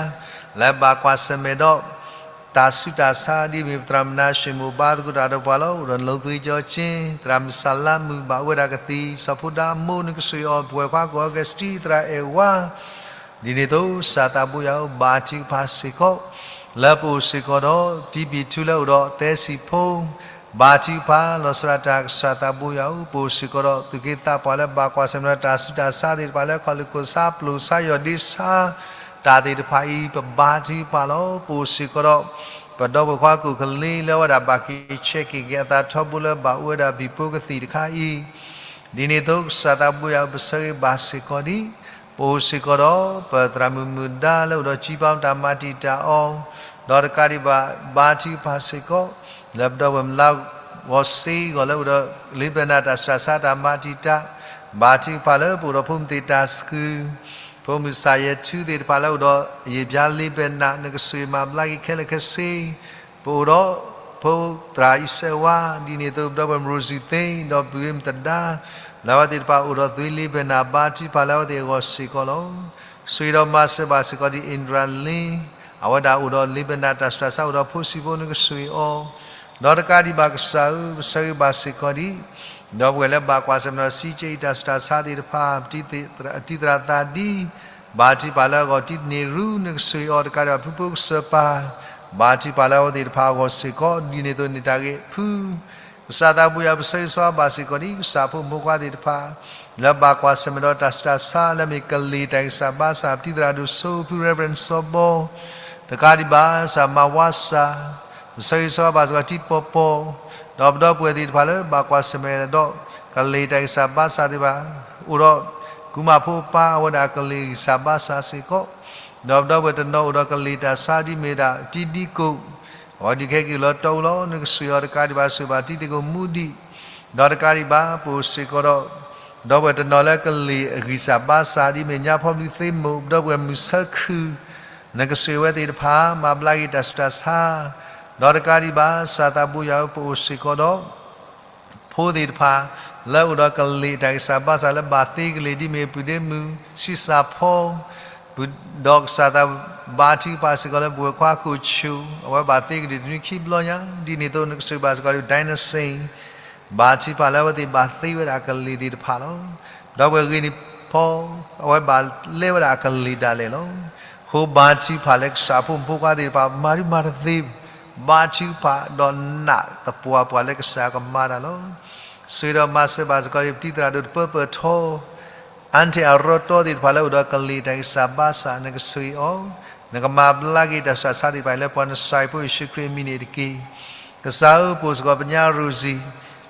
လၢဘၣ်ကွၢ်ဆၢၣ်မဲာ်ဒီး တၢ်ဆူးတၢ်ဆါ ဒ်မ့ၢ်ပသရၣ်မုၣ်နၤၡ့ၣ်မိၣ် ဘါသကိးတၢ်ဒီးပှၤလီၤ. အိၣ်ဒီးလိၤသွံၣ်ကၠီကၠ့, သရၣ်မုၣ်စၢ်လါမုၣ် ဘၣ်အိၣ်ဝဲဒၣ်ကသံၣ်, စီၤဖိဒါအမိၢ် နကဆိၣ်ဂ့ၤအီၤ, ပှဲၤခွါကိၣ်အီကူးစတံ သရၣ်အဲၣ်ဝါ ဒ်န့ၣ်အသိး ကစၢ်သးပူၤယၤဧၢ, ဘါထုကဖၣ်စ့ၢ်ကီး လၢပအိၣ်စ့ၢ်ကီးဒီး တံပံၤထူလၢအိၣ်ဒီးသဲစံၣ်ဖိ, ဘါထုကဖၣ်, လီၤဆီဒၣ်တၢ် ကစၢ်သးဘိယွၤဧၢ, ပအိၣ်စ့ၢ်ကီးဒီး သူၣ်က့သးပှၢ်လၢဘၣ်ကွၢ်ဆၢၣ်မဲာ်ဒီးတၢ်ဆူးတၢ်ဆါသ့ၣ်တဖၣ်လၢ ခီၣ်လ့ၢ်ခိၣ်ဆါ ပျိၢ်ဆါ ယီၢ်ဒ့ဆါ တၢ်သ့ၣ်တဖၣ်အံၤ ပဘါထုကဖၣ်လီၤ. ပအိၣ်စ့ၢ်ကီးဒီး ပဒီပုၢ်ဝဲၢ်ခွါကိၣ်ကလ့လၢအဝဲဒၣ်ဘၣ်က့ၤဆဲးက့ၤက့ၤအသးထီဘိလၢဘၣ်အိၣ်ဝဲဒၣ်ဘံၣ်ဖိကသံၣ်တခါအံၤ, ဒ်န့ၣ်အသိး ကစၢ်သးဘိယွၤဧၢ, ပဆၢဂ့ၤဘၣ်စ့ၢ်ကီးဒံး ပအိၣ်စ့ၢ်ကီးဒီး ပသရၣ်မုၣ်မုၣ်ဒါလၢအိၣ်ဒီး ကံပီတၢ်မၤတံာ်တာ်အီၤ, ဒီးတကးဒံးဘၣ် ဘါထုကဖၣ်စ့ၢ်ကီး လၢပဒီပုၢ်ဝဲၢ်မုၢ်လါဂီၤစ့ဂီၤလၢအိၣ်ဒီး လ့ဘနၤတၢ်ဆူးတၢ်ဆါတၢ်မၤတံာ်တာ်, ဘါထုကဖၣ်လၢပအိၣ်ဒီးဖိမုၣ်သ့ၣ်တၢ်ဆှုၣ်, ဖိမုၣ်စၢ်ယဲၢ်ထူသ့ၣ်တဖၣ်လၢအိၣ်ဒီး အယံာ်ပၠါလ့ဘနၤ နကဆိၣ်ဂ့ၤမၤဘျါက့ၤခဲလၢာ်ခဲဆ့ ပအိၣ်ဒီး ဖိသရၣ်အံၤစဲးဝါ, ဒ်န့ၣ်အသိး ပဒီပုၢ်ဝဲၢ်မုၣ်ရိၣ်စံၣ်သ့ၣ် ဒီးပုၢ်ဝဲၢ်မုၣ်သဒါ လၢအဝဲသ့ၣ်တဖၣ်အိၣ်ဒီးသွံလ့ဘနၤ ဘါထုကဖၣ်လၢအဝဲသ့ၣ်အဂီၢ်စ့ၢ်ကီးလီၤ. ဆိၣ်ဂ့ၤဒီးမၤစၢၤဘၣ်စ့ၢ်ကီးဒ်အ့ဒြၤလ့, အဝဲဒၣ်အိၣ်ဒီးလ့ဘနၤတၢ်ဆူးတၢ်ဆါ အိၣ်ဒီးဖိဆံးဖိ နကဆိၣ်ဂ့ၤအီၤ, ဒီးတကးဒံးဘၣ်ကစၢ်ဧၢ, ပဆၢဂ့ၤဘၣ်စ့ၢ်ကီးဒံး ဒီပုၢ်ဝဲၢ်လၢဘၣ်ကွၢ်ဆၢၣ်မဲာ်ဒီး စံကဲအံၤတၢ်ဆူးတၢ်ဆါသ့ၣ်တဖၣ် တံသရၣ်သးဒံ ဘါထုကဖၣ်လၢအဂီၢ် တံသန့ၢ်ရူ နကဆိၣ်ဂ့ၤအီၤ, တကးဒံးဘၣ်ဖုဖိကစၢၢ်ပၢ် ဘါထုကဖၣ်လၢအဝဲသ့ၣ်တဖၣ်အဂီၢ်စ့ၢ်ကီး ဒ်န့ၣ်အသိးန့ၣ်တၢ်ဂ့ၢ်ဖု ကစၢ်သးဘိယွၤဧၢ, ပဆၢဂ့ၤဆၢဝါဘၣ်စ့ၢ်ကီးဒံး ကစၢ်ဖိမုၣ်ဖိခွါသ့ၣ်တဖၣ် လၢဘၣ်ကွၢ်ဆၢၣ်မဲာ်ဒီးတၢ်ဆူးတၢ်ဆါ လၢအမ့ၢ်ကလ့ၢ်တၢ်ဂံၢ်စၢ်ဘါစၢ် ပတံသရၣ်ဒိၣ်စိဖု Reverend စီၤဘီ တကးဒံးဘၣ် ကစၢ်မၤဝါစၢ်, ပဆၢဂ့ၤဆၢဝါဘၣ်စ့ၢ်ကီးတံၤပီၤပီၤ, ဒီးပဒီပုၢ်ဝဲၢ်သ့ၣ်တဖၣ်လၢဘၣ်ကွၢ်ဆၢၣ်မဲာ်ဒီး ကလ့ၢ်တၢ်ဂံၢ်စၢ်ဘါစၢ်သ့ၣ်တဖၣ် အိၣ်ဒီး ကူမၤဖိအပၢ် အဝဲဒၣ်ကလ့ၢ်ဂံၢ်စၢ်ဘါစၢ်စ့ၢ်ကီး, ဒီးပဒီပုၢ်ဝဲၢ်တနီၤအိၣ်ဒီးကလ့ၢ်တၢ်ဆါဒ်မ့ၢ်ဒၣ် တံၤဒံကိၣ်, အဝဲဒုးခဲက့ၤလၢတီအူလီၤ နကဆိၣ်ဂ့ၤအီၤ, တကးဒံးဘၣ်ဆိၣ်ဂ့ၤဘၣ်တံၤသကိးမူဒံး, ဒီးတကးဒံးဘၣ် ပအိၣ်စ့ၢ်ကီးဒီး ဒီပုၢ်ဝဲၢ်တနီၤလၢကလ့ၢ်အဂံၢ်စၢ်ဘါစၢ် ဒ်မ့ၢ်ညါဖီဘျုးသ့မိၢ် ဒီပုၢ်ဝဲၢ်မုၣ်ဆၢခုၣ်, နကဆိၣ်ဂ့ၤဝဲသ့ၣ်တဖၣ် မၤဘျါက့ၤတၢ်ဆူးတၢ်ဆါ, ဒီးတကးဒံးဘၣ် ကစၢ်သးဘိယွၤဧၢ, ပအိၣ်စ့ၢ်ကီးဒီး ဖိသ့ၣ်တဖၣ် လၢအိၣ်ဒီးကလ့ၢ်တၢ်ဂံၢ်စၢ်ဘါစၢ်လၢဘၣ်သ့ကလ့ၢ် ဒ်မ့ၢ်ပုၢ်ဒ့မုၣ် ဆံးစၢ်ဖီ ဒီးကစၢ်သးဘါထုကဖၣ်စ့ၢ်ကီးလၢပုၢ်ဝဲၢ်ခွါခိၣ်ဆူၣ် အဝဲဘၣ်သ့ကလ့ၢ်တနွံခံဘျီညါ, ဒ်န့ၣ်အသိး နကဆိၣ်ဂ့ၤဘၣ်စ့ၢ်ကီးဒ် ဒိးနစ့ၣ် ဘါထုကဖၣ်လၢအဝဲသ့ၣ်ဘၣ်သ့ဝဲဒၣ်ကလ့ၢ်သ့ၣ်တဖၣ်လီၤ. ဒီပုၢ်ဝဲၢ်ဂ့ၤန့ၣ်ဖီ အဝဲဘၣ်လဲဝဲဒၣ်အကလ့ၢ်ဒၣ်လဲာ်လီၤ. အဃိဘါထုကဖၣ်လၢကစၢ်ဖိမုၣ်ဖိခွါသ့ၣ်တဖၣ် မၤဒုမၤတသ့ ဘါထုကဖၣ်ဒီးနာ်သပှၢ်ပှၢ်လၢကစၢ်ကမၤတၢ်လီၤ. ဆိၣ်ဂ့ၤဒီးမၤစၢၤဘၣ်စ့ၢ်ကီး ပတံၤသရၣ်ဒိၣ်တပၢပၢၢ်ထီ အါတ့ၢ်အရီတီသ့ၣ်တဖၣ်လၢအိၣ်ဒီးကလ့ၢ်တၢ်ဂံၢ်စၢ်ဘါစၢ် နကဆိၣ်ဂ့ၤအီၤ, နကမၤဘျါက့ၤတၢ်ဆူးတၢ်ဆါသ့ၣ်တဖၣ်လၢပှၤနစၢ်ဖိယ့ၣ်ၡူးခရံာ်အမံၤန့ၣ်တက့ၢ်. ကစၢ်ဧၢ, ပအိၣ်စ့ၢ်ကီးပညါရိၣ်စံၣ်,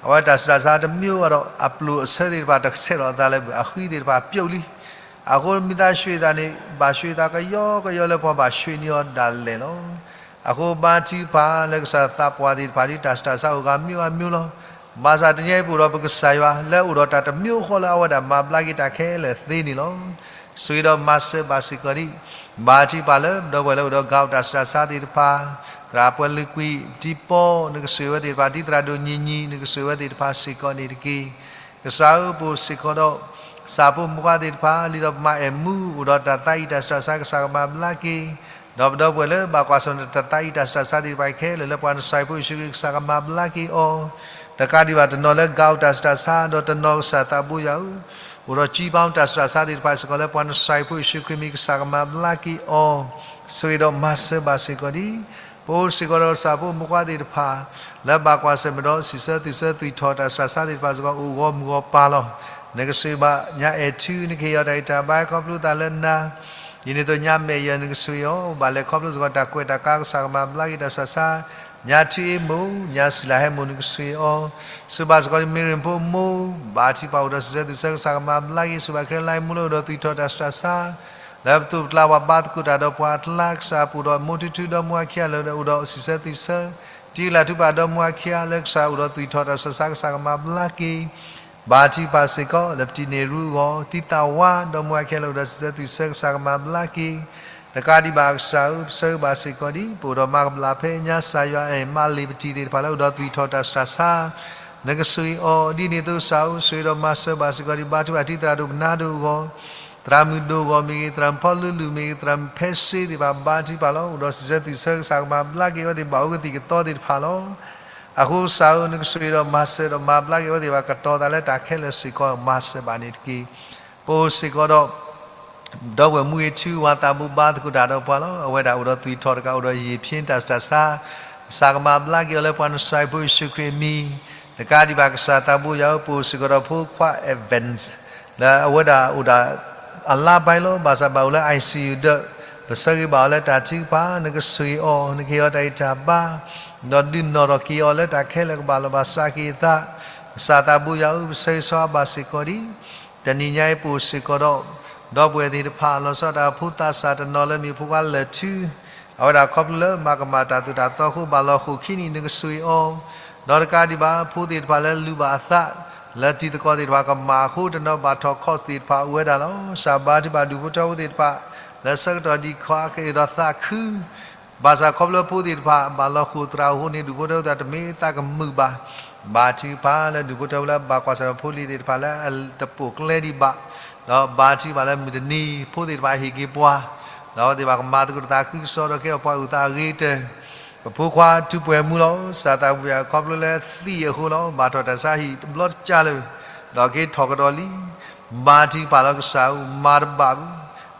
အဝဲတၢ်ဆူးတၢ်ဆါတမံၤဘၣ်ဒီး အပျိၢ်အဆၢသ့ၣ်တဖၣ်တဆဲးလီၤအသးလၢအဃံသ့ၣ်တဖၣ်ပျိာ်လံ. အဃိမ့ၢ်သးဆှံသးန့ၣ် ဘၣ်ဆှံသးကယီကယီလၢပှၤဘၣ်ဆှံန့ၢ်အီၤဒၣ်လဲာ်လီၤ. အဃိဘါထုကဖၣ်လၢကစၢ်သးပှၢ်သ့ၣ်တဖၣ် ဒ်တၢ်ဆူးတၢ်ဆါအိၣ်ဂၤမံၤဂၤမံၤလီၤ. ဘၣ်ဆၣ်တနံၤအံၤပအိၣ်ဒီးပကစၢ်ယွၤ လၢအိၣ်ဒီးတၢ်တမံၤဃီလၢအဝဲဒၣ်မၤဘျါက့ၤတၢ်ခဲလၢာ်သ့န့ၣ်လီၤ. ဆိၣ်ဂ့ၤဒီးမၤစၢၤဘၣ်စ့ၢ်ကီးဒံး ဘါထုကဖၣ်လၢပဒီပုၢ်ဝဲၢ်လၢအိၣ်ဒီးကးအိၣ်တၢ်ဆူးတၢ်ဆါသ့ၣ်တဖၣ်, သရၣ်ပှဲၤလုာ်ကွံာ် တံၤပီ နကဆိၣ်ဂ့ၤဝဲသ့ၣ်တဖၣ်, တံၤသရၣ်ဒိၣ်ညီညီ နကဆိၣ်ဂ့ၤဝဲသ့ၣ်တဖၣ်စ့ၢ်ကီးန့ၣ်တက့ၢ်. ကစၢ်ဧၢ, ပအိၣ်စ့ၢ်ကီးဒီး ကစၢ်ဖိမုၣ်ဖိခွါသ့ၣ်တဖၣ် ဒ်သိးပမၤအဲၣ်မူအိၣ်ဒီးတၢ်သးအံၤတၢ်ဆူးတၢ်ဆါ ကစၢ်ကမၤဘျါက့ၤ, ဒီးပဒီပုၢ်ဝဲၢ်လၢဘၣ်ကွၢ်ဆၢၣ်မဲာ်တၢ်သးအံၤတၢ်ဆူးတၢ်ဆါသ့ၣ်တဖၣ်ခဲလၢာ်လၢပှၤနစၢ်ဖိယ့ၣ်ၡူးခရံာ် ကစၢ်ကမၤဘျါက့ၤအီၤ, တကးဒံးဘၣ်တနီၤလၢကးအိၣ်တၢ်ဆူးတၢ်ဆါ ဒီးတနီၤကစၢ်သးဘိယွၤဧၢ, အိၣ်ဒီးကံပီတၢ်ဆူးတၢ်ဆါသ့ၣ်တဖၣ်စ့ၢ်ကီးလၢပှၤနစၢ်ဖိယ့ၣ်ၡူးခရံာ်မံၤ ကစၢ်ကမၤဘျါက့ၤအီၤ, ဆိၣ်ဂ့ၤဒီးမၤစၢၤဘၣ်စ့ၢ်ကီးဒံး ပအိၣ်စ့ၢ်ကီးဒီးကစၢ်ဖိမုၣ်ဖိခွါသ့ၣ်တဖၣ် လၢဘၣ်ကွၢ်ဆၢၣ်မဲာ်ဒီး စံးဆၢသူၣ်ဆၢသွံၣ်ထီၣ်တၢ်ဆူးတၢ်ဆါသ့ၣ်တဖၣ်စ့ၢ်ကီး အိၣ်ဂီၢ်မုၢ်ဂီၢ်ပၤလီၤ. နကဆိၣ်ဂ့ၤဘၣ်ညါအဲၣ်ထူ နကဟ့ၣ်အီၤတၢ်ဂံၢ်တၢ်ဘါ ဟဲခီဖျိသးလၢနၤ, ဒ်န့ၣ်အသိးညါမဲာ်ယဲၢ် နကဆိၣ်ဂ့ၤအီၤ, ဘၣ်လဲၤခီဖျိစ့ၢ်ကီးတၢ်ကွဲးတၢ်ကါ ကစၢ်ကမၤဘျါက့ၤတၢ်ဆူးတၢ်ဆါ, ညါထူအ့မိၢ် ညါစံးလၢဟဲမိၢ် နကဆိၣ်ဂ့ၤအီၤ, ဆိၣ်ဂ့ၤဘၣ်စ့ၢ်ကီးဒ်မ့ၢ်ရ့ၣ်ဖိမိၢ် ဘါထုကဖၣ်အိၣ်ဒီးစံးဆၢသူၣ်ဆၢ ကစၢ်ကမၤဘျါက့ၤ, ဆိၣ်ဂ့ၤဘၣ်ခဲလၢာ်မိၢ်လၢအိၣ်ဒီးသွံၣ်ထီၣ်တၢ်ဆူးတၢ်ဆါ လၢပသိးပကျါ ပှၤဘါသကိးတၢ်ဒီးပှၤအကျါ ကစၢ်ပူၤဒီးမိၢ်ထူထူဒီးမိၢ်အခံဂၤလၢအိၣ်ဒီးစံးဆၢသူၣ်ဆၢ, တံၤကလးထူပၢ်ဒီးမိၢ်အခံဂၤလၢကစၢ်အိၣ်ဒီးသွံၣ်ထီၣ်တၢ်ဆူးတၢ်ဆါ ကစၢ်ကမၤဘျါက့ၤ, ဘါထုကဖၣ်စ့ၢ်ကီး လၢပတံၤန့ၢ်ရူအဂီၢ် တံၤသးဝါဒီးမိၢ်အခံဂၤလၢအိၣ်ဒီးစံးဆၢသူၣ်ဆၢ ကစၢ်ကမၤဘျါက့ၤ, တကးဒံးဘၣ်ကစၢ်ဧၢ, ပဆၢဂ့ၤဘၣ်စ့ၢ်ကီးဒံး ပအိၣ်ဒီးမၤကဘျၣ်ဖဲညါစၢ်ယွၤအဲၣ်မးလ့ၤပတံၤသ့ၣ်တဖၣ်လၢအိၣ်ဒီး သွံၣ်ထီၣ်တၢ်ဆူးတၢ်ဆါ နကဆိၣ်ဂ့ၤအီၤ, ဒ်န့ၣ်အသိးကစၢ်ဧၢ, ဆိၣ်ဂ့ၤဒီးမၤစၢၤဘၣ်စ့ၢ်ကီးဒံး ဘါထုကဖၣ်တံၤသရၣ်ဒိၣ်ပနါဒိၣ်အဂီၢ်, သရၣ်မုၣ်ဒိၣ်အဂီၢ်မ့ၢ်ဂ့ၤ, သရၣ်မုၣ်ဖီလူလူမ့ၢ်ဂ့ၤ, သရၣ်မုၣ်ဖဲစ့သ့ၣ်တဖၣ် ဘါထုကဖၣ်လီၤ, အိၣ်ဒီးစံးဆၢသူၣ်ဆၢ ကစၢ်ကမၤဘျါက့ၤအဝဲသ့ၣ် ဘၣ်အိၣ်ကသံၣ်ကသီသ့ၣ်တဖၣ်လီၤ. အဃိကစၢ်ဧၢ, နကဆိၣ်ဂ့ၤဒီးမၤစၢၤဒီးမၤဘျါက့ၤအဝဲသ့ၣ်တဖၣ် ကတီၤသးလၢတၢ်ခဲလၢာ်စ့ၢ်ကီး မၤစၢၤဘၣ်န့ၣ်တက့ၢ်. ပအိၣ်စ့ၢ်ကီးဒီး ဒီပုၢ်ဝဲၢ်မူဂ့ၤထူ ဝၤသးဘိ ဘါသကိးတၢ်ဒီးပှၤလီၤ. အဝဲဒၣ်အိၣ်ဒီးသွံၣ်ထီၣ်တကး အိၣ်ဒီးယံာ်ဖျ့တၢ်ဆူးတၢ်ဆါ, ကစၢ်ကမၤဘျါက့ၤအီၤလၢပှၤနစၤရ့းဖိယ့ၣ်ၡူးခရံာ်အမံၤ, တကးဒံးဘၣ်ကစၢ်သးဘိယွၤဧၢ, ပအိၣ်စ့ၢ်ကီးဒီးဖိခွါ Evans လၢအဝဲဒၣ်အိၣ်ဒၣ် အလါဘဲလီၤ, ဘၣ်ဆၣ်ဘၣ်အိၣ်လၢ ICU ဒီး ပဆၢဂ့ၤဘၣ်အီၤလၢတၢ်ထုကဖၣ်, နကဆိၣ်ဂ့ၤအီၤ, နကဟ့ၣ်အီၤတၢ်ဂံၢ်တၢ်ဘါ, ဒီးဒုးနီၣ်ထီၣ်က့ၤအီၤလၢတၢ်ခဲလၢာ်ကဘၣ်လီၤဘၣ်စးက့ၤအသး, ကစၢ်သးဘိယွၤဧၢ, ပဆၢဂ့ၤဆၢဝါဘၣ်စ့ၢ်ကီးဒံး တနံၤညါအံၤပအိၣ်စ့ၢ်ကီးဒီး ဒီပုၢ်ဝဲၢ်သ့ၣ်တဖၣ် လီၤဆီဒၣ်တၢ်ဖိသးစၢ်တနီၤလၢမ့ၢ်ဖိခွါလၢၢ်ထူ, အဝဲဒၣ်ခီဖျိလၢမၤကမၣ်တၢ်သိၣ်တၢ်သီအဃိဘၣ်လီၤဃိာ်ခံနံၣ် နကဆိၣ်ဂ့ၤအီၤ, ဒီးတကးဒံးဘၣ်ဖိသ့ၣ်တဖၣ်လၢလူၤဘၣ်အသး လၢတံၤသကိးသ့ၣ်တဖၣ်ကမၣ်အဃိ တနီၤဘၣ်ထီၣ် course သ့ၣ်တဖၣ်အိၣ်ဝဲဒၣ်လီၤ. ကစၢ်ဘါထုကဖၣ်ဒူၣ်ဖိထၢဖိသ့ၣ်တဖၣ် လၢဆၢကတီၢ်ဒံးခီအက့ၤဒီးသးခု ဘၣ်ဆၣ်ခီဖျိဖိသ့ၣ်တဖၣ် ဘၣ်လီၤဃိာ်သရၣ်အိၣ်အဃိန့ၣ် ဒူၣ်ဖိထၢဖိသ့ၣ်တဖၣ်တမ့ၢ်သးကမုာ်ဘၣ်. ဘါထုကဖၣ်လၢဒူၣ်ဖိထၢဖိလၢဘၣ်ကွၢ်ဆၢၣ်ဒီးဖိလံၤသ့ၣ်တဖၣ်လၢအတပိာ်ကျဲဒံးဘၣ်, ဒီးဘါထုကဖၣ်လၢမုၢ်တနံၤ ဖိသ့ၣ်တဖၣ်ဟ့ၣ်က့ၤပှၤ, ဒီးအဝဲသ့ၣ်တဖၣ်ကမၤသကိးတၢ်သးခုကစီဒီးကဲထီၣ်ပှၤအုၣ်သးအဂ့ၤကတၢၢ် ပဖိခွါထူးပှဲၤမူလီၤ. ကစၢ်သးဘိယွၤဧၢ, ခီဖျိလၢသံၣ်အဃိလီၤ. ဘၣ်ထီၣ်တၢ်ဆါဟံၣ်တဘျီတကးလၢာ်, ဒီးက့ၤထီၣ်ကဒီးလံ. ဘါထုကဖၣ်လီၤကစၢ်ဧၢ, မၤတဘၣ်ဘၣ်,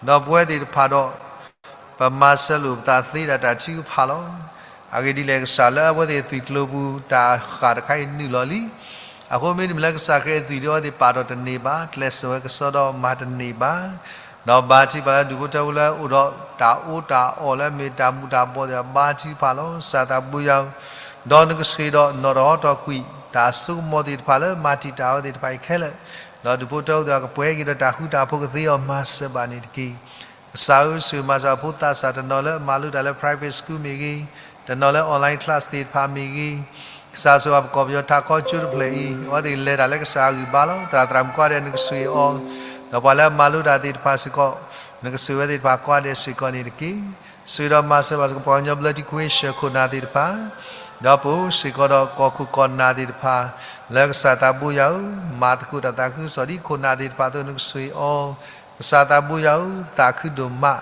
ဒီးပဝဲသ့ၣ်တဖၣ်ဒီး ပမၤစၢၤလိာ်ပသးသ့ဒၣ်တၢ်ထုကဖၣ်လီၤ. အဂ့ၢ်ဒ်လဲၣ်, ကစၢ်လၢအဝဲသ့ၣ်အသွံၣ်ကျိၤပူၤ တၢ်ဃၣ်တခါအံၤနုာ်လီၤလံ. အဃိမ့တမ့ၢ်လၢကစၢ်ခရံာ်အသွံၣ်ဒံးအဝဲသ့ၣ်ပာ်ထီၣ်တန့ၢ်ဘၣ်, ကျဲးစၢးဝဲကစီဒီးမၤတန့ၢ်ဘၣ်. ဒီးဘါထုကဖၣ်လၢဒူၣ်ဖိထၢဖိလၢအိၣ်ဒီးတၢ်အီၣ်တၢ်အီလၢအမ့ၢ်တၢ်ဘူၣ်တၢ်ဘီသ့ၣ်တဖၣ် ဘါထုကဖၣ်လီၤ. ကစၢ်သးဘိယွၤဧၢ, ဒီးနကဆှၢဒီးနီၣ်ထီၣ်ဟီထီၣ်ကွံာ် တၢ်စိကမီၤသ့ၣ်တဖၣ်လၢမၤတံာ်တာ်အဝဲသ့ၣ်တဖၣ်အံၤခဲလၢာ်, ဒီးဒူၣ်ဖိထၢဖိသ့ၣ်တဖၣ်ကပှဲၤက့ၤဒီးတၢ်ဃူတၢ်ဖိးကသ့အီၤ မၤစၢၤဘၣ်န့ၣ်တက့ၢ်. ကစၢ်ဧၢ, ဆိၣ်ဂ့ၤမၤစၢၤဖိသးစၢ်တနီၤလၢအမၤလိတၢ်လၢ private school မ့ၢ်ဂ့ၤ, တနီၤလၢ online class သ့ၣ်တဖၣ်မ့ၢ်ဂ့ၤ, ကစၢ်ဆိၣ်ဂ့ၤပှၤပကီၢ်ပယီၤထးခီကၠိတဖျၢၣ်အံၤ အဝဲသ့ၣ်လဲၤတၢ်လၢကစၢ်အဂံၢ်ဘါလီၤ. သရၣ်သရၣ်မုၣ်ကိးဂၤဒဲး နကဆိၣ်ဂ့ၤအီၤ, ဒီးပှၤလၢအမၤလိတၢ်သ့ၣ်တဖၣ်စ့ၢ်ကီး နကဆိၣ်ဂ့ၤဝဲသ့ၣ်တဖၣ်ကိးဂၤဒဲးစ့ၢ်ကီးန့ၣ်တက့ၢ်. ဆိၣ်ဂ့ၤဒီးမၤစၢၤဘၣ်စ့ၢ်ကီး ပှၤကညီဘျၢထံခဝ့ၡၢၣ် ခိၣ်နၢ်သ့ၣ်တဖၣ်, ဒီးပအိၣ်စ့ၢ်ကီးဒီးကီၢ်ခိၣ်ကီၢ်နၢ်သ့ၣ်တဖၣ်, လၢကစၢ်သးဘိယွၤဧၢ, မၤသကိးတၢ်သးခုကစီၣ်ဒ်ခိၣ်နၢ်သ့ၣ်တဖၣ်အသိး နကဆိၣ်ဂ့ၤအီၤ, ကစၢ်သးဘိယွၤဧၢ, သးခုဒိၣ်မး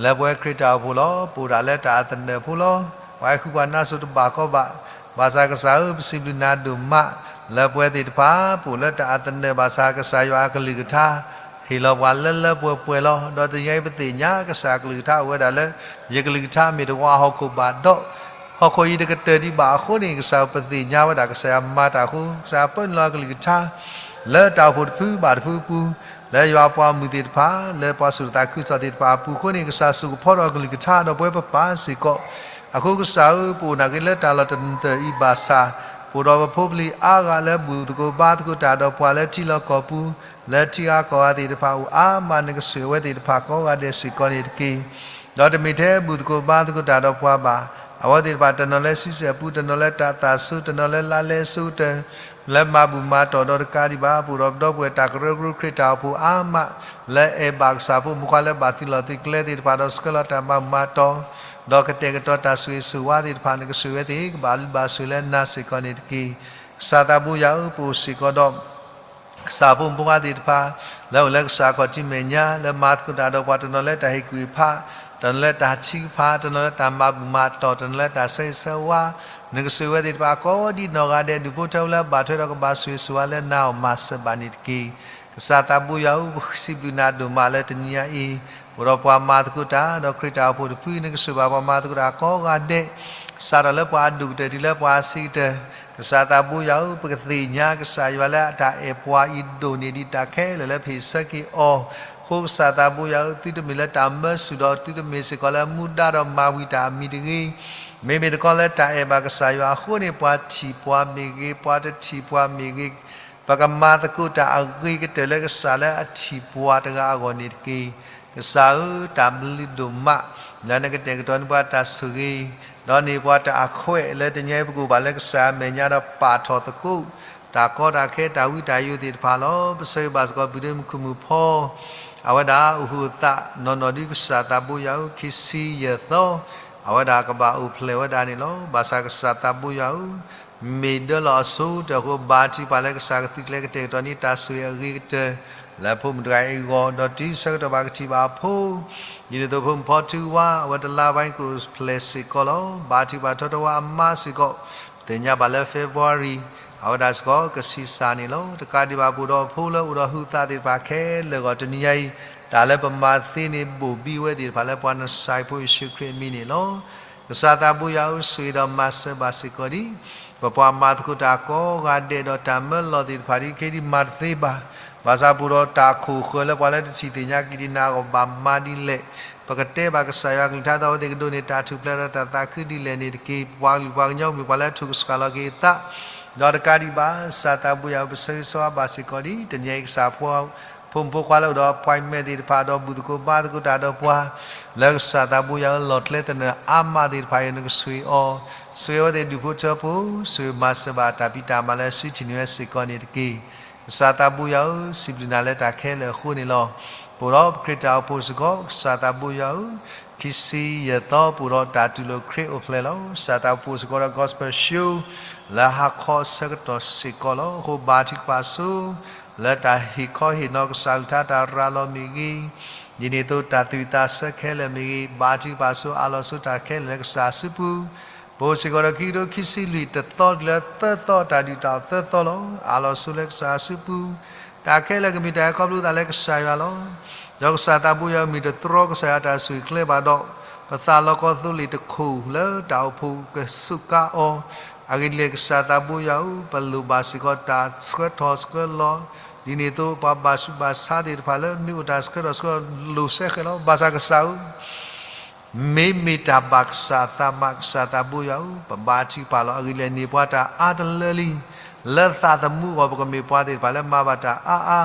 လၢပဝဲခရံာ်တၢ်အိၣ်ဖှိၣ်လီၤ. ပအိၣ်ဒၣ်လၢတၢ်အသနၢၣ်ဖိလီၤ. ပှၤဟဲဃုပှၤနါစိၤတဘၣ်ကီဘၣ်. ဘၣ်ဆၣ်ကစၢ်ဧၢ, ပစံးဘျုးနၤဒိၣ်မး လၢပဝဲသ့ၣ်တဖၣ် ပအိၣ်လၢတၢ်အသနၢၣ်ဘၣ်ဆၣ် ကစၢ်ယွၤအကလုၢ်ကထါ ဟ့ၣ်လီၤပှၤလၢလၢပှဲၤပှဲၤလီၤ. ဒီးတနံၤအံၤပသ့ၣ်ညါ ကစၢ်အကလုၢ်ကထါအိၣ်ဝဲဒၣ်လၢ ယကလုၢ်ကထါမ့ၢ်တဝါဟီၣ်ခိၣ်ဘၣ်ဒီး ဟီၣ်ခိၣ်အံၤတကတၢၢ်ဒံးဘၣ်အဃိန့ၣ် ကစၢ်ပသ့ၣ်ညါဝဲဒၣ် ကစၢ်ယွၤမၤတၢ်အဃိ ကစၢ်ပာ်န့ၢ်လီၤအကလုၢ်ကထါ လၢတၢ်အိၣ်ဖှိၣ်တဖုဘၣ်တဖုအပူၤ လၢယွၤပှၤမုၣ်သ့ၣ်တဖၣ် လၢပှၤစိာ်တၢ်သးခုကစီၣ်သ့ၣ်တဖၣ်အပူၤအဃိန့ၣ် ကစၢ်စိာ်ကဖီဒီးအကလုၢ်ကထါဒီးပဝဲပပၢ်စ့ၢ်ကီး အဃိကစၢ်ဧၢ ပအိၣ်နာ်က့လၢတၢ်လီၢ်တနၢၤအံၤဘၣ်ဆၣ် ပအိၣ်ဒီးပဖိပလံၤအါဂၤလၢဘူၣ်သကိးဘါသကိးတၢ်ဒီးပှၤလၢထံလီၢ်ကီၢ်ပူၤ လၢထံဂၤကီၢ်ဂၤသ့ၣ်တဖၣ်အိၣ်အါမး နကဆိၣ်ဂ့ၤအဝဲသ့ၣ်တဖၣ်ကိးဂၤဒဲးစ့ၢ်ကီးန့ၣ်တက့ၢ်. ဒီးတမ့ၢ်ထဲဘူၣ်သကိးဘါသကိးတၢ်ဒီးပှၤဘၣ်. အဝဲသ့ၣ်တဖၣ်တနီၤလၢဆံဆဲၣ်ပူၤ တနီၤလၢတၢ်သးဆူ တနီၤလၢလါလဲစိကတၢၢ် လၢမၤဘူၣ်မၤတီၢ်ဒီးတကးဒံးဘၣ် ပအိၣ်ဒီးပဒီပုၢ်ဝဲၢ်တၢ်ကရၢကရိခရံာ်တၢ်အိၣ်ဖှိၣ်အါမး လၢအဲၣ်ဘၣ်ကစၢ်ဖိမုၣ်ခွါလၢဘၣ်သုးလီၢ်သုးကျဲသ့ၣ်တဖၣ်ဒီးဆှၢလီၤတၢ်မၤဘူၣ်မၤတီၢ် ဒီးကတဲာ်ကတီၤတၢ်ဆိၣ်ဂ့ၤဆိၣ်ဝါသ့ၣ်တဖၣ် နကဆိၣ်ဂ့ၤဝဲသ့ၣ် ကဘၣ်လုၢ်ဘၣ်ဆိၣ်ဂ့ၤလၢနၤစ့ၢ်ကီးန့ၣ်တက့ၢ်. ကစၢ်သးဘိယွၤဧၢ ပအိၣ်စ့ၢ်ကီးဒီး ကစၢ်ဖိမုၣ်ဖိခွါသ့ၣ်တဖၣ် လၢအိၣ်လၢကစၢ်ခီၣ်ထံးမဲာ်ညါ လၢမၤသကိးတၢ်ဒီးပှၤ တနီၤလၢတၢ်ဟ့ၣ်ကူၣ်ဟ့ၣ်ဖး တနီၤလၢတၢ်ထုကဖၣ် တနီၤလၢတၢ်မၤဘူၣ်မၤတီၢ် တနီၤလၢတၢ်ဆၢဂ့ၤဆၢဝါ နကဆိၣ်ဂ့ၤဝဲသ့ၣ်တဖၣ် ကိးဒံးနီၢ်ဂၤဒဲး ဒူၣ်ဖိထၢဖိလၢအဘၣ်ထွဲဒီးကဘၣ်ဆိၣ်ဂ့ၤဆိၣ်ဝါလၢနၤအီၤ မၤစၢၤဘၣ်န့ၣ်တက့ၢ်. ကစၢ်သးဘိယွၤဧၢ ပစံးဘျုးနၤဒိၣ်မးလၢတနံၤညါအံၤ ပအိၣ်ဒီးပှၤမၤသကိးတၢ် ဒီးခရံာ်တၢ်အိၣ်ဖှိၣ်တဖု နကဆိၣ်ဂ့ၤဘၣ်ပှၤမၤသကိးတၢ်ကိးဂၤဒဲး စးထီၣ်လၢပှၤအဒိၣ်ကတၢၢ်တုၤလၢပှၤအဆံးကတၢၢ် ကစၢ်သးဘိယွၤဧၢ ပကသ့ၣ်ညါကစၢ်ယွၤလၢအတၢ်အဲၣ်ပှၤအံၤဒိၣ်န့ၢ်ဒံးတၢ်ခဲလၢာ်လၢပဟ့ၣ်ဆၢက့ၤအီၤ, အဃိကစၢ်သးဘိယွၤဧၢ သုတမ့ၢ်လၢတၢ်မၢဆူၣ်ဒီး သုတမ့ၢ်စ့ၢ်ကီးလၢမူဒါဒီးမၤဝံၤတၢ်အမံၤတဂ့ၤ, မ့မ့ၢ်တခီလၢတၢ်အဲၣ်ဘၣ်ကစၢ်ယွၤအဃိန့ၣ် ပှၤထံၣ်ပှၤမ့ၢ်ဂ့ၤ, ပှၤတထံၣ်ပှၤမ့ၢ်ဂ့ၤ, ပကမၤသကိးတၢ်အဂ့ၤကတၢၢ်လၢကစၢ်လၢအထံၣ်ပှၤတဂၤအဂီၢ်န့ၣ်တက့ၢ်. ကစၢ်ဧၢ, တၢ်ဘျုးဒိၣ်မး လၢနကတဲာ်ကတီၤန့ၢ်ပှၤတၢ်ဆိၣ်ဂ့ၤ, ဒီးန့ၢ်ပှၤတၢ်အခွဲးလၢတနံၤအံၤ ပကအိၣ်ဘၣ်လၢကစၢ်အမဲာ်ညါဒီးပာ်ထီၣ်သကိး တၢ်ကီတၢ်ခဲ တၢ်ဝံတၢ်ယိာ်သ့ၣ်တဖၣ်လီၤ. ပဆၢဂ့ၤဘၣ်စ့ၢ်ကီး ပုၢ်ဒ့မုၣ်ခုၣ်မုၣ်ဖီ အဝဲဒၣ်အိၣ်ဟုၣ်အသးနီၢ်နီၢ်ဒ်ကစၢ်သးဘိယွၤဧၢ ခံဆံယဲၢ်သီ အဝဲဒၣ်ကဘၣ်အိၣ်ဖျဲၣ်ဝဲဒၣ်န့ၣ်လီၤ. ဘၣ်ဆၣ်ကစၢ်သးဘိယွၤဧၢ, မ့ၢ်ဒၢလီၤအဆိကတၢၢ်အဃိ ဘါထုကဖၣ်လၢကစၢ်ကသုးကျဲၤကတဲာ်ကတီၤန့ၢ်တၢ်ဆိၣ်ဂ့ၤအဂ့ၤကတၢၢ် လၢဖိမုၣ်တဂၤအံၤအဂီၢ် ဒီးတုၤဆၢကတီၢ်ဘၣ်ကထံၣ်ဘၣ်အဖိ ဒ်န့ၣ်အသိးဖိမုၣ်ဖီထုဝါ အဝဲတလါဘၣ်ကအိၣ်ဖျဲၣ်စ့ၢ်ကီးလီၤ. ဘါထုကဖၣ်ထီထီဝါအမါစ့ၢ်ကီး သ့ၣ်ညါဘၣ်လၢ February အဝဲဒၣ်စ့ၢ်ကီးကဆံးစၢ်န့ၣ်လီၤ. တကးဒံးဘၣ်ပအိၣ်ဒီးဖိလၢအိၣ်ဒီးဟုသးသ့ၣ်တဖၣ်ခဲလၢာ်အဂီၢ် တနံၤညါအံၤ တၢ်လၢပမၤသ့န့ၣ် ဘိၣ်ဘံဝဲသ့ၣ်တဖၣ်လၢပှၤနစၤရ့းဖိယ့ၣ်ၡူးခရံာ်အမံၤန့ၣ်လီၤ. ကစၢ်သးဘိယွၤဧၢ, ဆိၣ်ဂ့ၤဒီးမၤစၢၤဘၣ်စ့ၢ်ကီးဒံး ပပှၤမၤသကိးတၢ်ကိးဂၤဒဲးဒီးတၢ်မၢလီၤသ့ၣ်တဖၣ်ဒ်ခဲဒ်မၤတသ့ဘၣ်, ဘၣ်ဆၣ်ပအိၣ်ဒီးတၢ်ခိၣ်ဃၢၤလၢပှၤလၢတထံၣ်သ့ၣ်ညါက့ၤဒံးနၤအဂီၢ်ဘၣ်မၤဒ်လဲၣ်, ပကတဲဘၣ်ကစၢ်ယွၤကလုၢ်ကထါဒီးအဝဲသ့ၣ်ကဒိးန့ၢ်တၢ်ထူၣ်ဖျဲးဒီးတၢ်သးခုဒ်လဲၣ်န့ၣ်တက့ၢ်. ပှၤကလုာ်ပှၤကညီကမ့ၢ်ပှၤလၢအထုးကဆှၣ်လီၤက့ၤအသး ဒီးတကးဒံးဘၣ် ကစၢ်သးဘိယွၤဧၢ, ပဆၢဂ့ၤဆၢဝါဘၣ်စ့ၢ်ကီးဒံး တနံၤအံၤကစၢ်ဖိ ဖိမုၣ်ဖိခွါလၢအိၣ်ဒီး appointment သ့ၣ်တဖၣ်ဒီးဘူၣ်သကိးဘါသကိးတၢ်ဒီးပှၤ လၢကစၢ်သးဘိယွၤဧၢ, လီၤကျဲသနၢၣ်အါမးသ့ၣ်တဖၣ်အံၤ နကဆိၣ်ဂ့ၤအီၤ, ဆိၣ်ဂ့ၤအဝဲသ့ၣ်ဒူၣ်ဖိထၢဖိ, ဆိၣ်ဂ့ၤမၤစၢၤဘၣ်တၢ်ဖံးတၢ်မၤလၢအစုထံၣ်န့ၢ်ဝဲစ့ၢ်ကီးန့ၣ်တက့ၢ်. ကစၢ်သးဘိယွၤဧၢ, စံးဘျုးနၤလၢတၢ်ခဲလၢာ်အဃိန့ၣ်လီၤ. ပအိၣ်ဒီးပခရံာ်တၢ်အိၣ်ဖှိၣ်စ့ၢ်ကီး ကစၢ်သးဘိယွၤဧၢ, ခံဆံယဲၢ်သီ ပအိၣ်ဒီးတၢ်တူၢ်လိာ်ခရံာ်အိၣ်ဖျဲၣ်လီၤ. ကစၢ်သးဘိယွၤစ့ၢ်ကီးဒီး Gospel Show လၢဟါခီဆၢကတီၢ်စ့ၢ်ကီးလီၤ. အဃိဘါထုကဖၣ်ဆိ လၢတၢ်ဟ့ၣ်ခီဟ့ၣ်နီၤကစၢ်ကလုၢ်ကထါတၢ်ရၤလီၤမ့ၢ်ဂ့ၤ, ဒ်န့ၣ်အသိးတၢ်သူၣ်ဝံၣ်သးဆၢခဲလၢာ်မ့ၢ်ဂ့ၤ, ဘါထုကဖၣ်ဆိအးလီၤဆိတၢ်ခဲလၢာ်လၢကစၢ်အစုပူၤ, ပအိၣ်စ့ၢ်ကီးဒီးခံကထိခံဆံလွံၢ်တသီတုၤလၢသၢသီ တၢ်ဒုၣ်တၢ်အီၣ်သၢသီလီၤ. အးလီၤဆိလၢကစၢ်အစုပူၤ, တၢ်ခဲလၢာ်ကမ့ၢ်တၢ်ဟဲခီဖျိသးလၢကစၢ်ယွၤလီၤ. ဒီးကစၢ်သးဘိယွၤမ့ၢ်တတြီကစၢ်ယွၤတၢ်ဆိၣ်ဂ့ၤကျဲဘၣ်ဒီး ပသးလီၤကီၢ်သိလ့ၣ်တခိၣ်လၢတၢ်အိၣ်ဖှိၣ်ကစူးကါအီၤ, အဂ့ၢ်ဒ်လဲၣ်ကစၢ်သးဘိယွၤဧၢ, ပလိၣ်ဘၣ်စ့ၢ်ကီးတၢ်ဆှၢထီၣ်ဆှၢလီၤ, ဒ်န့ၣ်အသိးပှၤဘၣ်ဆူးဘၣ်ဆါသ့ၣ်တဖၣ်လၢမ့ၢ်အိၣ်တၢ်ဆှၢထီၣ်ဆှၢလီၤလိာ်စဲဃဲၤလီၤ. ဘၣ်ဆၣ်ကစၢ်ဧၢ မ့မ့ၢ်တၢ်ဘၣ်ကစၢ်သးမး ကစၢ်သးဘိယွၤဧၢ, ပဘါထုကဖၣ်လီၤ. အဂ့ၢ်ဒ်လဲၣ်န့ၢ်ပှၤတၢ်အါတလၢလံ, လၢသးသမူအဂီၢ် ပကမ့ၢ်ပှၤသ့ၣ်တဖၣ်လၢမၤဘၣ်တၢ်အါအါ,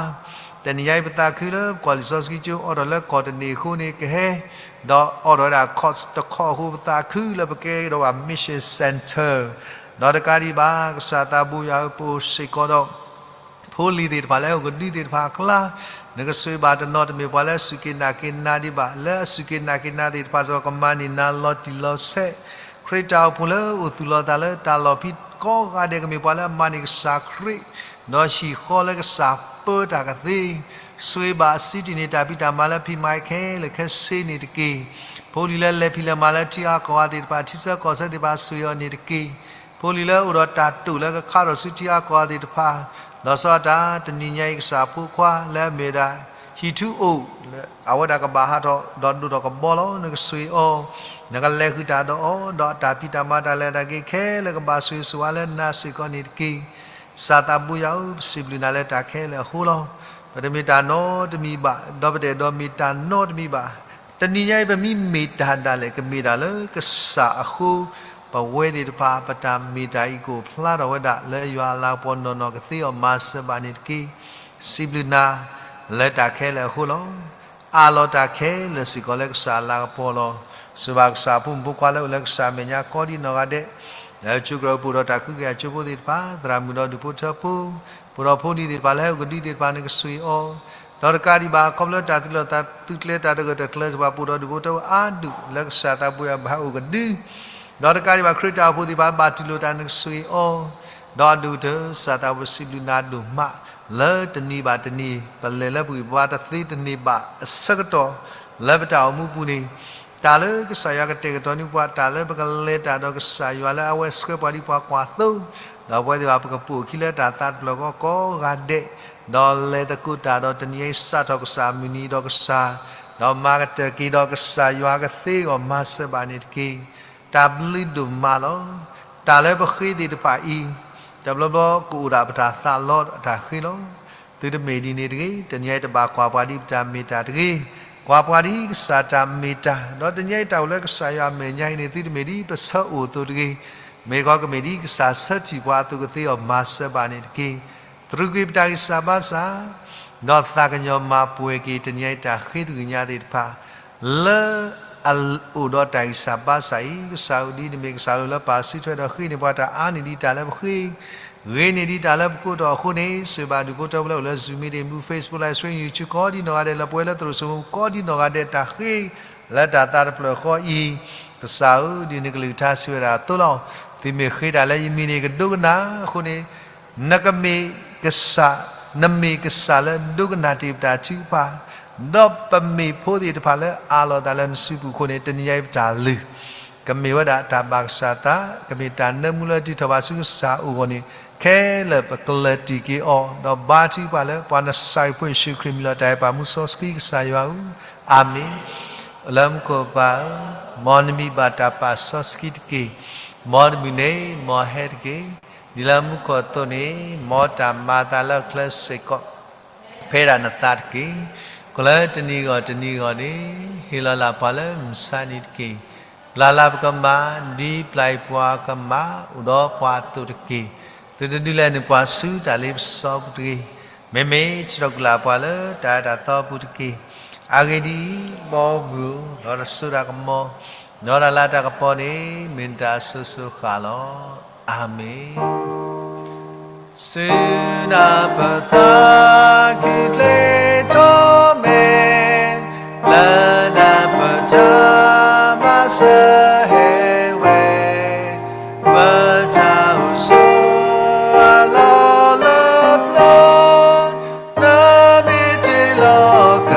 တနံၤညါအံၤပသးခုလၢပကွၢ်လံာ်စီဆှံကၠိ အိးထီၣ်လၢကီၢ်တန့ၢ်အဃိန့ၣ် ကဟဲ ဒီးအိးထီၣ်ဝဲဒၣ် course တခီအဃိ ပသးခုလၢပကဲဒီးဘၣ် mission center, ဒီးတကးဒံးဘၣ် ကစၢ်သးဘိယွၤဧၢ, ပအိၣ်စ့ၢ်ကီးဒီး ဖိလံၤသ့ၣ်တဖၣ်လၢဟဲအိၣ်ကဒုသ့ၣ်တဖၣ်အကျါ, နကဆိၣ်ဂ့ၤဘၣ်တနီၤတမ့ၢ်ပှၤလၢအစူၢ်က့ၤနာ်က့ၤနၤဒံးဘၣ်, လၢအစူၢ်က့ၤနာ်က့ၤနၤသ့ၣ်တဖၣ်စ့ၢ်ကီး ကမၤန့ၢ်နၤလီၤတံၢ်လီၤဆဲး, ခရံာ်တၢ်အိၣ်ဖှိၣ်လၢအိၣ်သူၣ်လီၤသးလၢတၢ်လီၢ်ဖံးကိးဂၤဒဲး ကမ့ၢ်ပှၤလၢအမၤန့ၢ်ကစၢ်ခရံာ်, ဒီးဟံၣ်ဃီလၢကစၢ်ပၢတၢ်ကသ့, ဆိၣ်ဂ့ၤဘၣ်အစုထံၣ်န့ၢ်တၢ်ဖံးတၢ်မၤလၢဖံးမၤခဲလၢာ်ခဲဆ့န့ၣ်တက့ၢ်. ဖိလံၤလၢလဲၤဖံးလဲၤမၤလၢထံအါကီၢ်အါသ့ၣ်တဖၣ် ထံဆၢကီၢ်ဆၢသ့ၣ်တဖၣ် ဆိၣ်ဂ့ၤအီၤန့ၣ်တက့ၢ်. ဖိလံၤလၢအိၣ်ဒီးတၢ်တိာ်လၢကခးထီၣ်ဆူထံအါကီၢ်အါသ့ၣ်တဖၣ်, ဒီးစီၤအတၢ်တနံၤညါအံၤကစၢ်ဖိခွါလၢအမ့ၢ်ဝဲဒၣ် ဟံၣ်ထူအိၣ် အဝဲဒၣ်ကဘၣ်ဟးထီၣ်ဒီးဒိၣ်ထီၣ်ကဘီလီၤ. နကဆိၣ်ဂ့ၤအီၤ, နကလဲၤဃုာ်တၢ်ဒီးအီၤ, ဒီးအတၢ်ဖံးတၢ်မၤတၢ်လဲၤတၢ်က့ၤခဲလၢာ်ကဘၣ်ဆိၣ်ဂ့ၤဆိၣ်ဝါလၢနၤစ့ၢ်ကီးန့ၣ်တက့ၢ်. ကစၢ်သးဘိယွၤဧၢ, ပစံးဘျုးနၤလၢတၢ်ခဲလၢာ်အဃိလီၤ. ပတမ့ၢ်တၢ်နီတမံၤဘၣ်, ဒီးပတအဲၣ်ဒိးမ့ၢ်တၢ်နီတမံၤဘၣ်. တနံၤညါအံၤပမ့ၢ်မ့ၢ်တၢ်ဒၣ်လဲာ် ကမ့ၢ်တၢ်လၢကစၢ်အဃိ, ပဝဲသ့ၣ်တဖၣ် ပတၢ်မ့ၢ်တၢ်အံၤကအိၣ်ဖျါထီၣ်ဝဲဒၣ်လၢယွၤအလၤကပီၤနီၢ်နီၢ်ကသ့အီၤ မၤစၢၤဘၣ်န့ၣ်တက့ၢ်. စံးဘျုးနၤလၢတၢ်ခဲလၢာ်အဃိလီၤ. အးလီၤတၢ်ခဲလၢာ်စ့ၢ်ကီးလၢကစၢ်အလၤကပီၤလီၤ. စံးဘျုးဘၣ်ကစၢ်အဖိမုၣ်ဖိခွါလၢအိၣ်လၢကစၢ်မဲာ်ညါကိးဒံးနီၢ်ဂၤဒဲး, လၢကၠိကရၢၢ်ပူၤဒီးတၢ်ကူကယၤကၠိဖိသ့ၣ်တဖၣ်, သရၣ်မုၣ်ဒီးဒူၣ်ဖိထၢဖိ, ပအိၣ်ဒီးဖိလံၤသ့ၣ်တဖၣ်လၢဟဲအိၣ်ကဒုသ့ၣ်တဖၣ် နကဆိၣ်ဂ့ၤအီၤ, ဒီးတကးဒံးဘၣ် ခီဖျိတၢ်သုးလီၢ်သးသုးကျဲတၢ်တဂၢၢ်တကျၢၤသ့ၣ်တဖၣ် ပအိၣ်ဒီးဒူၣ်ဖိထၢဖိအါဒူၣ် လၢကစၢ်သးဘိယွၤဘၣ်ဟဲအိၣ်ကဒု ဒီးတကးဒံးဘၣ် ခရံာ်တၢ်အိၣ်ဖှိၣ်သ့ၣ်တဖၣ် ဘၣ်တူၢ်လိာ်တၢ် နကဆိၣ်ဂ့ၤအီၤ, ဒီးအဒိၣ်ကတၢၢ်ကစၢ်သးဘိယွၤ ပစံးဘျုးနၤဒိၣ်မး လၢတနံၤဘၣ်တနံၤ ပလဲၤလၢပဂံၢ်ပဘါတသ့တန့ၢ်ဘၣ်အဆၢကတီၢ် လၢပတၢ်အိၣ်မူပူၤန့ၣ် တၢ်လၢကစၢ်ယွၤကတဲာ်ကတီၤန့ၢ်ပှၤ တၢ်လၢပကလဲၤတၢ်ဒီးကစၢ်ယွၤလၢအဝဲဆှၢပှၤဒ်ပှၤကွၢ်သိ, ဒီးပဝဲသ့ၣ်တဖၣ်ပကပိာ်အခံလၢတၢ်သးတဖျၢၣ်ဃီကိးဂၤဒဲး, ဒီးလဲၤသကိးတၢ်ဒီးတနံၤအံၤ စးထီၣ်ကစၢ်မုၢ်နံၤဒီးကစၢ်, ဒီးမၤကတၢၢ်က့ၤဒီးကစၢ်ယွၤကသ့အဂီၢ် မၤစၢၤဘၣ်န့ၣ်တက့ၢ်. တၢ်ဘျုးဒိၣ်မးလီၤ. တၢ်လၢပဃ့သ့ၣ်တဖၣ်အံၤ တဘျီဘျီကအိၣ်ဒၣ်ပတၢ်သးလီအတၢ်ဃ့လီၤ. သုတမ့ၢ်ဒ်န့ၣ်တဂ့ၤ, တနံၤအံၤတဘၣ်ကွၢ်ပှၤဒ်ပတၢ်မ့ၢ်တၢ်တဂ့ၤ, ကွၢ်ပှၤဒ်ကစၢ်တၢ်မ့ၢ်တၢ်, ဒီးတနံၤအံၤတၢ်အိၣ်လၢကစၢ်ယွၤအမဲာ်ညါအံၤန့ၣ် သုတမ့ၢ်ဒ်ပဆၢအိၣ်အသိးတဂ့ၤ, မ့ၢ်တခီကမ့ၢ်ဒ်ကစၢ်ဆၢထံၣ်ပှၤအသိးကသ့အီၤ မၤစၢၤဘၣ်န့ၣ်တက့ၢ်. သရူးကွံာ်ပတၢ်ဂံၢ်စၢ်ဘါစၢ်, ဒီးသးကညီၤမၤပှဲၤက့ၤတနံၤအံၤတၢ်ဃ့သဂ့ၤညါသ့ၣ်တဖၣ် လၢအအိၣ်ဒီးတၢ်ဂံၢ်စၢ်ဘါစၢ်အံၤ, ကစၢ်ဧၢ ဒ်နမ့ၢ်ကစၢ်လိၤလၢပာ်စုထွဲဒီးဃ့န့ၢ်ပှၤတၢ်အါန့ၢ်ဒံးတၢ်လၢပဃ့, ဂ့ၤန့ၢ်ဒံးတၢ်လၢပကိးတီၢ်အဃိန့ၣ်, ဆိၣ်ဂ့ၤဘၣ်ဒူၣ်ဖိထၢဖိလၢအိၣ်လၢ Zoom meeting, Facebook, live stream, YouTube ကိးဒ်နီၢ်ဂၤဒဲး, လၢပဝဲလၢသရိာ်စိမိၤကိးဒ်နီၢ်ဂၤဒဲး တၢ်ဃ့လၢတၢ်သးတဖျၢၣ်ဃီအံၤ, ကစၢ်ဧၢ, ဒ်နကလုၢ်ကထါစံးဝဲဒၣ်အသိးလီၤ. သုမ့ၢ်ဃ့တၢ်လၢယမံၤန့ၣ် ကဒိကနၣ်အဃိန့ၣ် နကမ့ၢ်ကစၢ်, နမ့ၢ်ကစၢ်လၢဒိကနၣ်တ့ၢ်ပတၢ်ထုကဖၣ်, ဒီးပမ့ၢ်ဖိသ့ၣ်တဖၣ်လၢအးလီၤသးလၢနစုပူၤအဃိန့ၣ်, တနံၤညါအံၤပတၢ်လုၢ် ကမ့ၢ်ဝဲဒၣ်တၢ်ဘၣ်ကစၢ်သး, ကမ့ၢ်တၢ်နၢမူလၢဒုးထီၣ်ဘၣ်ဆူကစၢ်အအိၣ်အဂီၢ်န့ၣ်, ခဲလၢာ်ပကျၢၤတံၢ်က့ၤအီၤ, ဒီးဘါထုကဖၣ်လၢပှၤနစၤရ့းဖိယ့ၣ်ၡူးခရံာ်မံၤလီၤ. တၢ်အဲၣ်ပာ်မူစီဆှံကစၢ်ယွၤဧၢ, အၤမ့ၣ်. အိၣ်လၢမူခိၣ်ပၢ်ဧၢ, မ်နမံၤဘၣ်တၢ်ပာ်စီဆှံတက့ၢ်. မ်တမုာ်န့ၣ် မ်ဟဲတက့ၢ်. ဒ်လၢမူခိၣ်အသိးန့ၣ် မ်တၢ်မၤအသးလၢအချၢစ့ၢ်ကီး ဖဲဒၣ်နသးတက့ၢ်. ကလၢတနံၤဂီၢ်တနံၤဂီၢ်န့ၣ် ဟ့ၣ်လီၤလၢ်ပှၤလၢမုၢ်ဆါနံၤတက့ၢ်. ပျၢ်လၢ်ပကမၢ် ဒ်ပျၢ်အံၤပှၤကမၢ် အိၣ်ဒီးပှၤအသိးတက့ၢ်. သုတဒုးလဲၤနုာ်ပှၤဆူတၢ်လ့ပစီပူၤတဂ့ၤ. မ့မ့ၢ်ဆှၢကလၢ်ပှၤလၢတၢ်အၢတၢ်သီပူၤတက့ၢ်. အဂ့ၢ်ဒ်အံၤ, မ်အမုာ် ဒီးတၢ်စိတၢ်ကမီၤ ဒီးတၢ်လၤတၢ်ကပီၤန့ၣ် မ့ၢ်နတၢ်အစိၤစိၤဃၣ်လီၤ. အၤမ့ၣ်. ဆူနၢ်ပၢၢ်သးခုကျဲထီၣ်မဲာ်, လၢနၢ်ပၢၢ်တၢ်မၤစၢၤဟဲဝဲ, ပတၢ်အိၣ်ဆိးအလီၢ်လၢပျၢၤ, နမ့ၢ်တ့လီၤက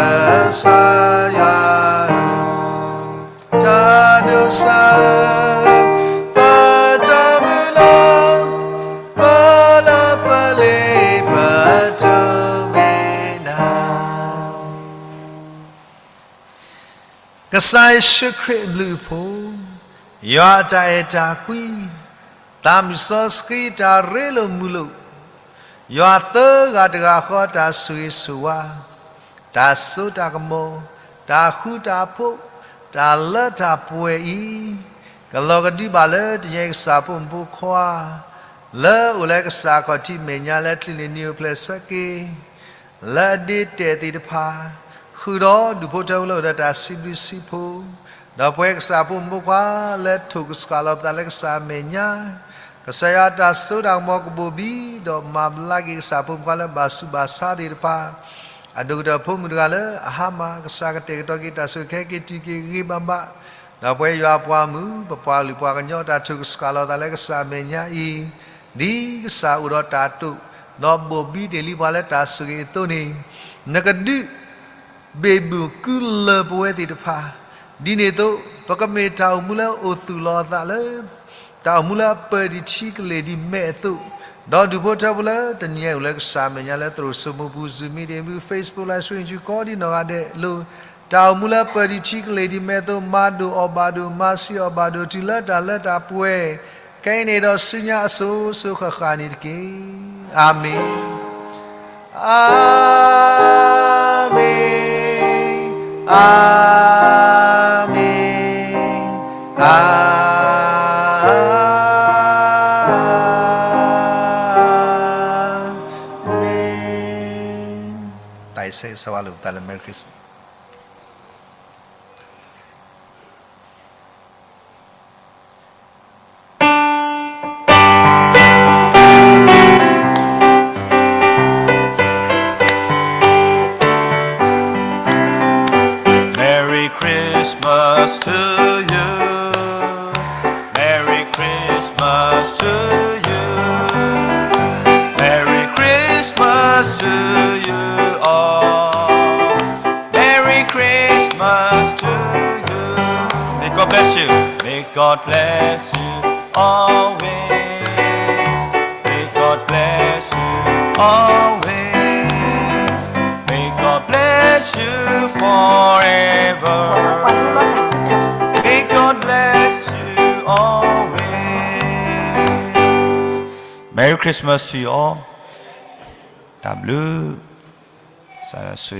စၢ်ယွၤ တၢ်ဒိးစၢ်ဧၢ, ပတၢ်မုၢ်လၢ်, ပလၢပလ့ပတၢ်မ့ၢ်နၤ. ကစၢ်ယ့ၣ်ၡူးခရံာ်အဘျုးအဖှိၣ်, ယွၤအတၢ်အဲၣ်တၢ်ကွံ, သးမုၢ်စီဆှံတၢ်ရ့လိာ်မုာ်လိာ်, ယွၤသၢဂၤတဂၤဃီတၢ်ဆိၣ်ဂ့ၤဆိၣ်ဝါ, တၢ်စိတၢ်ကမီၤ, တၢ်ဃူတၢ်ဖိး, တၢ်လၢတၢ်ပှဲၤအံၤ, ကလီၤကဒုဘၣ်လၢတနံၤအံၤကစၢ်ဖိမုၣ်ဖိခွါ, လၢအအိၣ်လၢကစၢ်အခီၣ်ထံးမဲာ်ညါလၢချံးန့ၢ်နံၤအိၣ်ဖျဲၣ်ဆၢက့ၤ လၢအဒ့တဲာ်သ့ၣ်တဖၣ်, ဃုာ်ဒီးဒူၣ်ဖိထၢဖိလၢအိၣ်ဒီးတၢ်စံးဘျုးစံးဖှိၣ်, ဒီးပဝဲကစၢ်ဖိမုၣ်ဖိခွါလၢထိၣ်ကဆှၣ်လီၤပသးလၢကစၢ်အမဲာ်ညါ, ကစၢ်ယွၤအတၢ်စိတၢ်ကမီၤကဘိၣ်ဘံ, ဒီးမၤဘျါက့ၤကစၢ်ဖိမုၣ်ဖိခွါလၢဘၣ်ဆူးဘၣ်ဆါသ့ၣ်တဖၣ်, အဒိၣ်ကတၢၢ်ဖိမုၣ်တဂၤလၢအဟါမၢ်, ကစၢ်ကတဲာ်ကတီၤက့ၤတၢ်ဆိၣ်ဂ့ၤကဟဲက့ၤတုၤက့ၤဂ့ၤဂ့ၤဘၣ်ဘၣ်, ဒီးပဝဲယွၤအပှၤမုၣ်, ပပှၤကလုာ်ပှၤကညီတၢ်ထိၣ်ကဆှၣ်လီၤသးလၢကစၢ်အမဲာ်ညါအံၤ, ဒ်ကစၢ်အိၣ်ဒီးတၢ်တိာ်, ဒီးဘိၣ်ဘံတ့ၢ်လံပှၤလၢတၢ်ဆိၣ်ဂ့ၤအသိးန့ၣ်, နကဒုး ဘ့ၣ်ဘူၣ်ကုလၢၤပဝဲသ့ၣ်တဖၣ်, ဒ်န့ၣ်အသိး, ပကမ့ၢ်တၢ်အိၣ်မူလၢအိၣ်သူၣ်လီၤအသးလၢ တၢ်အိၣ်မူလၢအပၢၢ်ဒံးထံကလ့ၢ်ဒံးမဲာ်အသိး, ဒီးဒူၣ်ဖိထၢဖိလၢတနံၤအံၤအိၣ်လၢကစၢ်အမဲာ်ညါလၢသရိာ်စိမိပူၤ Zoom meeting မုၢ် Facebook Live Stream ဆူကီးဒံးနီၢ်ဂၤဒဲးအလိၤ, တၢ်အိၣ်မူလၢပၢၢ်ဒံးထံကလ့ၢ်ဒံးမဲာ်အသိး မၤဒိၣ်အီၣ်ဘၣ်ဒိၣ် မၤဆံးအီၣ်ဘၣ်ဒိၣ် တုၤလၢတၢ်လၢတၢ်ပှဲၤ ခဲအံၤန့ၣ်ဒီးဆူညါအစိၤစိၤဃၣ်ဃၣ်န့ၣ်တက့ၢ်. အၤမ့ၣ်. အၤမ့ၣ်, အၤမ့ၣ်, အၤမ့ၣ်. တၢ်အံၤဆၢဂ့ၤဆၢဝါလိာ်ပသးလၢ Merry Christmas. Merry Christmas to you. Merry Christmas to you. Merry Christmas to you all. Merry Christmas to you. May God bless you. May God bless you always. May God bless you always. May God bless you forever. May God bless you always. Merry Christmas to you all. တၢ်ဘျုး, ကစၢ်ယွၤဆိၣ်ဂ့ၤ